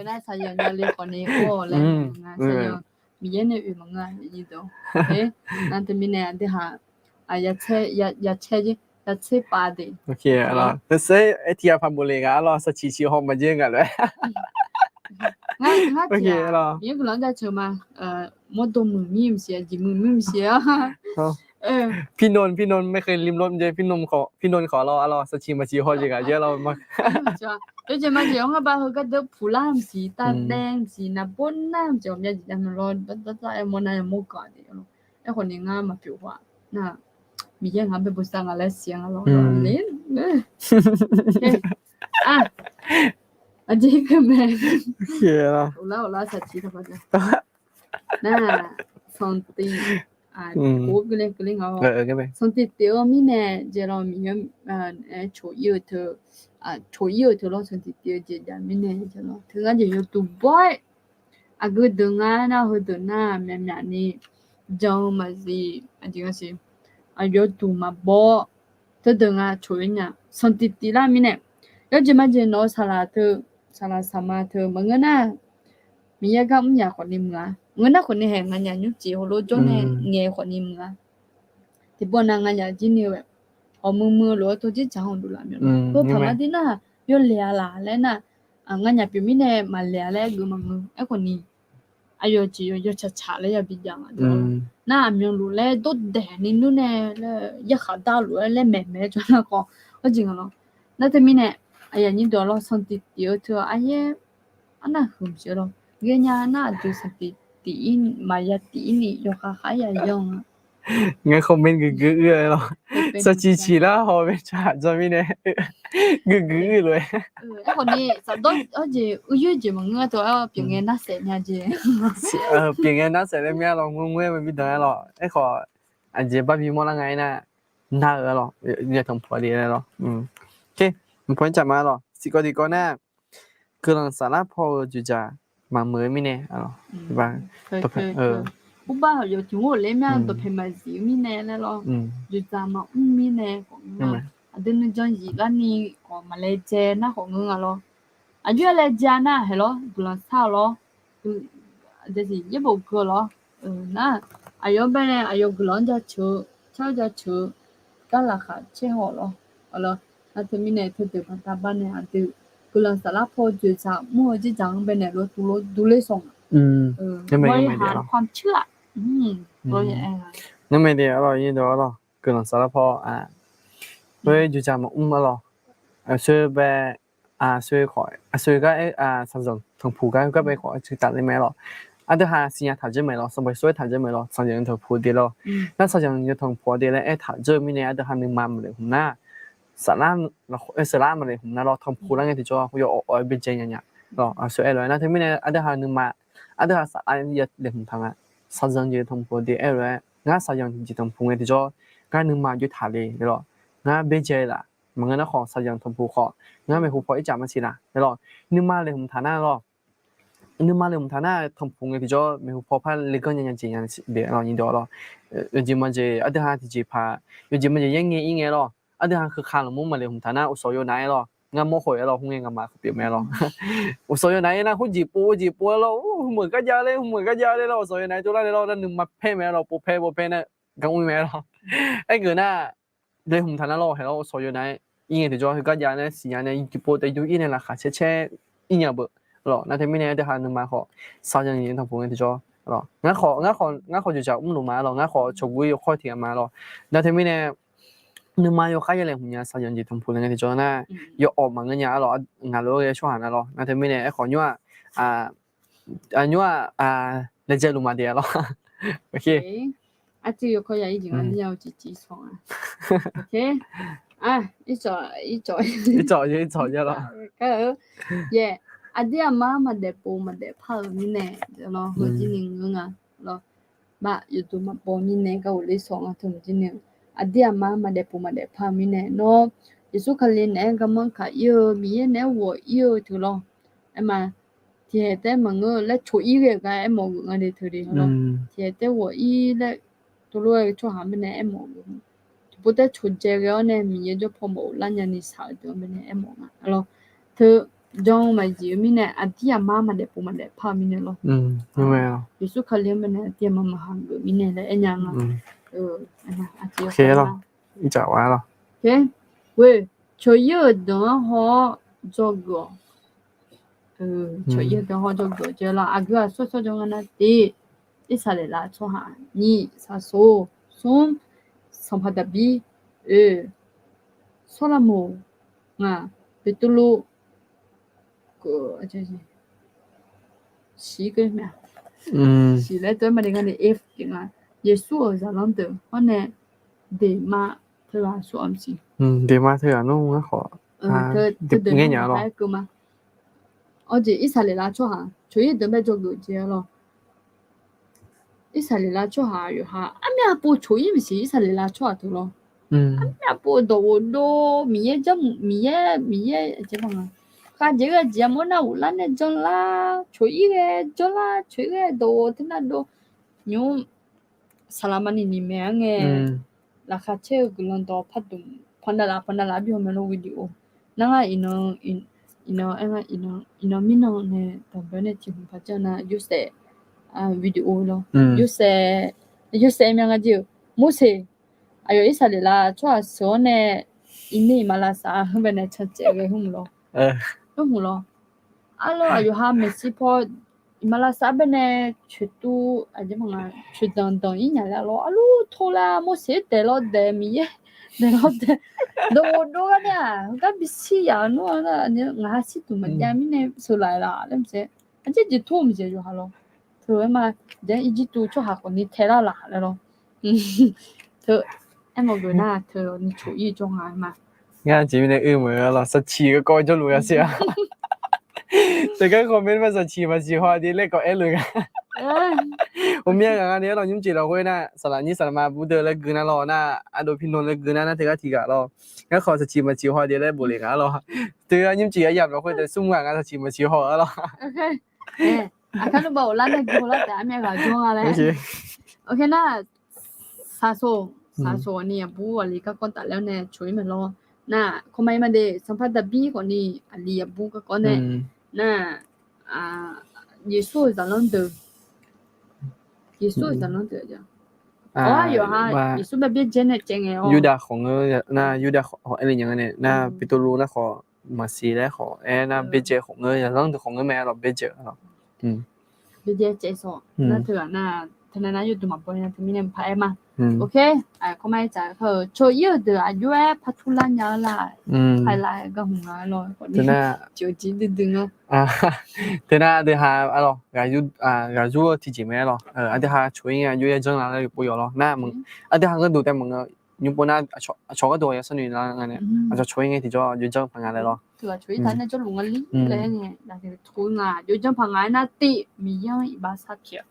Miqyaer nae oeq maqngeur, nar teumirnae aqdui ha, ya tser pav de. Teu sher aer tiq ghaq paq bof le nga lawr, saqciq ciq haw maqjir nga lof-aer. Ngar tiq ghaq Miqyaer guiqlanq-anr jaceuq ma. Mawrdo muiq mir maqsiq, aqjeq muiq mir maqsiq-a. Pirnan pirnan ไม่เคยลืมรถ jeq, pirnan khawf, pirnan khawf lawr, a lawr, saqciq maqciq haw jeq ghaq jeq lawr ma. Yawjeq majeq-anr ngar bav heu gardeuv puq lar maqsiq, tavdaev maqsiq, naqbawr nar maqsiq, ghawqmya jeq jav maqlawr, dardav aer mawr nar ya mawr gaq de lawr. Aerkhawf ni ngar maqpyeuf haw-a. Nar Miqyaer ngaq-anr bae bosav nga laer siq nga lawr. Aqjeq keuv mae. Nar, sanqtiv, sanqtiv tiv-eu mirnae jeq lawr, Miqyaer coq-ir-eu teu, coq-ir-eu teu lawr, sanqtiv tiv-eu jeq jav mirnae jeq lawr, teu ngar jeq yawduq bawr-aer aqgeu deuq nga nar, heudeuq nar myaqmyaq ni jan-eu maqsiq, aqjeq nga siq, aqyawf duq maqbaw-awr, teudeuq nga coq-ir nya, sanqtiv tiv lar mirnae, yawjeq majeq nawq-eu saqlaq teu, saqlaq saqma teu maqngeur nar, Miqyaer gar mr yaq khawf ni muiq-a. Ngeur nar khawf ni haeq nganyaf nymrcif heulof jawr nae ngaeq khawf ni muiq-a. Tiqpov nav nganyaf jir ni-eu, ghawqmuiq muiq-eu lof-aer tawjir dzaq-anr dovlaf mya lawr. Heu paq mar dir nar, yawlaeq-a laf laer nar, nganyaf pyeuf mirnae maqlaeq-a laer geuf maqngeur. Aerkhawf ni aqyawf jeq yawtsaq tsaq laer ya bijav nga. Nar aqmyanluf laer dawrdaeq ni nmr nae laer yarkhaq dar lof-aer laer maeqmaeq-aer jawr nar khawf, arjeq nga lawr. Nar teumirnae aqyuif aqnyir deuq lawr, sanqtiv tiv-eu teu aryaer arnav huiq maqsiq lawr. Ghaenya nar aqdui sanqtiv tiv-ir maqya tiv-ir ni yawkhav khav-aer ya yanr-a. Ngar khawf maer guiqguiq uir-a lawr. Saqciq ciq lar haw maer tsaq jan mirnae guiqguiq uir lof-aer. Aerkhawf ni saqdawr-awr jeq uir yoer jeq maqngeur-a teu-aer pyeuf ngae nar saef nya jeq. Pyeuf ngae nar saef laer mir-a lawr, ngoer ngoer-aer ma bi danq-aer lawr. Aerkhawf aqjeq bar bi mawrlar nga-aer nar, nar-eu-a lawr, yatanq puq-a de-aer lawr. Mqpawr-aer caf ma lawr, siqkawv tiqkawv nar, guiqlanq saflar paw-eu dzoeqdzaq maqmeuq-eu mirnae, Urbax yawf tiq ngor-euq laer mya dawqpae maqzif-eu mirnae laer lawr, dzoeqdzaq maqmr mirnae khawf ngeur-a. Aqdui nuijan zif larni khawf maqlaejae nar khawf ngeur nga lawr. Aqjox-aer laejae nar haeq lawr, guiqlanq sar-eu lawr. Aqdui siq yaerbof gui-eu lawr. Nar aqyawf-anr bae nae aqyawf guiqlanq-anr jaceuq-eu, car-eu jaceuq-eu gar laqkhaq caer haw lawr. Nar teumirnae teudeuq baqda bar nae aqdui guiqlanq saflar paw-eu dzoeqdzaq mr-eu dzerdzaq-anr bae naeq lof tuvlof durler sawq nga. Mawr-ir ha lawr, ความเชื่อ. Ngar mae de-a lawr, nyirdeuq-a lawr, guiqlanq saflar paw-a, khoer dzoeqdzaq maqmr-a lawr. Aqsoer bae, aqsoer khawf, aqsoer gar-aer, shaqzanq tanqpuq gar, gar bae khawf aqcuiv tafler mae-a lawr. Aqdui ha siqnya taq dzeur mae lawr, sanqbof sor-aer taq dzeur mae lawr, shaqzanq tanqpuq de lawr. Nar shaqzanq tanqpuq de laer aertaq dzeur-eu mirnae aqdui ha nuima maqlaeqhmq nar, saflar, saflar maqlaeqhmq nar lawr, tanqpuq lar ngae tiqjawr yawawq-aer byaerdzae nya nya lawr. Aqsoer aer lof-aer nar teumirnae aqdui ha nuima, aqdui ha saflar laeqhmq taq nga. Shaqzanq jeq tanqpuq de aer lof-aer ngar shaqzanq jeq tanqpuq ngae tiqjawr ngar nuima jov taq le lawr. Ngar byaerdzae laf. Maqngeur nar khawf shaqzanq tanqpuq khawf ngar maeqhu paw ircaf maqsiq laf lawr. Nuima laeqhmq taq nar lawr. Nuima laeqhmq taq nar tanqpuq ngae tiqjawr maeqhu paw par le ganr nya nya jeq nya de lawr, nyirdeuq-a lawr. Yawjeq majeq aqdui ha tiqjeq paq, yawjeq majeq yaer ngae ir ngae lawr. Aqdui ha keuka laqmur maqlaeqhmq taq nar uqshawq yawnav-aer lawr. Ngar mawr khawf-aer lawr, khoerngae ngaqma khawf pyeuf mae lawr. Uqshawq yawnav-aer nar khoerjeq pov jeq pov-aer lawr, hmq-euq garjav ler, hmq-euq garjav ler lawr, uqshawq yawnav-aer jawrlar nae lawr, nar nuima paer mae lawr, pov paer pov paer nar gar mr mae lawr. Aergeuf nar laeqhmq taq nar lawr, haeq lawr, uqshawq yawnav-aer ir ngae tiqjawr heugar jav nae siqnya nae yawjeq pov taef yur ir nae laqkhaq caer caer ir nya beu. lawq. Nar teumirnae aqdui ha nuima khawf สาวหยอดเหรียญ tanqpuq ngae tiqjawr lawq. Ngar khawf, ngar khawf, ngar khawf jawqjaq mrluf ma lawq. Ngar khawf cawqgui yawkawr tiq ghaq ma lawq. Nar teumirnae nuima yawkhav yalaeq hmq nya สาวหยอดเหรียญ tanqpuq laer ngae tiqjawr nar, yawawq maqngeur nya-a lawq. Ngaq lof-aer ghae tsawrhaq nar lawq. Nar teumirnae aerkhawf nymr-aq, nymr-aq, laejae luf ma daef-a lawq. Aqdui yawkawr ya ir jeq nga, nar ya-eu ciqciq sawq nga. Ircawq, ircawq, ircawq ya lawq. Yaeq, aqdir aqmar maqdaef pov maqdaef par-euq mirnae, heu jir ni ngeur nga lawq. Maq yawduq maqbaw mirnae gar ghofler sawq nga teu jir ni, aqdir aqmar maqdaef pov maqdaef par-eu mirnae, nawr Yeqsur Kali naeq-aer garmanr kaq ir-eu, Miqyaer naeq-aer ghawq ir-eu teu lawr. Aerma, tiqhaeq taef-aer maqngeur laer coq ir ghae gar aermawf geuf nga de teu de lawr. Tiqhaeq taef-aer ghawq ir laer teulof-aer tsawrhaq-anr baenae aermawf geuf. Tiqpov taef-aer coqdzae ghae-awr nae Miqyaer jawr paw mawf-eu lar nyani shaq-eu deuq-anr baenae aermawf nga lawr. Teu jan maqzif-eu mirnae aqdir aqmar maqdaef pov maqdaef par-eu mirnae lawr. Yeqsur Kali-anr baenae aqdir aqmar maqha geuf mirnae laer aernya nga. Ghoe, coq ir-euq deuq-anr haw-awr dzawgeuf-awq. Coq ir-euq deuq-anr haw-awr dzawgeuf-awq jeq lawr. Aqgeu aqsur sawr jawr nga nar tiv, Irsaqleqlav tsawrhaq nyiq, saqsoq smr, sanqpaq Daqbir oe, Sawrlamoq ngaq, Beqtuvluv siq laer tov-aer ma de nga ni, Yeqsur-euq zaqlanr deuq hawr nae Deqma teughaq sawr-aq maqsiq. Deqma teughaq nmr ngar khawf, teu deuq ngae nya lawr. Awr jeq Irsaqleqlav tsawrhaq coq ir deuq bae dzawgeuf jeq-a lawr. Irsaqleqlav tsawrhaq yawqha armyav pov coq ir maqsiq Irsaqleqlav tsawrhaq teu lawr. Armyav pov dawqghof dov Miqyaer janr, Miqyaer, Miqyaer aqjeq ma, khavjeq ghae jeq-a mawr nar ghoflar nae janrlar coq ir ghae janrlar coq ir ghae dawqghof teunav dov nymr saqlaqma ni ni maeq-anr ngae, laqkhaq caer-eu guiqlanq dawq pardmq panqnav laf panqnav laf-aer bi haw mae lawr video. Nar ngar iqnan, iqnan aer nga, iqnan mirnan nae danqbae nae tiq hmq paq janr nar Yorsaev video lawr. Yorsaev, Yorsaev myav nga jeq-euq Morseq aqyawf Irsaqleqlav tsawrhaq sheuq-awr nae iqner iqmalavshav heu bae nae cancaev ghae hmq lawr. Hmq lawr. Arlawr aqyawf ha maeqshi paw iqmalavshav bae nae coeqtuv aqjeq ma nga, coeqdanq danq ir nya laer lawr. Arlawr tor lar Morseq daeq lawr daeq Miqyaer daeq lawr daeq dawqghof dov gar nae-aq heugar bishir yaf-eu nmr-a nar ngaq ha shirduq maqjav mirnae sheuqlaf-a laf laer maqsiq. Aqjeq jeq tor maqsiq yawqha lawr. Teu-aer ma, jaer Irjirtuv tsawrhaq khawf ni tae lar laf laer lawr. Teu, aermawf geuf nar teu ni coq ir jawr nga ma. Ngar jeq mirnae uir meuq-a lawr, sarciq garkawv jawrluf yasiq-a. Teugar khawf maer ma sarciq maqsiq haw de laer kawv aerluf nga. Ghawqmya ghaq nga ni-aer lawr nymr jeq lafkhoer nar saqlaq nyir saqlaqma bur deuq laer gui nar lawr nar ardov pirnan laer gui nar nar teugar tiq ghaq lawr. Ngar khawf sarciq maqsiq haw de laer bof le nga lawr. Teugar nymr jeq aryamq lafkhoer taef smr ghaq nga sarciq maqsiq haw-a lawr. Aqkar nmr bav ghoflar nae gui lar taef armyav ghaq jawr nga laer. Nar saqsoq, saqsoq ni aqbur aqli garkawv tafler-awr nae coq ir mae lawr. Nar kawma ir ma de sanqpaq Daqbir khawf ni aqli aqbur garkawv nae nar Yeqsur-euq zaqlanr deuq, Yeqsur-euq zaqlanr deuq, yawqha Yeqsur bae byaerdzae nae caev ngae-awr Yurdav khawf ngeur nar Yurdav khawf aer le nya nga nae nar Beqtuvluv nar khawf maqsiq laer khawf aer nar byaerdzae khawf ngeur, zaqlanr deuq khawf ngeur mae lawr byaerdzae-a lawr. Byaerdzae caev sawq nar teughaq nar teunav nar yawduq maqbaw nya teumirnae maqpar aer ma. Kawma ir tsaq-eu coq ir-euq deuq aqjox-aer par turlar nya-eu la. Paerlar-aer gar hmq nga lawr. Tiqjeq duidui nga. Teunar aqdui ha-a lawr, ghaqzur-eu tiqjeq mae-a lawr. Aqdui ha coq ir ngae aqjox-aer janr la laer yawpov yawq lawr nar, aqdui ha gharduq taef maqngeur. Nymr pov nar aqcawq gharduq yawsanr noeq lar nga nae, aqcawq coq ir ngae tiqjawr aqjox janr paq nga laer lawr. Coq ir taq nae jawrluf nga li laer nga, coq nga aqjox janr paq nga-aer nar tiv Miqyaer-anr iqbax sharpyaeq-awq.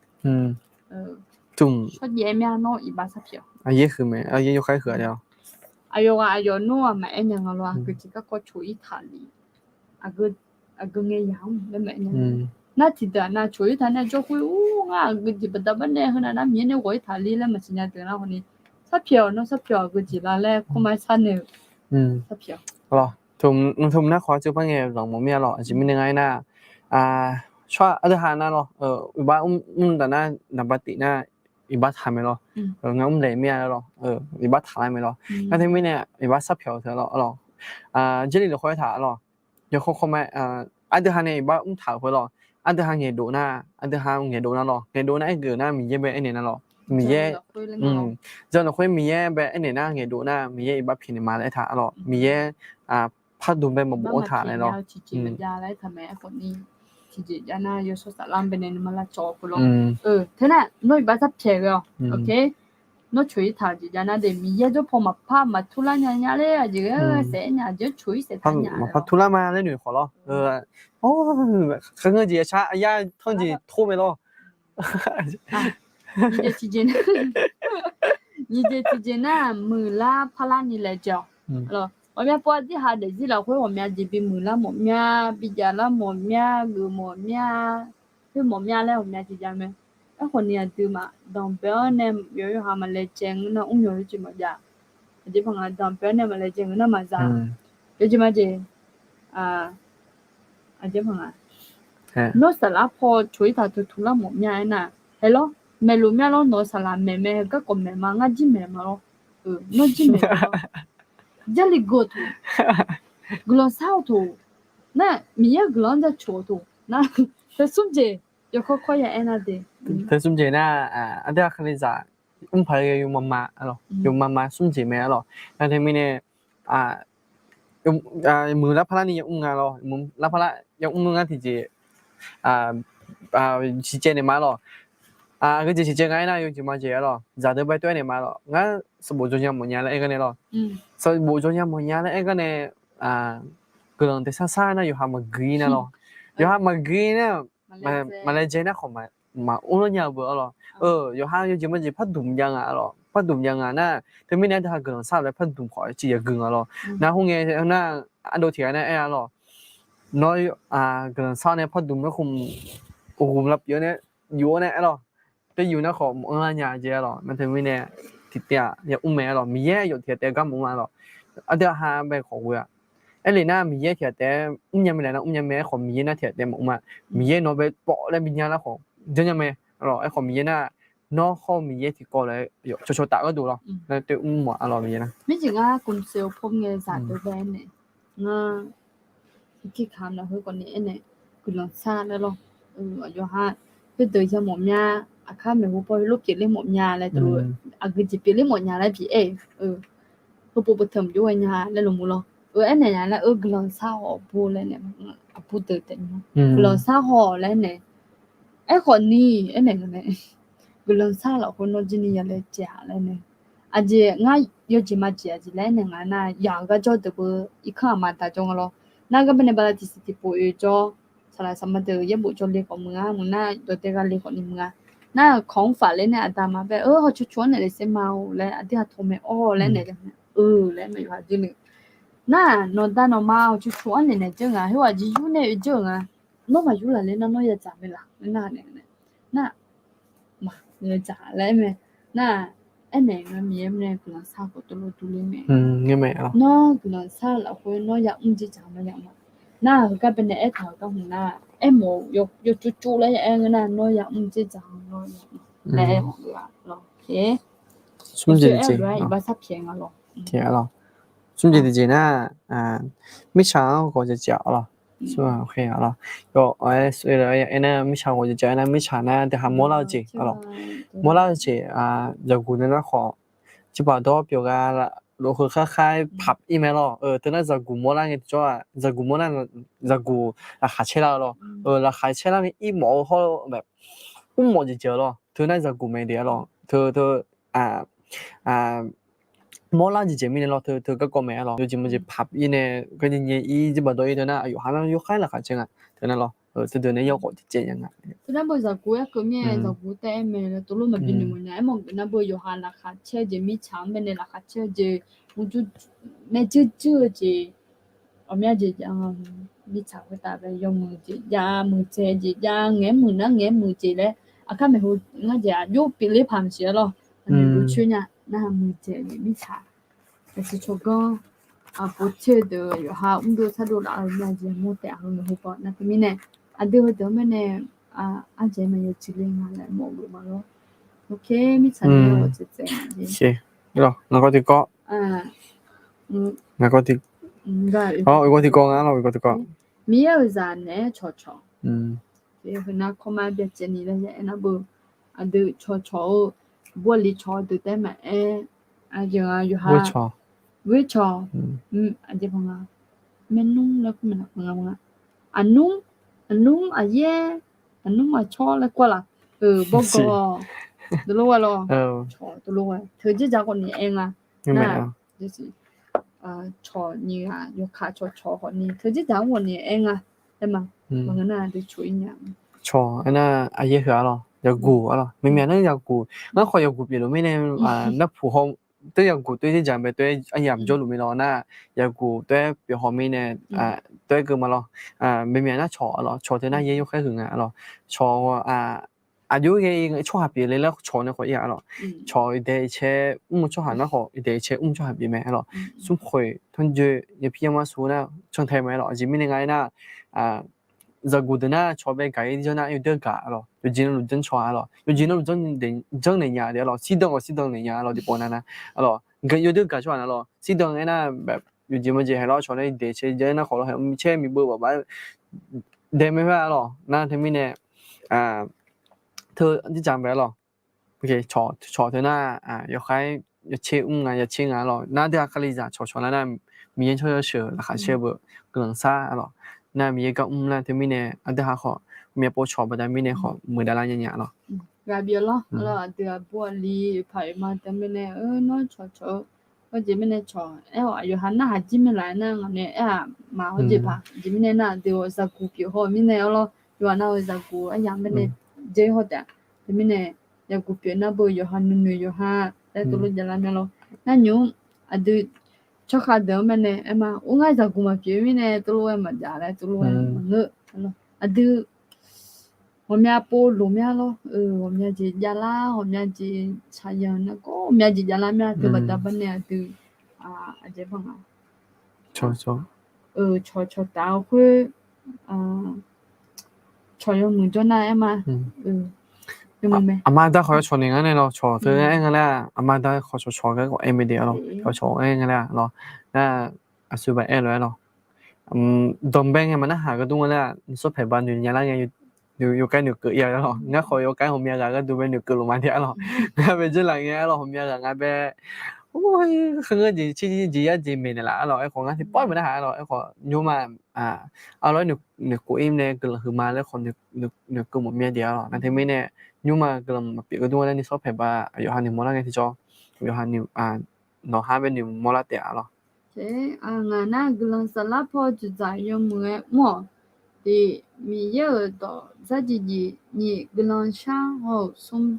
Shawrjaev-aer myav nawr iqbax sharpyaeq-awq. Aqyaer huiq mae, aqyaer yawkhaer huiq-a le-awr. Aqyawf ghaq aqyawf nmr-aq maqaer nya nga lawr, aqgeujeq garkawv coq ir taq li. Aqgeu ngae yaq-anr laer maqaer nya. Nar tiqdeuq-aq nav coq ir taq nae jawr khoer-ur ngar aqgeujeq baqda bar nae heunav nar Miqyaer nae ghawq ir taq li laer maqsiq nya deuq nar khawf ni, sharpyaeq-awq nawr sharpyaeq-awq aqgeujeq la laer kawrma-aer sharnoeq-eu. Sharpyaeq-awq. Tmq nar khawf-a teu par ngae lanqmawf mir-a lawr. Aqjeq mirnae nga aernar, tsawrhaq aqdui ha nar lawr, iqbax mr taf nar naqba tif nar iqbax taq mae lawr. Ngar mr laeq mir-a lawr, iqbax taq lar mae lawr. Nar teumirnae iqbax sharpyaeq-awq teu lawr. Jarlif lafkhoer aertaq lawr. Yawkawr kawrma-aer Aqdui ha nae iqbax mrtaq-euq khoer lawr. Aqdui ha ngaeqdov nar, aqdui ha ngaeqdov nar lawr. Ngaeqdov nar aergeuf nar Miqyaer bae aernaeq nar lawr. Miqyaer, jan lafkhoer Miqyaer bae aernaeq nar ngaeqdov nar Miqyaer iqbax pyaeqnaeq ma laer aertaq lawr. Miqyaer pardmq bae maqbof-anr taq naeq lawr. Tiqjeq jav nar yawshawr saflar baenae nuima lavcawv-eu lawr. Teunar nawr iqbax sarpyaeq ghae-awq. Nawr coq-ir taq-eu jeq jav nar de, Miqyaer jawrpaw maqpar maqturlar nya nya laer aqjeq ghae saef-aer nya, aqjeq-anr coq-ir saef taq nya maqpar turlar ma laer noeq khawf lawr. Kharngeur jeq yashar aqyar tanr jeq tor mae lawr. Nyiq jeq tiqjeq nar, muiqlar parlar ni laejae-awq. Ghawqmya pov-aer aqdirhaq daefzir lafkhoer ghawqmya jeq bimuiqlar mawf mya, bijav lar mawf mya, geuf mawf mya, khoer mawf mya laer ghawqmya jeq jav mae. Aerkhawf ni aqduimaf danqbae-awr nae yawqha maqlaejae ngeur nar mrmyawq yawjeq maqjav. Aqjeq paq nga danqbae-awr nae maqlaejae ngeur nar maqza. Yawjeq majeq, aqjeq paq nga. Nawr saflar paw coq-ir taq teu turlar mawf mya aernar, hae lawr, maeqluf mya lawr, nawq-eu saqlaq maeq mae, garkawv maeq ma, ngar jir maeq ma lawr. Nawr jir maeq ma lawr. Jarlif geuq-eu toq, guiqlanq shar-eu toq, nar Miqyaer-eu guiqlanq-anr jaceuq-eu toq nar, teu smr jeq yawkawr kawr ya aernar de. Teu smr jeq nar, aqdui aqkaqnaeq zaq mr paq-aer yawma ma, yawma ma smr jeq mae-a lawr. Nar teumirnae muiq lar parlar ni ya mr nga lawr, muiq lar parlar ya mr ngar tiqjeq siqcaev naeq ma lawr. Aqgeu jeq siqcaev nga aernar yawjeq majeq-a lawr, zaqdeuq bae tov-aer naeq ma lawr. Ngar sanqbof jawrnya mawfnya laer aer gar nae lawr. Sanqbof jawrnya mawfnya laer aer gar nae, guiqlanq daefsar sar nar yawqha maqgui nar lawr. Yawqha maqgui nar, maqlaejae nar khawf maqmr lar nya-eu beu-a lawr. Yawqha yawjeq majeq pardmq jav nga lawr, pardmq jav nga nar, teumirnae aqdui ha guiqlanq shar-euq laer pardmq khawf ciqya gui nga lawr. Nar khoerngae nar, ardov tiq ghaq nar aer-a lawr. Nawr guiqlanq shar nae pardmq-aer khawf, uqghumq lavpyeuf-awr nae, yuf-awr nae aer lawr. Taevyuf nar khawf maqanr lar nya jeq-a lawr. Nar teumirnae tiqtaev-aq ya mr mae-a lawr. Miqyaer yawf tiq ghaq taef gar maqmr-a lawr. Aqdui ha bae khawf ghoe-a. Aerlef nar Miqyaer tiq ghaq taef-aer mrnya mae laer nar mrnya mae. Aerkhawf Miqyaer nar tiq ghaq taef maqmr-a. Miqyaer nawq bae pawf laer binya lar khawf janrnya mae. Aerlawr aerkhawf Miqyaer nar, nawr hawr-eu Miqyaer tiqkawv laer cawqcawq taf gharduq lawr. Nar teu mr mawf-a lawr Miqyaer nar. Mirjeq ngar kumseo pawr ngae zaqdeuq bae nae ngar tiqkir kamq lafkhoer khawf ni aernaeq, guiqlanq shar laer lawr. Aqyawf ha khoerdeuq ya mawf mya, aqkar maeqhu paw heulof pyeufler mawf mya laer teulof, aqgeu jeq pyeufler mawf nya laer bi aer-eu heupov pov teu mqjov ghae nya laer lawr mur lawr. Aernaeq nya laer-eu guiqlanq shar haw-awq bur laer nae, aqbur deuq taef nya guiqlanq shar haw-awq laer nae. Aerkhawf ni aernaeq nga nae, guiqlanq shar lafkhoer nawr jir ni ya laer jaev-a laer nae. Aqjeq ngar yawjeq majeq aqjeq laer aernaeq nga nar, yaq-euq gar jawr deuq beu irkanr aqma daq jawr nga lawr. Nar gar bae nae bala tiqsiq tiqpov oe jawr, saqlaq saqma deuq yaerbof jawr le khawf muiq-a, muiq nar dawqdae gha le khawf ni muiq-a. Nar kawq-anr faf ler nae aqda ma bae-eu hawcoqcoq-anr naeq le saer ma-or laer aqdui ha tawq mae-awr laer naeq le eu laer mae yawqha jir ni. Nar nawqda nawqma hawcoqcoq-anr naeq naeq dzeur nga, khoerghaq jir yur nae oe dzeur-euq nga. Nawr maqyur laf ler nar nawr yadzaq mae laf nar nae nar maqdzaq laer aer mae. Nar aernaeq nga Miqyaer nae guiqlanq shar khawf teulof durler mae. Nawr guiqlanq shar lafkhoer nawr yamr dzerdzaq ma yamr ma. Nar heugar bae nae aertaq-euq gar hmq nar, aermawf-eu yawcuvcuv laer ya aer ngeur nar nawr yamr dzerdzaq ma nawr yamr laer aer-a lawr. Smr jeq tiqjeq iqbax sarpyaeq nga lawr. Smr jeq tiqjeq nar, mirtsaq-anr ghawqjeq jeq-a lawr. Aer nar mirtsaq ghawqjeq jeq aer nar mirtsaq nar deuq ha mawrlar-eu jeq-a lawr. Mawrlar-eu jeq, zaqguq nae nar khawf, jirbaq dawr pyeuf gha, lofkheu kharkhaer paq-ir mae lawr. Teunar zaqguq mawrlar ngae tiqjawr-aq, zaqguq mawrlar, zaqguq laqkhaq caerlar-eu lawr. Laqkhaq caerlar ngae irmawf-eu hawr-eu mrmawf jeq jeq-a lawr. Teunar zaqguq mae de-a lawr. Teu teu mawrlar jeq jeq mirnae lawr, teu teu garkawv mae-a lawr. Yawjeq maqjeq paq-ir nae garnyae nyae-ir jirbaq dawr-ir teunar aqyawf ha nar yawkhaer laqkhaq caer nga. Teunar lawr, teudeuq nae yawkawv tiqcaev nya nga. Teunar beu zaqguq aer keuv mir-aer zaqguq taef aer mae lawr, teulof maqbi noeq mawf nya. Aermawf-eu nar beu yawqha laqkhaq caer-eu jeq mirtsaq-anr bae nae laqkhaq caer-eu jeq, maerjuir juir-eu jeq, ghawqmya jeq jav nga. Mirtsaq khoertav bae yawmuiq jeq jav, muiqdzaeq jeq jav, ngaeq-aer muiq nar ngaeq-aer muiq jeq laer, aqkar maeqhu ngar jeq aqjox pyeufler paq maqsiq-a lawr. Aqnoeq luf coer nya nar muiqdzaeq jeq mirtsaq aqsiq tsawrganr, aqpov caer-eu deuq yawqha mrdov sardov laf-eu nya jeq mawr taef-a heu maeqhu paw nar teumirnae, aqdui heudeuq-anr bae nae arjeq maqya ciqle nga laer mawf-eu ma lawr. Mirtsaq nar ghawqtsaev tsaev nga jeq. Ngaq kawv tiqkawv, ngaq kawv tiqkawv nga lawr, ngaq kawv tiqkawv. Miqyaer-euq zaq naeq-aer cawqcawq. Heunar kawrmar byacaevni laer aernar beu, aqdui cawqcawq-eu, bawrli cawq deuq taef maqaer, aqyawf-a yawqha, ghoercawq, aqjeq paq nga, maernmr laer kur ma, aqnmr, aqnmr aqyaer, aqnmr aqcawr laer kur-a laf, bawrgawv, deulof-aer lawr, cawq deulof-aer teujeq dzaq khawf ni aer nga. Nar, cawq nyiq ghaq yawkaq cawqcawq khawf ni teujeq dzaq-anr khawf ni aer nga. Aer ma, maqngeur nar aqdui cawq-ir nya. Cawq aernar aqyaer heu-a lawr, yawguq-a lawr, maqmyaq nar yawguq, ngar khawf yawguq pyeufluf mirnae, narpuq haw, teu yawguq teu jeq dzaq bae teu-aer aryamq jawrluf mir lawr nar, yawguq teu-aer pyeuf haw mirnae, teu-aer keuv ma lawr. Maqmyaq nar cawq-a lawr, cawq teu nar yaer yawkhaer huiq nga-a lawr, cawq aqjox-aer ghae-ir tsawrhaq pyeuf le laer cawq nae khawf-ir-a lawr. Cawq iqdae iqcae mr-eu tsawrhaq nar khawf iqdae iqcae mr-eu tsawrhaq pyeuf mae-a lawr. Smrkhoeq tanrjoe yaerpir yarmar sur nar cantae mae-a lawr. Aqjeq mirnae nga aernar, zaqguq deuq nar cawq bae gaq-ir janr nar yawdeuq gaq-a lawr. Yawqjeq navluf janr cawq-a lawr. Yawqjeq navluf janr naeq nya-a lawr. Shirdan khawf shirdan naeq nya-a lawr, tiqpov nav nar-a lawr. Yawdeuq gaq tsawrhaq nar lawr. Shirdan aernar, yawqjeq maqjeq haeq lawr, cawq nae iqdae iqcae janr nar khawf lawr, haeq mrcaer miqbeuv baf baf dae mae-a lawr. Nar teumirnae, teu jeq dzaq bae-a lawr. Cawq teu nar, yawkhaer, yawtser mr nga yawtser nga-a lawr. Nar deuq-aq kalizaq cawqcawq lar nar, Miqyaer tsawrhaq yawsheuq laqkhaq caer-eu beu guiqlanq sar-a lawr. Nar Miqyaer gar mr lar teumirnae aqdui ha khawf, myavpov cawq baqda mirnae khawf muiqdav lar nya nya-a lawr. Ghaq bif-awr lawr, aqdui aqbur aqli paq-euq ma teumirnae, nawr cawqcawq-eu hawjeq mirnae cawq aer-awq, aqyawf ha narhaq jir mae laf-aer nar ngaq nae aer-aq ma hawjeq paq. Aqjeq mirnae nar aqdui-awq zaqguq pyeuf haw-eu mirnae-awr lawr, yawqha nar-eu zaqguq aryamq mirnae dzer haw taef-a. Teumirnae zaqguq pyeuf nar beu yawqha nuinoeq yawqha laer teulof javlar mya lawr. Nar nymq-mr aqdui tsawrkhav deuq-anr mae nae aer ma, or ngar zaqguq maqpyeuf mirnae teulof-aer maqjav laer teulof-aer maqngeur. Aqdui ghawqmya pov loq mya lawr. Ghawqmya jeq javlar, ghawqmya jeq tsaqyanq nargawr ghawqmya jeq javlar mya teu baqda barnae aqdui aqjeq banq nga. Cawqcawq taf-eu khoer, cawq yawmuiq jawr nar aer ma. Aqma da khawf yawcawq naeq ngar nae lawr, cawq teu aer nga laer-aq, aqma da khawf cawqcawq gar khawf aer mae de-a lawr, cawqcawq aer nga laer-a lawr. Nar aqsur baq aer lof-aer lawr, danqbae ngae maqnarhaq gharduq nga laer-aq, nuisar paeq ba noeq nya lar ngae, yawkhaer noeqkeuv-ir-a lawr. Ngar khawf yawkhaer ghawqmya ghaq gharduq bae noeqkeuv lof ma de-a lawr. Ngar bae dzeurlaf ngae-a lawr, ghawqmya ghaq nga bae, khaer ngeur jeq tser jeq yar jeq maeqnaeq laf-a lawr. Aerkhawf ngar tiqpawf maqnarhaq-a lawr. Aerkhawf nymrma, aqlawr-aer noeqkeuv-ir nae guiqlanq huiqma laer khawf noeqkeuv mawf mya de-a lawr. Nar teumirnae nymrma guiqlanq maqpyeuf gharduq nga laer nuisar paeq ba aqyawf ha noeqmawr lar ngae tiqjawr, aqyawf ha nawq ha bae noeqmawr lar taef-a lawr. Ngaq nar guiqlanq saflar paw dzoeqdzaq yawmuiq-aer mr-awq. Tiq, Miqyaer-euq dawq zar jeq jeq, nyiq, guiqlanq shar haw-euq smr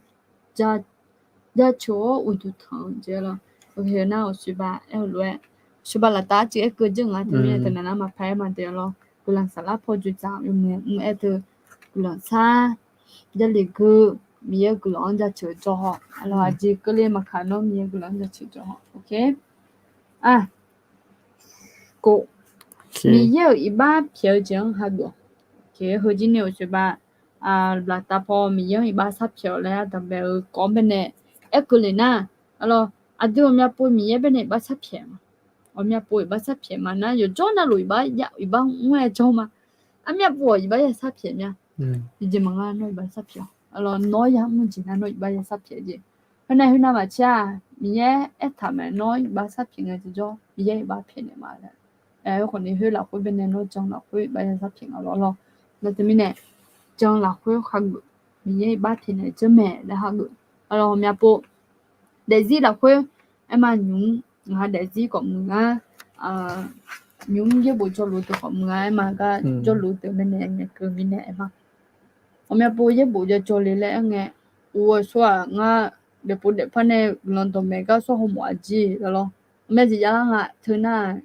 jaceuq-awr uqduq tanq-eu jeq lawr. Nar-awq, sheuqba aer-eu lof-aer, sheuqba laftav arcuiv aer keuv dzeur nga teumirnae teunav nar maqpar aer ma de-a lawr. Guiqlanq saflar paw dzoeqdzaq yawmuiq-aer mr-aer teu guiqlanq sar, Jarlif gui, Miqyaer-euq guiqlanq-anr jaceuq jawr haw. Aqlawq aqjeq keuvle maqkaq nawr Miqyaer guiqlanq-anr jaceuq jawr haw. Miqyaer-euq iqbax pyaeq-eu jeq-anr hageuf-awq. Heujir ni-euq sheuqba laftav paw Miqyaer-anr iqbax sar pyaeq-awq laer ardanqbae-eu kawv-anr baenae aer keuvle nar, aqlawq aqdui ghawqmya pov Miqyaer baenae iqbax sar pyaeq ma. Ghawqmya pov iqbax sar pyaeq ma nar yawqjawr navluf iqbax mr-aer jawr ma. Armyav pov-awq iqbax ya sar pyaeq mya. Tiqjeq maqnga nawr iqbax sar pyaeq-awq. Aqlawq nawr ya mr jeq nar nawr iqbax ya sar pyaeq jeq. Khoernav khoernav maqtser-aq Miqyaer aertaq mae, nawr iqbax sar pyaeq ngae tiqjawr Miqyaer iqbax pyaeq naeq ma laer. Aerkhawf ni khoer lafkhoer baenae nawr jan lafkhoer iqbax ya sar pyaeq nga lawr lawr. Nar teumirnae jan lafkhoer hageuf, Miqyaer iqbax pyaeq naeq dzeur mae laer hageuf. Aqlawq ghawqmya pov daefzir lafkhoer aer ma, nymq-mr ngaq ha daefzir khawf muiq ngar, nymq-mr yaerbof jawrluf deuq khawf muiq ngar aer ma, gar jawrluf deuq baenae ngaeqkeuv mirnae aer ma. Ghawqmya pov yaerbof jawrjawr le laer aer ngae, uq-eu sawr-aq ngar daefpov daefpar nae guiqlanq dawqmaeq gar sawr hawmawf aqjeq lawr lawr. Ghawqmya jeq javlar nga teu nar-aq,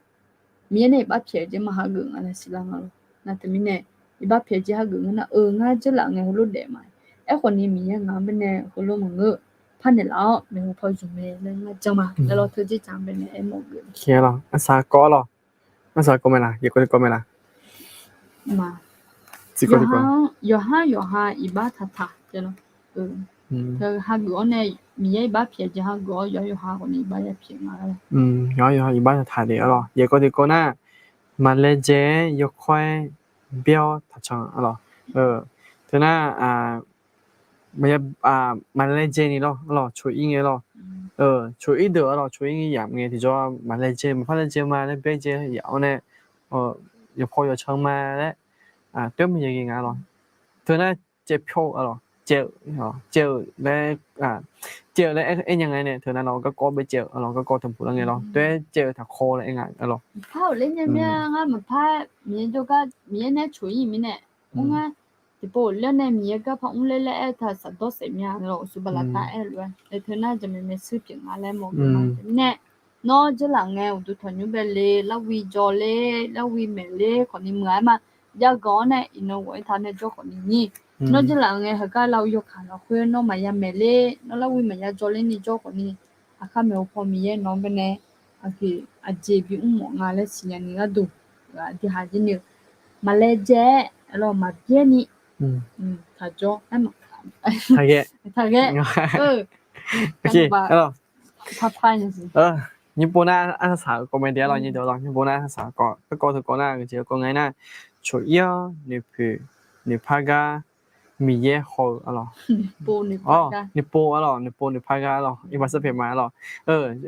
Miqyaer nae iqbax pyaeq jeq maq hageuf nga laer siqlar nga lawr. Nar teumirnae iqbax pyaeq jeq hageuf ngeur nar-eu ngar dzeurlaf ngae heulof daef ma. Aerkhawf ni Miqyaer ngaq-anr baenae heulof maqngeur, par naeqlaf-awr maeqhu paw zmq mae laer ngar jan ma laer lawr. Teu jeqjaq baenae aermawf geuf. Arsaq kawv lawr. Arsaq kawv mae laq, yaeqkawv tiqkawv mae laq. Yawqha-anr yawqha iqbax taqtaq. Hageuf-awr nae Miqyaer iqbax pyaeq jeq hageuf-awr yawqha yawqha khawf ni iqbax ya pyaeq nga. Yawqha yawqha iqbax taqtaq de-a lawr. Yaeqkawv tiqkawv nar, maqlaejae-aer yawkawr-aer byaer-awr taqcan arlawq. Teunar, maqlaejae ni lawr arlawq, coq-ir ngae lawr. Coq-ir deuq arlawq, coq-ir ngae yamq ngae tiqjawr maqlaejae, maqpar laejae ma laer byaerdzae yaf-awr nae, yawqpaw yawqcan ma laer, toer maqya ghae nga lawr. Teunar caevpyawr-eu arlawq, caev-eu, caev-eu laer, caev-eu laer aer nya nga nae, teunar lawr garkawv bae caev-eu arlawq, garkawv tanqpuq lar ngae lawr, toer caev-eu taqkaw laer aer nga arlawq. Maqpar-euq laer nya mir-a, ngar maqpar Miqyaer jawrgar Miqyaer nae coq-ir mirnae, mr ngar tiqpov-euq ler nae Miqyaer gar par mr ler laer aer taq saqdawr saef mya lawq, uqsur baqlaqtar aer-eu lof-aer, teunar jaqmaeq maershuir pyeuf nga laer mawf-eu ma. Mirnae, nawr jeurlaf ngae uqduq tanqnymr bae le, larwi jaw ler, larwi maeq ler khawfni muiq-a aer ma. Jav ganq-awr nae iqnan ghawq-ir taq nae jawr khawfni nyir. Nawr jeurlaf ngae heugar lavguv yawkaq lafkhoer nawr maqya maeq ler, nawr larwi maqya jaw ler ni jawr khawfni, aqkar maeqhu paw Miqyaer nawq-anr bae nae aqjeq bimr mawf nga laer siqnya ni gharduq, aqdui haq jir ni-eu maqlaejae-aer arlawq, maqbyaer ni taqjawr, taqghae, taqghae. Nymrpov nar arsaq saq-euq kawv mae de arlawq, nymrpov nar arsaq saq-euq kawv, garkawv teukawv nar-aq, garkawv ngae nar, coq-ir-awr noeqpoeq noeqpar gar Miqyaer haw-eu arlawq. Noeqpov arlawq, noeqpov noeqpar gar arlawq, iqbax sar pyaeq ma arlawq.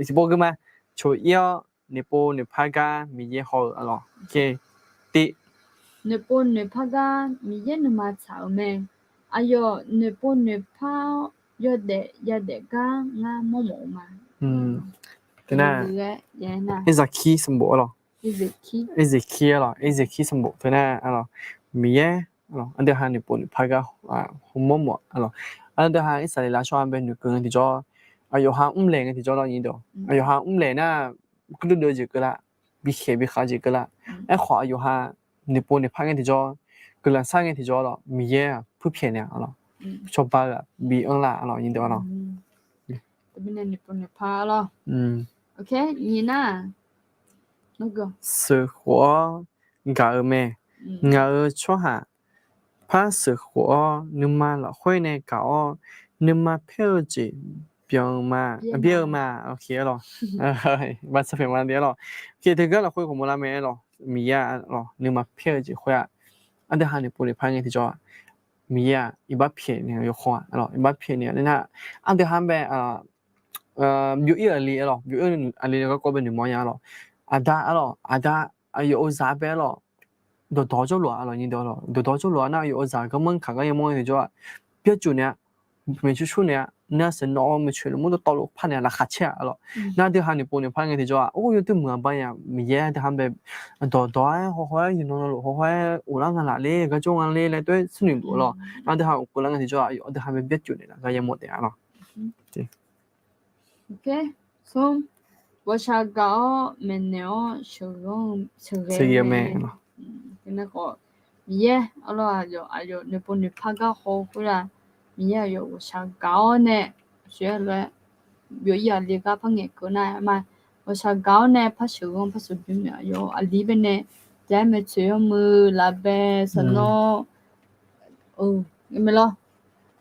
Tiqpov gui ma, coq-ir-awr noeqpov noeqpar gar Miqyaer haw-eu arlawq. Tiv, noeqpov noeqpar gar Miqyaer nuima tsaq-euq mae. Aqyawf noeqpov noeqpar-awr yawdaef yadaef gar ngar mawrmawf-eu ma. Irzaqkir sanqbof arlawq. Irzaqkir arlawq, Irzaqkir sanqbof teunar arlawq, Miqyaer arlawq, aqdui ha noeqpov noeqpar gar mawrmawf arlawq. Aqdui ha Irsaqleqlav tsawrhaq bae noeqkeuv ngae tiqjawr, aqyawf ha mrlaeq ngae tiqjawr lawr nyir deuq, aqyawf ha mrlaeq nar, kurdov deuv jeq keuvlar, bikhaeq bikhav jeq keuvlar. Aerkhawf aqyawf ha noeqpov noeqpar ngae tiqjawr, guiqlanq sar ngae tiqjawr lawr, Miqyaer-aq puirpyaeq naeq arlawq. Cawba-eu-aq bi anrlar arlawq, nyir deuq arlawq. Sheuqkhof-awr gaq-eu mae. Ngaq-euq tsawrhaq par sheuqkhof-awr nuima lafkhoer nae gaq-awr, nuima paer-eu jeq byan-eu ma, byaer-eu ma. Arlawq, teugar lafkhoer ghawqmawlar mae arlawq, Miqyaer arlawq, nuima paer-eu jeq khoer-aq, aqdui ha noeqpov noeqpar ngae tiqjawr-aq, Miqyaer-aq iqbax pyaeq naeq-eu yawkawr-aq arlawq, iqbax pyaeq naeq-eu nar, aqdui ha bae byov-ir aqli arlawq, byov-ir aqli nae garkawv bae noeqmawr nya arlawq. Aqda arlawq, aqda, aqyawf-euq zaq bae arlawq, dawqdawq jawrluf-aq arlawq, nyir deuq arlawq, dawqdawq jawrluf-aq nar, aqyawf-euq zaq garmanr kaq gar yamawr ngae tiqjawr-aq, byaercuf naeq-a, maeqsur sur naeq-a, nar sheuqnawv-eu maeqtsoeq luf mur dawqtawvluf par naeq-a, laqkhaq caer-a arlawq. Nar aqdui ha noeqpov noeqpar ngae tiqjawr-aq, or yawdui muiq-aq bar nya, Miqyaer aqdui ha bae dawqdawq-aer hawhaw-aer yuiqnan navluf hawhaw-aer ghoflar nga laf ler, gar jawr nga ler laer tov-aer smrnoeq luf arlawq. Nar aqdui ha ghofkeuv lar ngae tiqjawr-aq, aqdui ha bae byaercuf naeq laf gar yamawr taef arlawq. Ghawqshaq gaq-awr maeqnaeq-awr sheuqghae-eu mae. Miqyaer arlawq, aqyawf noeqpov noeqpar gar haw khoer-aq, Miqyaer aqyawf ghawqshaq gaq-awr nae, sheuq-aer lof-aer, byov-ir aqli gar par ngaeqkeuv nar-aer ma. Ghawqshaq gaq-awr nae par sheuqghanr par sheuqbymr maeq aqyawf aqli bae nae, jaq-aer maeqtsoeq yawmuiq laf bae sanqnawr, maeq lawr.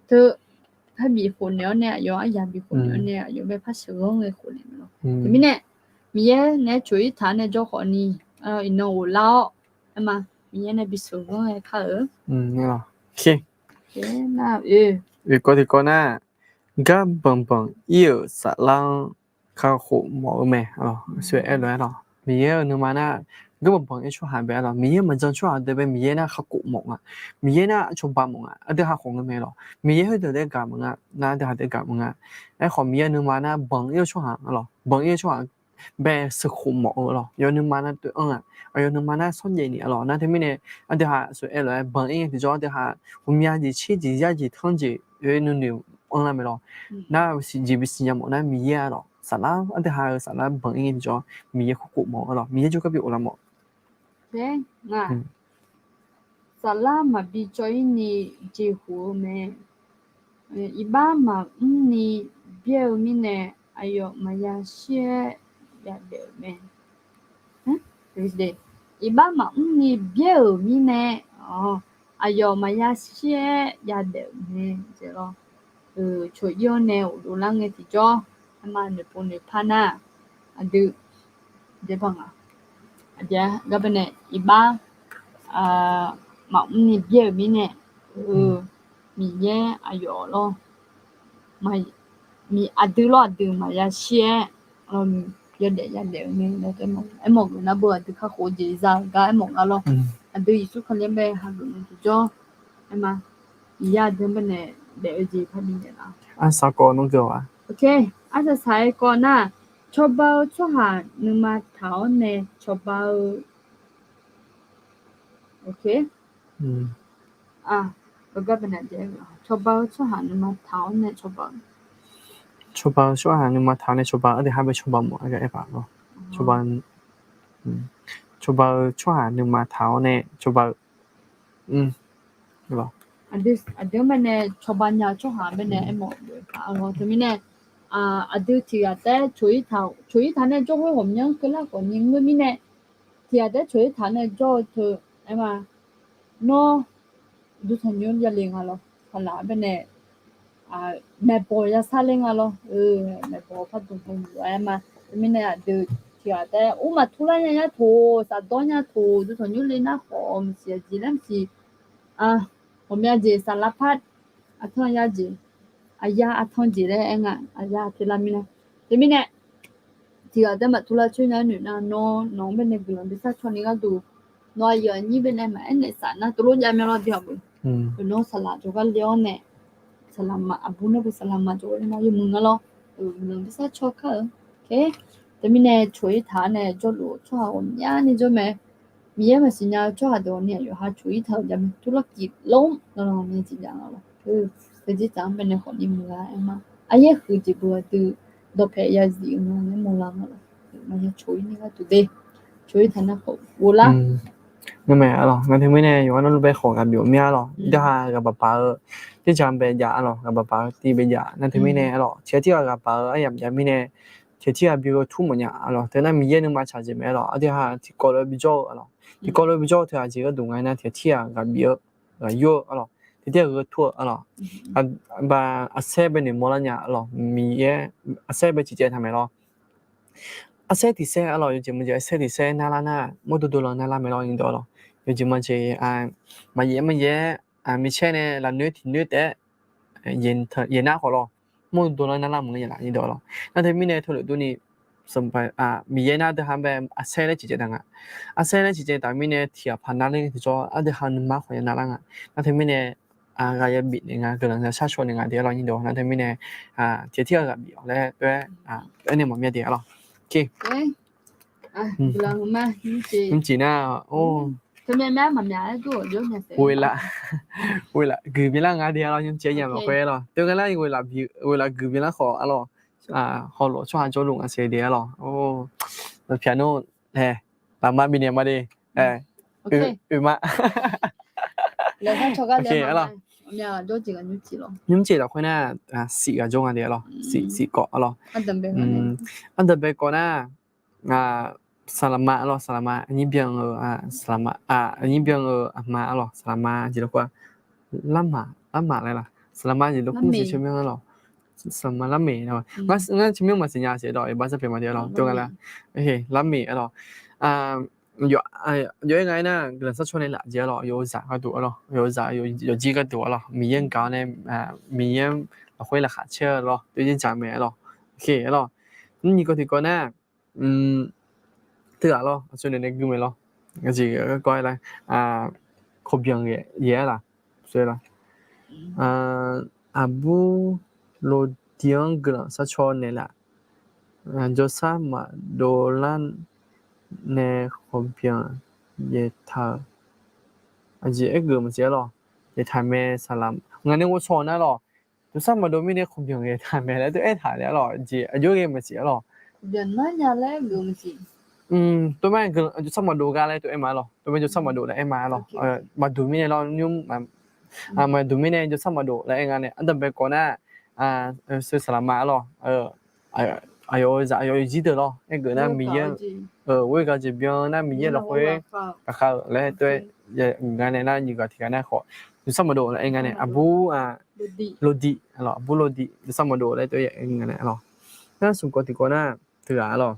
Teu, par bif khofnaeq-awr nae aqyawf aryaq bif khofnaeq-awr nae aqyawf bae par sheuqghanr ghae khofnaeq mae lawr. Teumirnae, Miqyaer nae coq-ir taq-anr nae jawr khawfni, iqnan ghoflar-awr, aer ma, Miqyaer nae bi sheuqghanr ghae kar-euq. Oekawv tiqkawv nar, gar banqbanq ir-euq saflar-anr kakhof mawf-eu mae. Aqsur aer lof-aer lawq, Miqyaer-euq nuima nar, gar banqbanq ir tsawrhaq bae arlawq, Miqyaer maqjan tsawrhaq deuq bae Miqyaer nar kakhof mawf nga. Miqyaer nar cawba mawf nga. Aqdui ha khawf ngeur mae lawq, Miqyaer khoerdeuq taef-aer gaq mawf nga, nar aqdui ha taef-aer gaq mawf nga. Aerkhawf Miqyaer-euq nuima nar banq ir-eu tsawrhaq arlawq, banq ir-eu tsawrhaq bae sheuqkhof mawf-eu arlawq, yawf nuima nar toeq anr-aq, aqyawf nuima nar shawrjaev ni arlawq. Nar teumirnae, aqdui ha aqsur aer lof-aer banq ir ngae tiqjawr aqdui ha ghawqmya jeq tser jeq zar jeq tanr jeq oe nuinoeq anrlar mae lawq. Nar siqjeq bisiqnya mawf nar Miqyaer arlawq, saflar aqdui ha-euq saflar banq ir ngae tiqjawr Miqyaer kakhof mawf-eu arlawq, Miqyaer jawrgar bi ghoflar mawf. Saflar maqbi cawv-ir ni jeqhu-eu mae. Iqbax maqmr ni byaer-eu mirnae, aqyawf maqya shir-aer yadaef-euq mae. Iqbax maqmr ni byaer-euq mirnae, aqyawf maqya shir-aer yadaef-euq mae. Coq-ir-awr nae ghofdov lar ngae tiqjawr, aerma noeqpov noeqpar nar, aqdui, aqdui-a, gar bae nae iqbax, maqmr ni byaer-euq mirnae, Miqyaer aqyawf lawr, aqdui lawr aqdui maqya shir-aer, yawdaef yadaef-eu mae laer aermawf-eu nar beu aqdui kakhof-eu jeq za-eu gar aermawf nga lawr. Aqdui Yeqsur Kali-anr bae hageuf-eu tiqjawr, aer ma, Miqyaer aqdui-anr bae nae daef-eu jeq parbi naeq la. Arsaq kawv nar geu-a. Arsaq saq-aer kawv nar, cawba-eu tsawrhaq nuima taq-awr nae cawba-eu cawba-eu tsawrhaq nuima taq-awr nae cawba-eu. Cawba-eu tsawrhaq nuima taq-awr nae cawba-eu ardui ha bae cawba mawf-a gar aer paq lawr. Cawba, cawba-eu tsawrhaq nuima taq-awr nae cawba-eu. Aqdui-anr bae nae cawba nya-eu tsawrhaq bae nae aermawf-eu paq-a lawr. Teumirnae, aqdui tiq ghaq taef-aer coq-ir taq, coq-ir taq nae jawr khoer ghawqmyanr keuvlar khawf ni ngeur mirnae, tiq ghaq taef-aer coq-ir taq nae jawr-eu teu, aer ma, nawr duqtanqnymr yale nga lawr. Saqlaq bae nae maeqbawq yasar ler nga lawr. Maeqbawq pardmq dmq-aer ma. Teumirnae aqdui tiq ghaq taef-aer ur maqtur lar nya yar toq, safdawr nya toq, duqtanqnymr le nar khawf maqsiq aqjeq laer maqsiq. Ghawqmya jeq saflar par, aqtanr yar jeq, aqyar aqtanr jeq laer aer nga, aqyar aqtelar mirnae. Teumirnae tiq ghaq taef-aer maqtur lar coer nya noeq nar, nawr nawq-anr bae nae guiqlanq bi sar caw ni gharduq, nawq aqyuif aqnyir bae nae maqaer naeq saf nar tov lof jav mya lawr, aqdui aqbeuq. Nawr saqlaq jawrgar le-awr nae, saqlaq ma, aqbur nawr bae saqlaq ma jawrgar le nar yawmuiq nga lawr. Guiqlanq bi sar caw kar-eu. Teumirnae coq-ir taq-awr nae jawrluf-eu tsawrhaq ghawqmyani jawr mae. Miqyaer maqsiq nya-eu tsawrhaq deuq ni aqyawf ha coq-ir taq-euq jav mae. ธุรกิจล้ม nar nar ni tiqjav nga lawr. Teujeq tsaf-anr bae nae khawf ni muiq-a aer ma. Aqyaer huiq jeq beu aqdui dawqpae yazif-eu nga laer mawrlar nga lawr. Maqya coq-ir ni gharduq de, coq-ir taq nar khawf ghoflar. Ngar mae-a lawr, ngar teumirnae yawqha navluf bae khawf ghaq bif-awr mir-a lawr. Dawqha ghaq baq baq-eu, tirjaq bae jav-a lawr, ghaq baq baq-eu tiv bae jav nar teumirnae-a lawr, tiq ghaq tirghaq ghaq baq-eu aryamq jav mirnae, tiq ghaq tirghaq bif-eu tur mawf nya-a lawr. Teunar Miqyaer nuima tsaq jeq mae-a lawr, aqdui ha tiqkawv lof-aer bijawr-eu-a lawr. Tiqkawv lof-aer bijawr-eu teu aqjeq gharduq nga nar tiq ghaq tirghaq ghaq bif-eu, ghaq yur-eu-a lawr, tiq tirghaq gheu tur-eu-a lawr. Aqbaq aqsaer bae noeqmawr lar nya-a lawr, Miqyaer aqsaer bae ciqcaev taq mae lawr. Aqsaer tiq saer-a lawr, yawjeq maqjeq aqsaer tiq saer narlar nar mawrdo dovlanr narlar mae lawr, nyiq dawq-a lawr. Yawjeq maqjeq maqyaef maqyaef-aer micaer nae lafnoer tiq noer taef-aer yaeq nar khawf lawr, mawrdo dovlanr narlar maqngeur nya laf, nyiq dawq-a lawr. Nar teumirnae teulof durni, Miqyaer nar aqdui ha bae aqsaer laer ciqcaev taq nga. Aqsaer laer ciqcaev taq mirnae tiq ghaq paq narler ngae tiqjawr aqdui ha nuima khawf ya narlar nga. Nar teumirnae ghaq ya bif naeq nga, guiqlanq ya sharcaw naeq nga de-a lawr, nyiq dawq. Nar teumirnae tiq tirghaq ghaq bif-awq laer tov-aer aernaeq mawf mya de-a lawr. Nymrcif nar, ghoeqlaf guiq byanlar nga de-a lawr, nymrcif-aer yamq lafkhoer lawr. Tov nga nar ghoeqlaf guiq byanlar khawf-a lawr, hawlof tsawrhaq jawrluf nga saef de-a lawr. Lafpyaq nmr lae, lafma bifnaeq ma de. Oe ma. Nymrcif lafkhoer nar, siq ghaq jawr nga de-a lawr, siq siq kawv-a lawr. Ardanqbae kawv nar, saqlaqma-a lawr, saqlaqma, aqnyir byan-eu, saqlaqma, aqnyir byan-eu aqma-a lawr, saqlaqma jeq lafkhoer, larma, larma laer laq, saqlaqma jeq lafkhoer maqsiq caermyanr-a lawr, saqlaqma larmeq, ngar caermyanr maqsiq nya siq dawq iqbax sarpyaeq ma de-a lawr, tov nga lar, larmeq-a lawr. Yawf-aer nga aernar guiqlanq sharcaw nae laf jeq-a lawr, yawqzaq gharduq-a lawr, yawqzaq yawqjir gharduq-a lawr, Miqyaer-anr gaq-awr nae, Miqyaer-anr lafkhoer laqkhaq caer-eu lawr, tov jir dzaq mae-a lawr. Nymrnyiq kawv tiqkawv nar, teughaq lawr, aqsur naeq nae gui mae lawr, aqjeq garkawv-aer lar, khawqbyanq yaeq-aer laq, aqbur Lodi-anr guiqlanq sharcaw naeqlaf, jawrsar maqdov lar nae khawqbyanq yaeqtaq-euq, aqjeq aergeuf maqsiq-a lawr, yaeqtaq mae saqlaq nga nae ghovshaw nar lawr, jawrsar maqdov mirnae khawqbyanq yaeqtaq mae laer tov aertaq le-a lawr, jeq aqjox ghae maqsiq-a lawr. Tov ma, jawrsar maqdov gar laer tov aer ma-a lawr, tov ma jawrsar maqdov laer aer ma-a lawr, maqdov mirnae lawr, nymr maqdov mirnae jawrsar maqdov laer aer nga nae, ardanqbae kawv nar, saqlaqma-a lawr, aqyawf-eu zaq aqyawf-eu zir deuq lawr, aergeuf nar Miqyaer, ghoer gaq jeq byan nar Miqyaer lafkhoer gaqkhav-euq laer tov-aer, nga nae nar nyiq ghaq tiq ghaq nar khawf, jawrsar maqdov laer aer nga nae, aqbur Lodi, aqbur Lodi jawrsar maqdov laer tov-aer nga nae lawr. Nar smq kawv tiqkawv nar, teughaq-a lawr,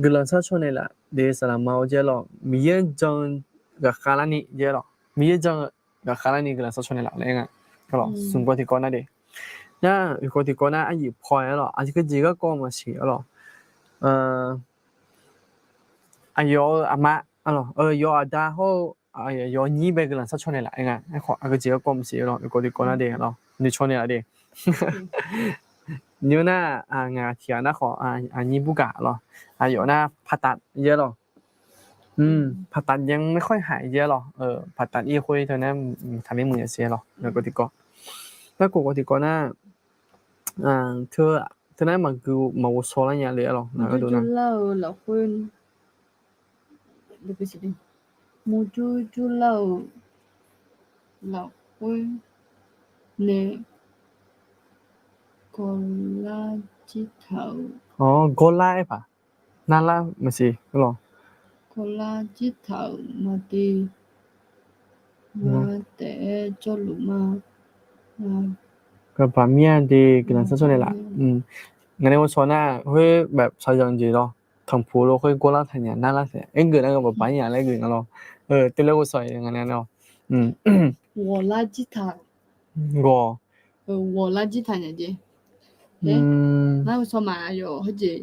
guiqlanq sharcaw naeqlaf, de saqlaqma-eu jaer lawq, Miqyaer-anr jan-eu ghaqkhav larni jaer lawq, Miqyaer jan-eu ghaqkhav larni guiqlanq sharcaw naeqlaf laer aer nga. Smq gawv tiqkawv nar de. Nar oeqkawv tiqkawv nar aryiq paw-aer lawq, aqjeq keujeq garkawv maqsiq-a lawq. Aqyawf-euq aqma, yawf-euq aqda hawr-eu yawf-eu nyir bae guiqlanq sharcaw naeqlaf aer nga. Aerkhawf aqgeujeq garkawv maqsiq-a lawq, oeqkawv tiqkawv nar de lawq, noeqcaw naeqlaf de. Nymr nar, ngaq tiqghaq nar khawf, aqnyir burgaq lawq, aqyawf nar paqtaf jaer lawq. Paqtaf jaer-anr ไม่ค่อยหาย jaer lawq, paqtaf ir khoer teu nar, taqler muiq-a siq-a lawq, oeqkawv tiqkawv. Narkhof kawv tiqkawv nar, teu nar maqgui maqghovshaw lar nya le-a lawq. Murjur jurlar-euq lafkhoer, murjur jurlar-euq lafkhoer nae gawrlar jir taq-euq. Awr, gawrlar aer paq, narlar maqsiq lawq. Gawrlar jir taq-euq maqde, ngar taef-aer jawrluf ma. Ghaqbaq mir-a de guiqlanq sharcaw naeqlaf. Ngaq nae ghovshaw nar khoer แบบ shaqzanq jeq lawr, tanqpuq lo khoer gawrlar taqnya narlar taef-aer geuf nar ghaqbaq baq-ir nya laer geuf nga lawr. Teuler ghovshaw-iq ngaq nae lawr. Ghawqlar jir taq. Ghawq. Ghawqlar jir taq nya jeq. Nar ghovshaw ma yawf heujeq,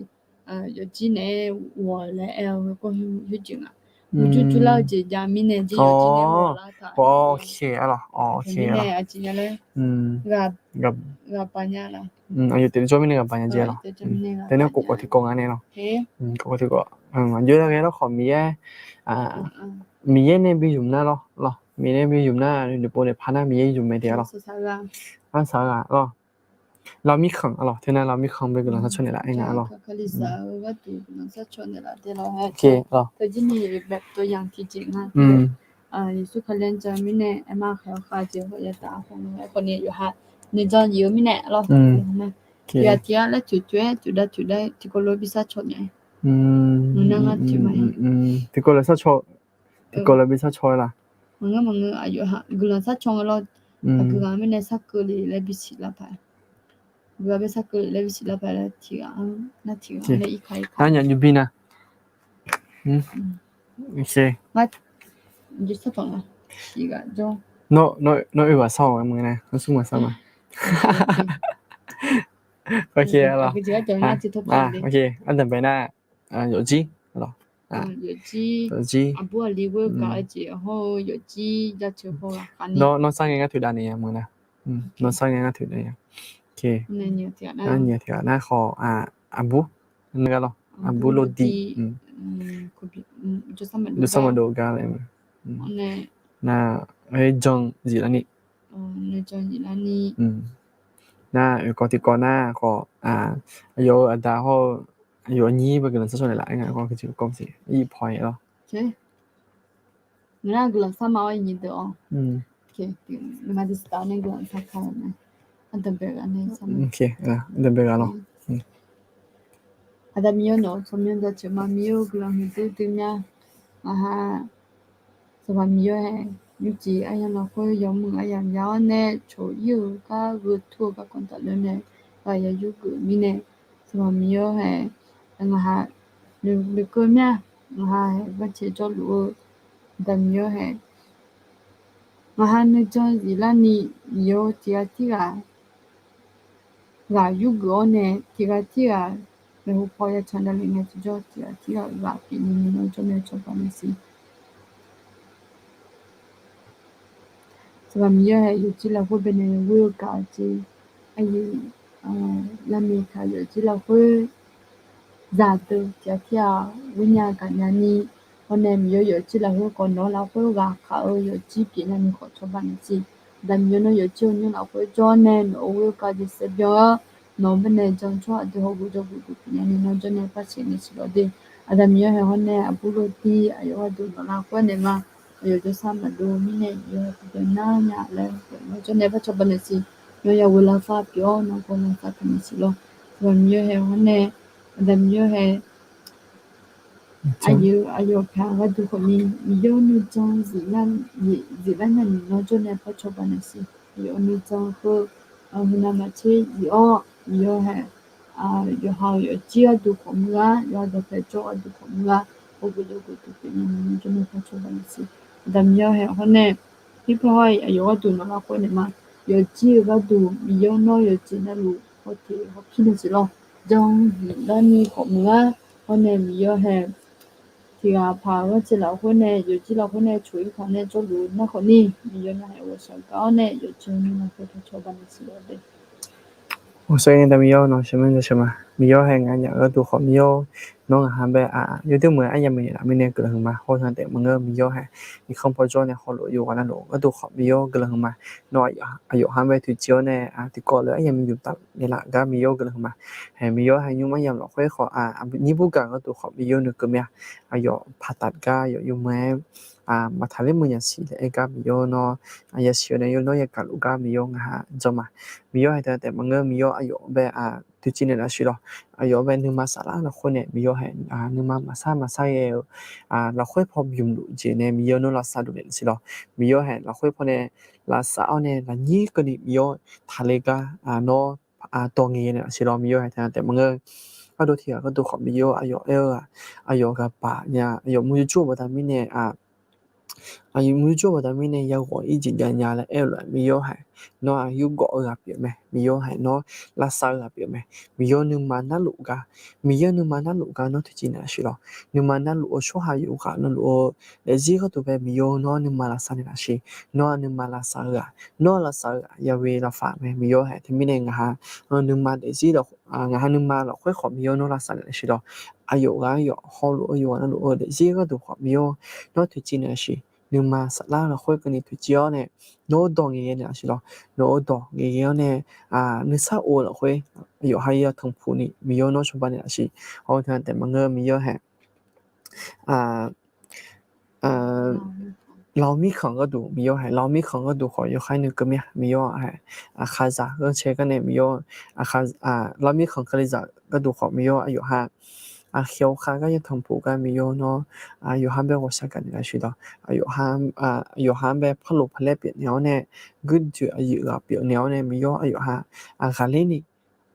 yawfjir naeq-aer ghawq laer aer-eu garkawv khoerjeq nga. Murjur jurlar-eu jeq jav mirnae jir yawfjir naeq-aer ghawqlar taq. Mirnae aqjeq nya laer ghaqbaq nya la. Aqyawf taef jawr mirnae ghaqbaq nya jeq lawq. Teunar khof kawv tiqkawv nga nae lawq. Khof kawv tiqkawv. Aqjox-aer ghae lawr khawf Miqyaer, Miqyaer nae bi zmq nar lawr lawq. Miqyaer nae bi zmq nar nuipov naeq par nar Miqyaer zmq mae de-a lawq. Arsaq ghaq lawr. Lavmir khanq-a lawq, teunar lavmir khanq bae guiqlanq sharcaw naeqlaf aer nga-a lawq. Yeqsur Kali-anr jan mirnae aerma khaeq-awr khav jeq hawr yadaq-a khawf-eu aerkhawf ni yawqha nuijan yif-eu mirnae lawr. Tiqghaq tiqghaq laer toeq toeq-aer toeqdav toeqdav tiqkawv lof-aer bi sharcaw naeq. Ngar ngar tiq ma. Tiqkawv lof sharcaw. Tiqkawv lof bi sharcaw-aer la. Maqngeur maqngeur, aqyawf guiqlanq sharcaw nga lawr. Aqgeu ghaq mirnae sharkeuv le laer bisiq lar paq. Guiqlanq bae sharkeuv le laer bisiq lar paq laer tiqghaq-anr nar tiqghaq laer irkaq irkaq. Nar nyaf nymr bi nar. Nawr oe ghaq shawr-awq maqngeur nae, nawr smr maqshar ma. Ardanqbae nar, yawfjir, yawfjir, aqbur aqli ghoer gaq-eu jeq hawr-eu yawfjir, nawr sar ngae ngar toeqdav naeq ya maqngeur nar. Nawr sar ngae ngar toeqdav ya. Nyiq tiqghaq nar khawf, aqbur, aqbur lordi, jawrsar maqdov gar laer, nar, jan ziflarni. Nar oeqkawv tiqkawv nar khawf, aqyawf-euq aqda hawr-eu aqyawf nyir bae guiqlanq sharcaw naeqlaf aer nga. Kawv kawv siq, irpaw-aer lawr. Ngaq nar guiqlanq sharma-awr iqnyir deuq-awr. Aqda Miqyaer-or, nawq-eu tsawrmyanr jaceuq ma, Miqyaer-or, guiqlanq huiqdui dui mya. Ngaqha Sanqpaq Miqyaer-or hae, nymrcif aryamq lafkhoer yawmuiq aryamq ya-awr nae coq ir-eu gar gheu tur-eu garkawv tafler nae ghaq ya yurgeuf mirnae, Sanqpaq Miqyaer-or hae, ngaqha noeqkeuv mya. Ngaqha hae ghanrcae jawrluf-eu Aqda Miqyaer-or hae, ngaqha nuijan ziflarni, Miqyaer-or, tiqghaq tirghaq ghaq yurgeuf-awr nae, tiqghaq tirghaq maeqhu paw ya can davle ngae tiqjawr, tiqghaq tirghaq ghaq pyeufni nawr jawr nae cawba naeq siq. Sanqpaq Miqyaer-or hae, yawqjeq lafkhoer baenae ghoer-eu gaq-eu jeq, aqyuif lavmiq taq yawqjeq lafkhoer zaqdeuq tiqghaq tirghaq ghoer nya gaq nyani, hawr nae Miqyaer yawqjeq lafkhoer khawf nawq-eu lafkhoer ghaq kaq-eu yawqjeq pyeuf nyani khawf cawba naeq siq. Aqda Miqyaer nawr yawqjeq-eu nymr lafkhoer jawr nae nawq-euq ghoer-eu gaq jeq saevbyan-awr, nawq-euq baenae jan tsawrhaq deuq hawguf jawrguf duq pyeuf nyani nawr jawr nae par saeq naeq siq lawq de. Aqda Miqyaer hae hawr nae aqbur lordi aqyawf gharduq nawq lafkhoer naeq ma. Aqyawf jawrsar maqdov mirnae yawqha tiqdeuq nar nya laer nawr jawr nae par cawba naeq siq. Nawr ya ghoe lafkhoer pyeuf-awr nawq ghoe lafkhoer pyeuf naeq siq lawq. Aqda Miqyaer hae hawr nae, Aqda Miqyaer hae aqyuif aqyawf paq gharduq khawfni, Miqyaer-or, nuijan ziflar nyani nawr jawr nae par cawba naeq siq. Aqyawf nuijan heu huiqnav maqtser zif-awr, Miqyaer-or hae, yawqha-euq yawqjeq gharduq khawf mr gar, yawqha dawqpae jawr gharduq khawf mr gar, Aqda Miqyaer-or, hae, hawr nae, tiqpov hawr-iq aqyawf gharduq nawq lafkhoer naeq ma. Yawqjir-eu gharduq Miqyaer nawr yawqjeq navluf hawpir nae jeq lawr. Jan-anr biflarni khawf muiq-ar. Hawr nae Miqyaer-or, hae, tiqghaq paq-eu ghanrcae lafkhoer nae yawqjir lafkhoer nae coq-ir paq nae jawrluf nar khawf ni, Miqyaer nawr hae ghawqshaq gar-awr nae yawqjeq ni nawq-anr paw tawcaw banaeq siq lawr de. Aqda Miqyaer-or, nawq-anr sheuqmae sheuqmae. Miqyaer-or, hae, nganyaf gharduq khawf Miqyaer-or, nawr ngaqha bae-aq, yawdoer muiq-eu aryamq miqyaer laf mirnae guiqlanq huiqma. Hawr-eu teu taef maqngeur, Miqyaer-or, hae, nyiq khanr paw jawr nae hawluf yawqghaq navluf gharduq khawf Miqyaer-or guiqlanq huiqma. Nawr aqyawf ha bae tiqjeq-awr nae tiqkawv lof-aer aryamq miqyuq taf naeqlaf gar Miqyaer-or guiqlanq huiqma. Hae, Miqyaer-or, hae, nymr aryamq lafkhoer khawf, aqnyir burgaq gharduq khawf Miqyaer-or nuikeuv mir-a. Aqyawf paqtaf gar, aqyawf yawmuiq-aer maqtaqler muiq nyasiq laer aer gar Miqyaer-or, nawr yasiq-awr nae yawr nawr yagaq luf gar Miqyaer-or, ngaqha jan ma. Miqyaer-or, hae, teu taef maqngeur, Miqyaer-or, aqyawf bae teucir naeq laf siq lawr. Aqyawf bae nuima saflar lafkhoer nae Miqyaer-or, hae, nuima maqsar maqsar ghae-eu lafkhoer paw bymq luf jeq nae Miqyaer-or, nawr lavsav dov naeq laf siq lawr. Miqyaer-or, hae, lafkhoer paw nae lavsav-awr nae lafnyir keuvni Miqyaer-or, taqler gar nawr dawq ngaeq naeq laf siq lawr. Miqyaer-or, hae, teu taef maqngeur, ardov tiqghaq gharduq khawf Miqyaer-or, aqyawf aer-eu-aq, aqyawf ghaq paf nya, aqyawf murjur jawr-eu baqda mirnae, aqyawf murjur jawr-eu baqda mirnae ya ghawq-ir jeq jav nya laer aer-eu lof-aer Miqyaer-or, hae, nawr-aq yurgawv-eu ghaq pyeuf mae. Miqyaer-or, hae, nawr lavsav-eu ghaq pyeuf mae. Miqyaer-or, nuima narluf gar, Miqyaer-or, nuima narluf gar nawr teucir naeq laf siq lawr. Nuima narluf-eu tsawrhaq yawqghaq navluf-eu daefzir gharduq bae Miqyaer-or, nawr nuima lavsav naeq laf siq. Nawr-aq nuima lavsav-eu ghaq, nawr lavsav-eu ghaq yawe lavfaq mae. Miqyaer-or, hae, teumirnae ngaqha nuima daefzir, ngaqha nuima lafkhoer khawf Miqyaer-or, nawr lavsav naeq laf siq lawr. Aqyawf ghaq aqyawf hawluf-eu yawqghaq navluf-eu daefzir gharduq khawf Miqyaer-or, nawr teucir naeq laf siq. Nuima saflar lafkhoer keuvni teucir-awr nae nawr-eu dawq ngaeqghae naeq laf siq lawr. Nawq-eu dawq ngaeqghae-awr nae nuisar of-eu lafkhoer aqyawf ha-ir ya tanqpuq ni Miqyaer-or, nawr cawba naeq laf siq. Hawr-eu teu taef maqngeur, Miqyaer-or, hae, Lawq mirkhanq gharduq Miqyaer-or, hae, lawq mirkhanq gharduq khawf yawkhaer nuikeuv mir-a. Miqyaer-or, hae, aqkhaqzaq ghanrcae gar nae Miqyaer-or, lawq mirkhanq kalizaq gharduq khawf Miqyaer-or, aqyawf ha aqkhaeq-awr khav gar ya tanqpuq gar Miqyaer-or, nawr yawqha bae ghawqshaq gaq naeq laf siq lawr. Yawqha bae parloq paqlaer pyeuf naeq-awr nae, guirjoeq aqyuif ghaq pyeuf naeq-awr nae Miqyaer-or, aqyawf ha ghaqler ni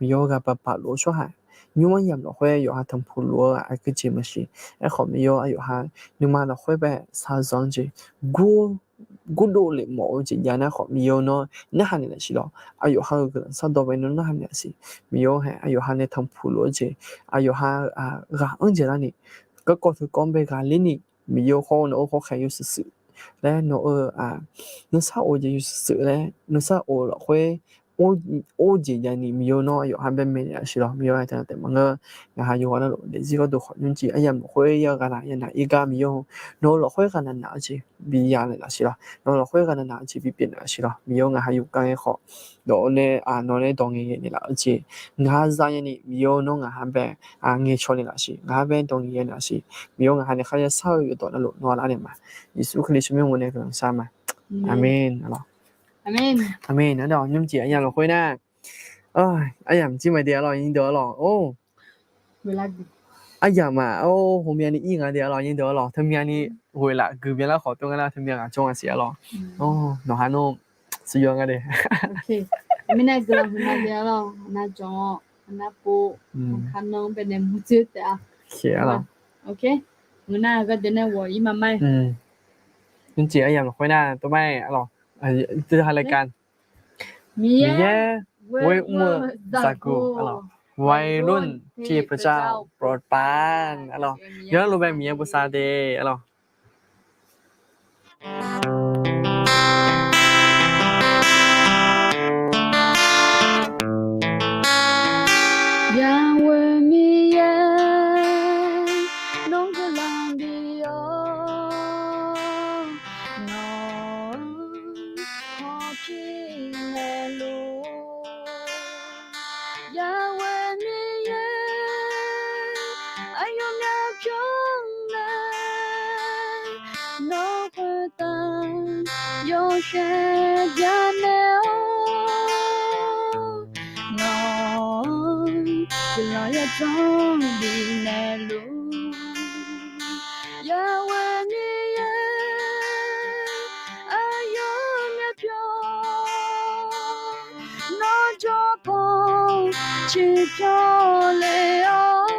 Miqyaer-or, ghaq paq paq luf-eu tsawrhaq nymr aryamq lafkhoer yawqha tanqpuq luf-eu aqgeu jeq maqsiq. Aerkhawf Miqyaer-or, aqyawf ha nuima lafkhoer bae shaqzanq-eu jeq, gurdov lef mawf-eu jeq jav nar khawf Miqyaer-or, nawr narhaq naeq laf siq lawr. Aqyawf ha-euq guiqlanq shardawq bae nawr narhaq naeq laf siq. Miqyaer-or, hae, aqyawf ha nae tanqpuq luf-eu jeq, aqyawf ha ghaq anr jeq larni garkawv teukawv-anr bae ghaqler ni Miqyaer-or, khawr nawq-euq khawr khaeq yawshuif shuif laer nawq-euq nuisar of-eu jeq yawshuif shuif laer nuisar of-eu lafkhoer or jeq jav ni Miqyaer-or, nawr aqyawf ha bae maeqnaeq laf siq lawr. Miqyaer-or, hae, teu taef maqngeur, ngaqha yawqghaq navluf daefzir gharduq khawf nymrcif aryamq lafkhoer ya ghaqnaq ya naq-ir gar Miqyaer-or, nawq-eu lafkhoer ghaqnaq naq-eu jeq bi ya naeq laf siq lawr. Nawq-eu lafkhoer ghaqnaq naq-eu jeq bi pyeuf naeq laf siq lawr. Miqyaer-or, ngaqha yuf gar-aer khawf nawq-eu nae nawq nae dawq ngaeqghae naeq laf-eu jeq, ngaqha zanya ni Miqyaer-or, nawr ngaqha bae ngaeqcawq naeq laf siq. Ngaqha bae dawq ngaeqghae naeq laf siq. Miqyaer-or, ngaqha nae kharya shar-eu yawqdawq navluf nawq lar naeq ma. Yeqsur Kali tsawrmyanr-eu nae guiqlanq shar ma. Aqmeq. Aqmeq. Nar dawq nymrcif aryamq lafkhoer nar, aryamq jir ma de-a lawq, nyirdeuq-a lawq. Aryamq-aq, or, hawmya ni ir nga de-a lawq, nyirdeuq-a lawq. Teumya ni ghoeqlaf guiqbyan lar khawf tov nga nar teumya ngaq jawr nga siq-a lawq. Nawqha nawr suqyaw nga de. Mirnae guiqlanq huiqma de-a lawq, nar jawr-awr, nar pov, nar ka nan baenae murdzeur taef-a. Ngeur nar-eu gharduq nae ghawq-ir ma ma-aer. Nymrcif aryamq lafkhoer nar tov ma-aer-a lawq. Teuha รายการ Miqyaer ghoer mr-eu zaqguq-a lawq. วัยรุ่นที่พระเจ้าโปรดปราน-a lawq. Yawqha lof bae Miqyaer bosav de-a lawq. Yawqha-euq Miqyaer nawr guiqlanq bif-awr, nawq-eu hawpir naeqluf. Yawqha-euq Miqyaer aqyawfmaf pyeufmae, nawq khoertav yawshaef jamaeq-awr, nawq-eu guiqlanq yawdzanr bifnaeq luf. Yawqha-euq Miqyaer aqyawfmaf pyeuf, nawr jawrpan ciqpyawr le-awr,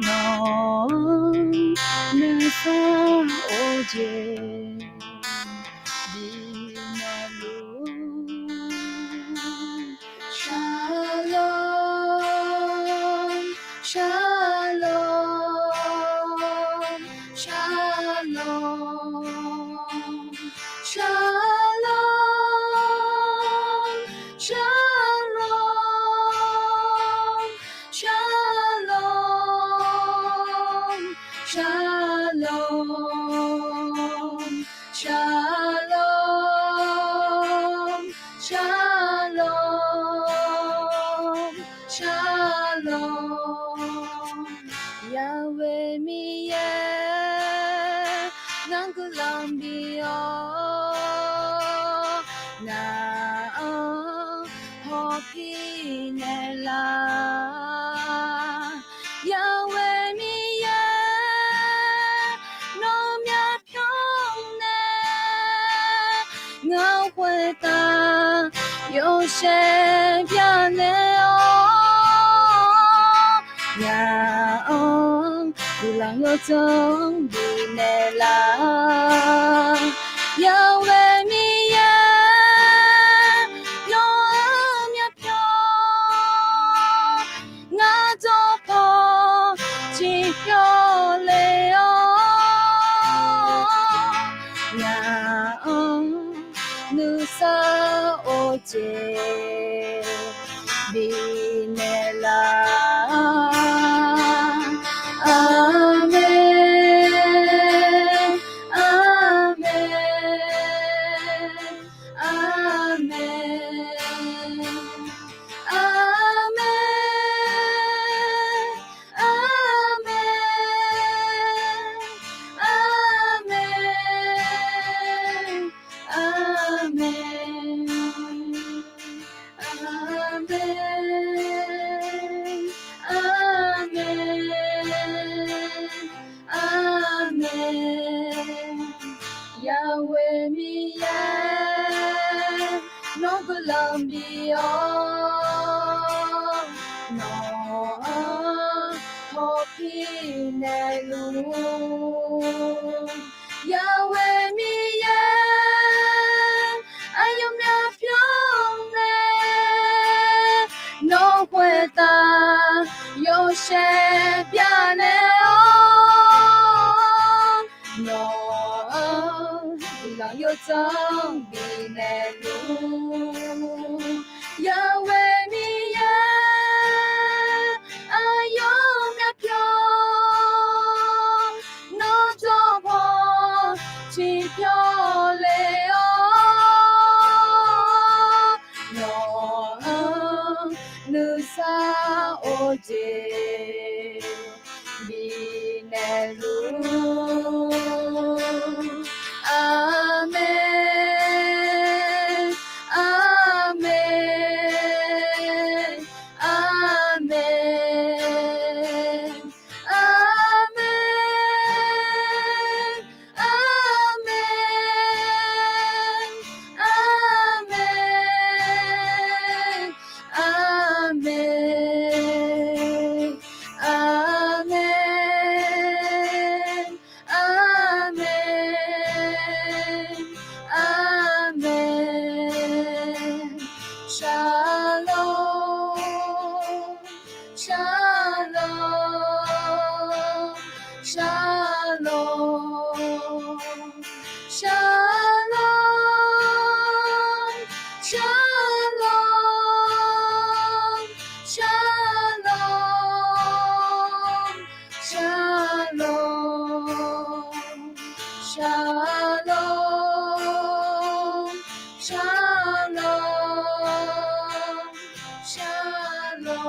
nawq jeq bifnaeq luf-ur. Shalom, shalom, shalom, shalom, shalom, shalom, shalom, shalom, shalom, shalom. Yahweh Miqyaer, ngar guiqlanq bif-awr, ngaq-anr hawpir naeqlaf. Yahweh Miqyaer, nawr myavpyawr nae ngar khoertav yawshaef bifnaeq-awr, ngaq-anr guiqlanq yawdzanr bifnaeq laf. Yahweh Miqyaer, nawr-anr myavpyawr, ngar dawqpaw tiqpyawr le-awr, ngaq-anr nuisar-eu jeq bifnaeq laf. Aqmeq, aqmeq, aqmeq, aqmeq, aqmeq, aqmeq, aqmeq, aqmeq, aqmeq, aqmeq. Yahweh Miqyaer, nawr guiqlanq bif-awr, nawq-anr hawpir naeqluf. Yahweh Miqyaer, aqyawf myavpyawr nae nawq khoertav yawshaef bifnaeq-awr, nawq-anr guiqlanq yawdzanr bifnaeq luf-ur. Yahweh Miqyaer, aqyawf myavpyawr, nawr dawqpaw tiqpyawr le-awr, nawq-anr nuisar-eu jeq bifnaeq luf-ur. Aqmeq, aqmeq, aqmeq, aqmeq, aqmeq, aqmeq, aqmeq, aqmeq, aqmeq, aqmeq. Shalom, shalom, shalom, shalom, shalom, shalom, shalom, shalom, shalom, shalom.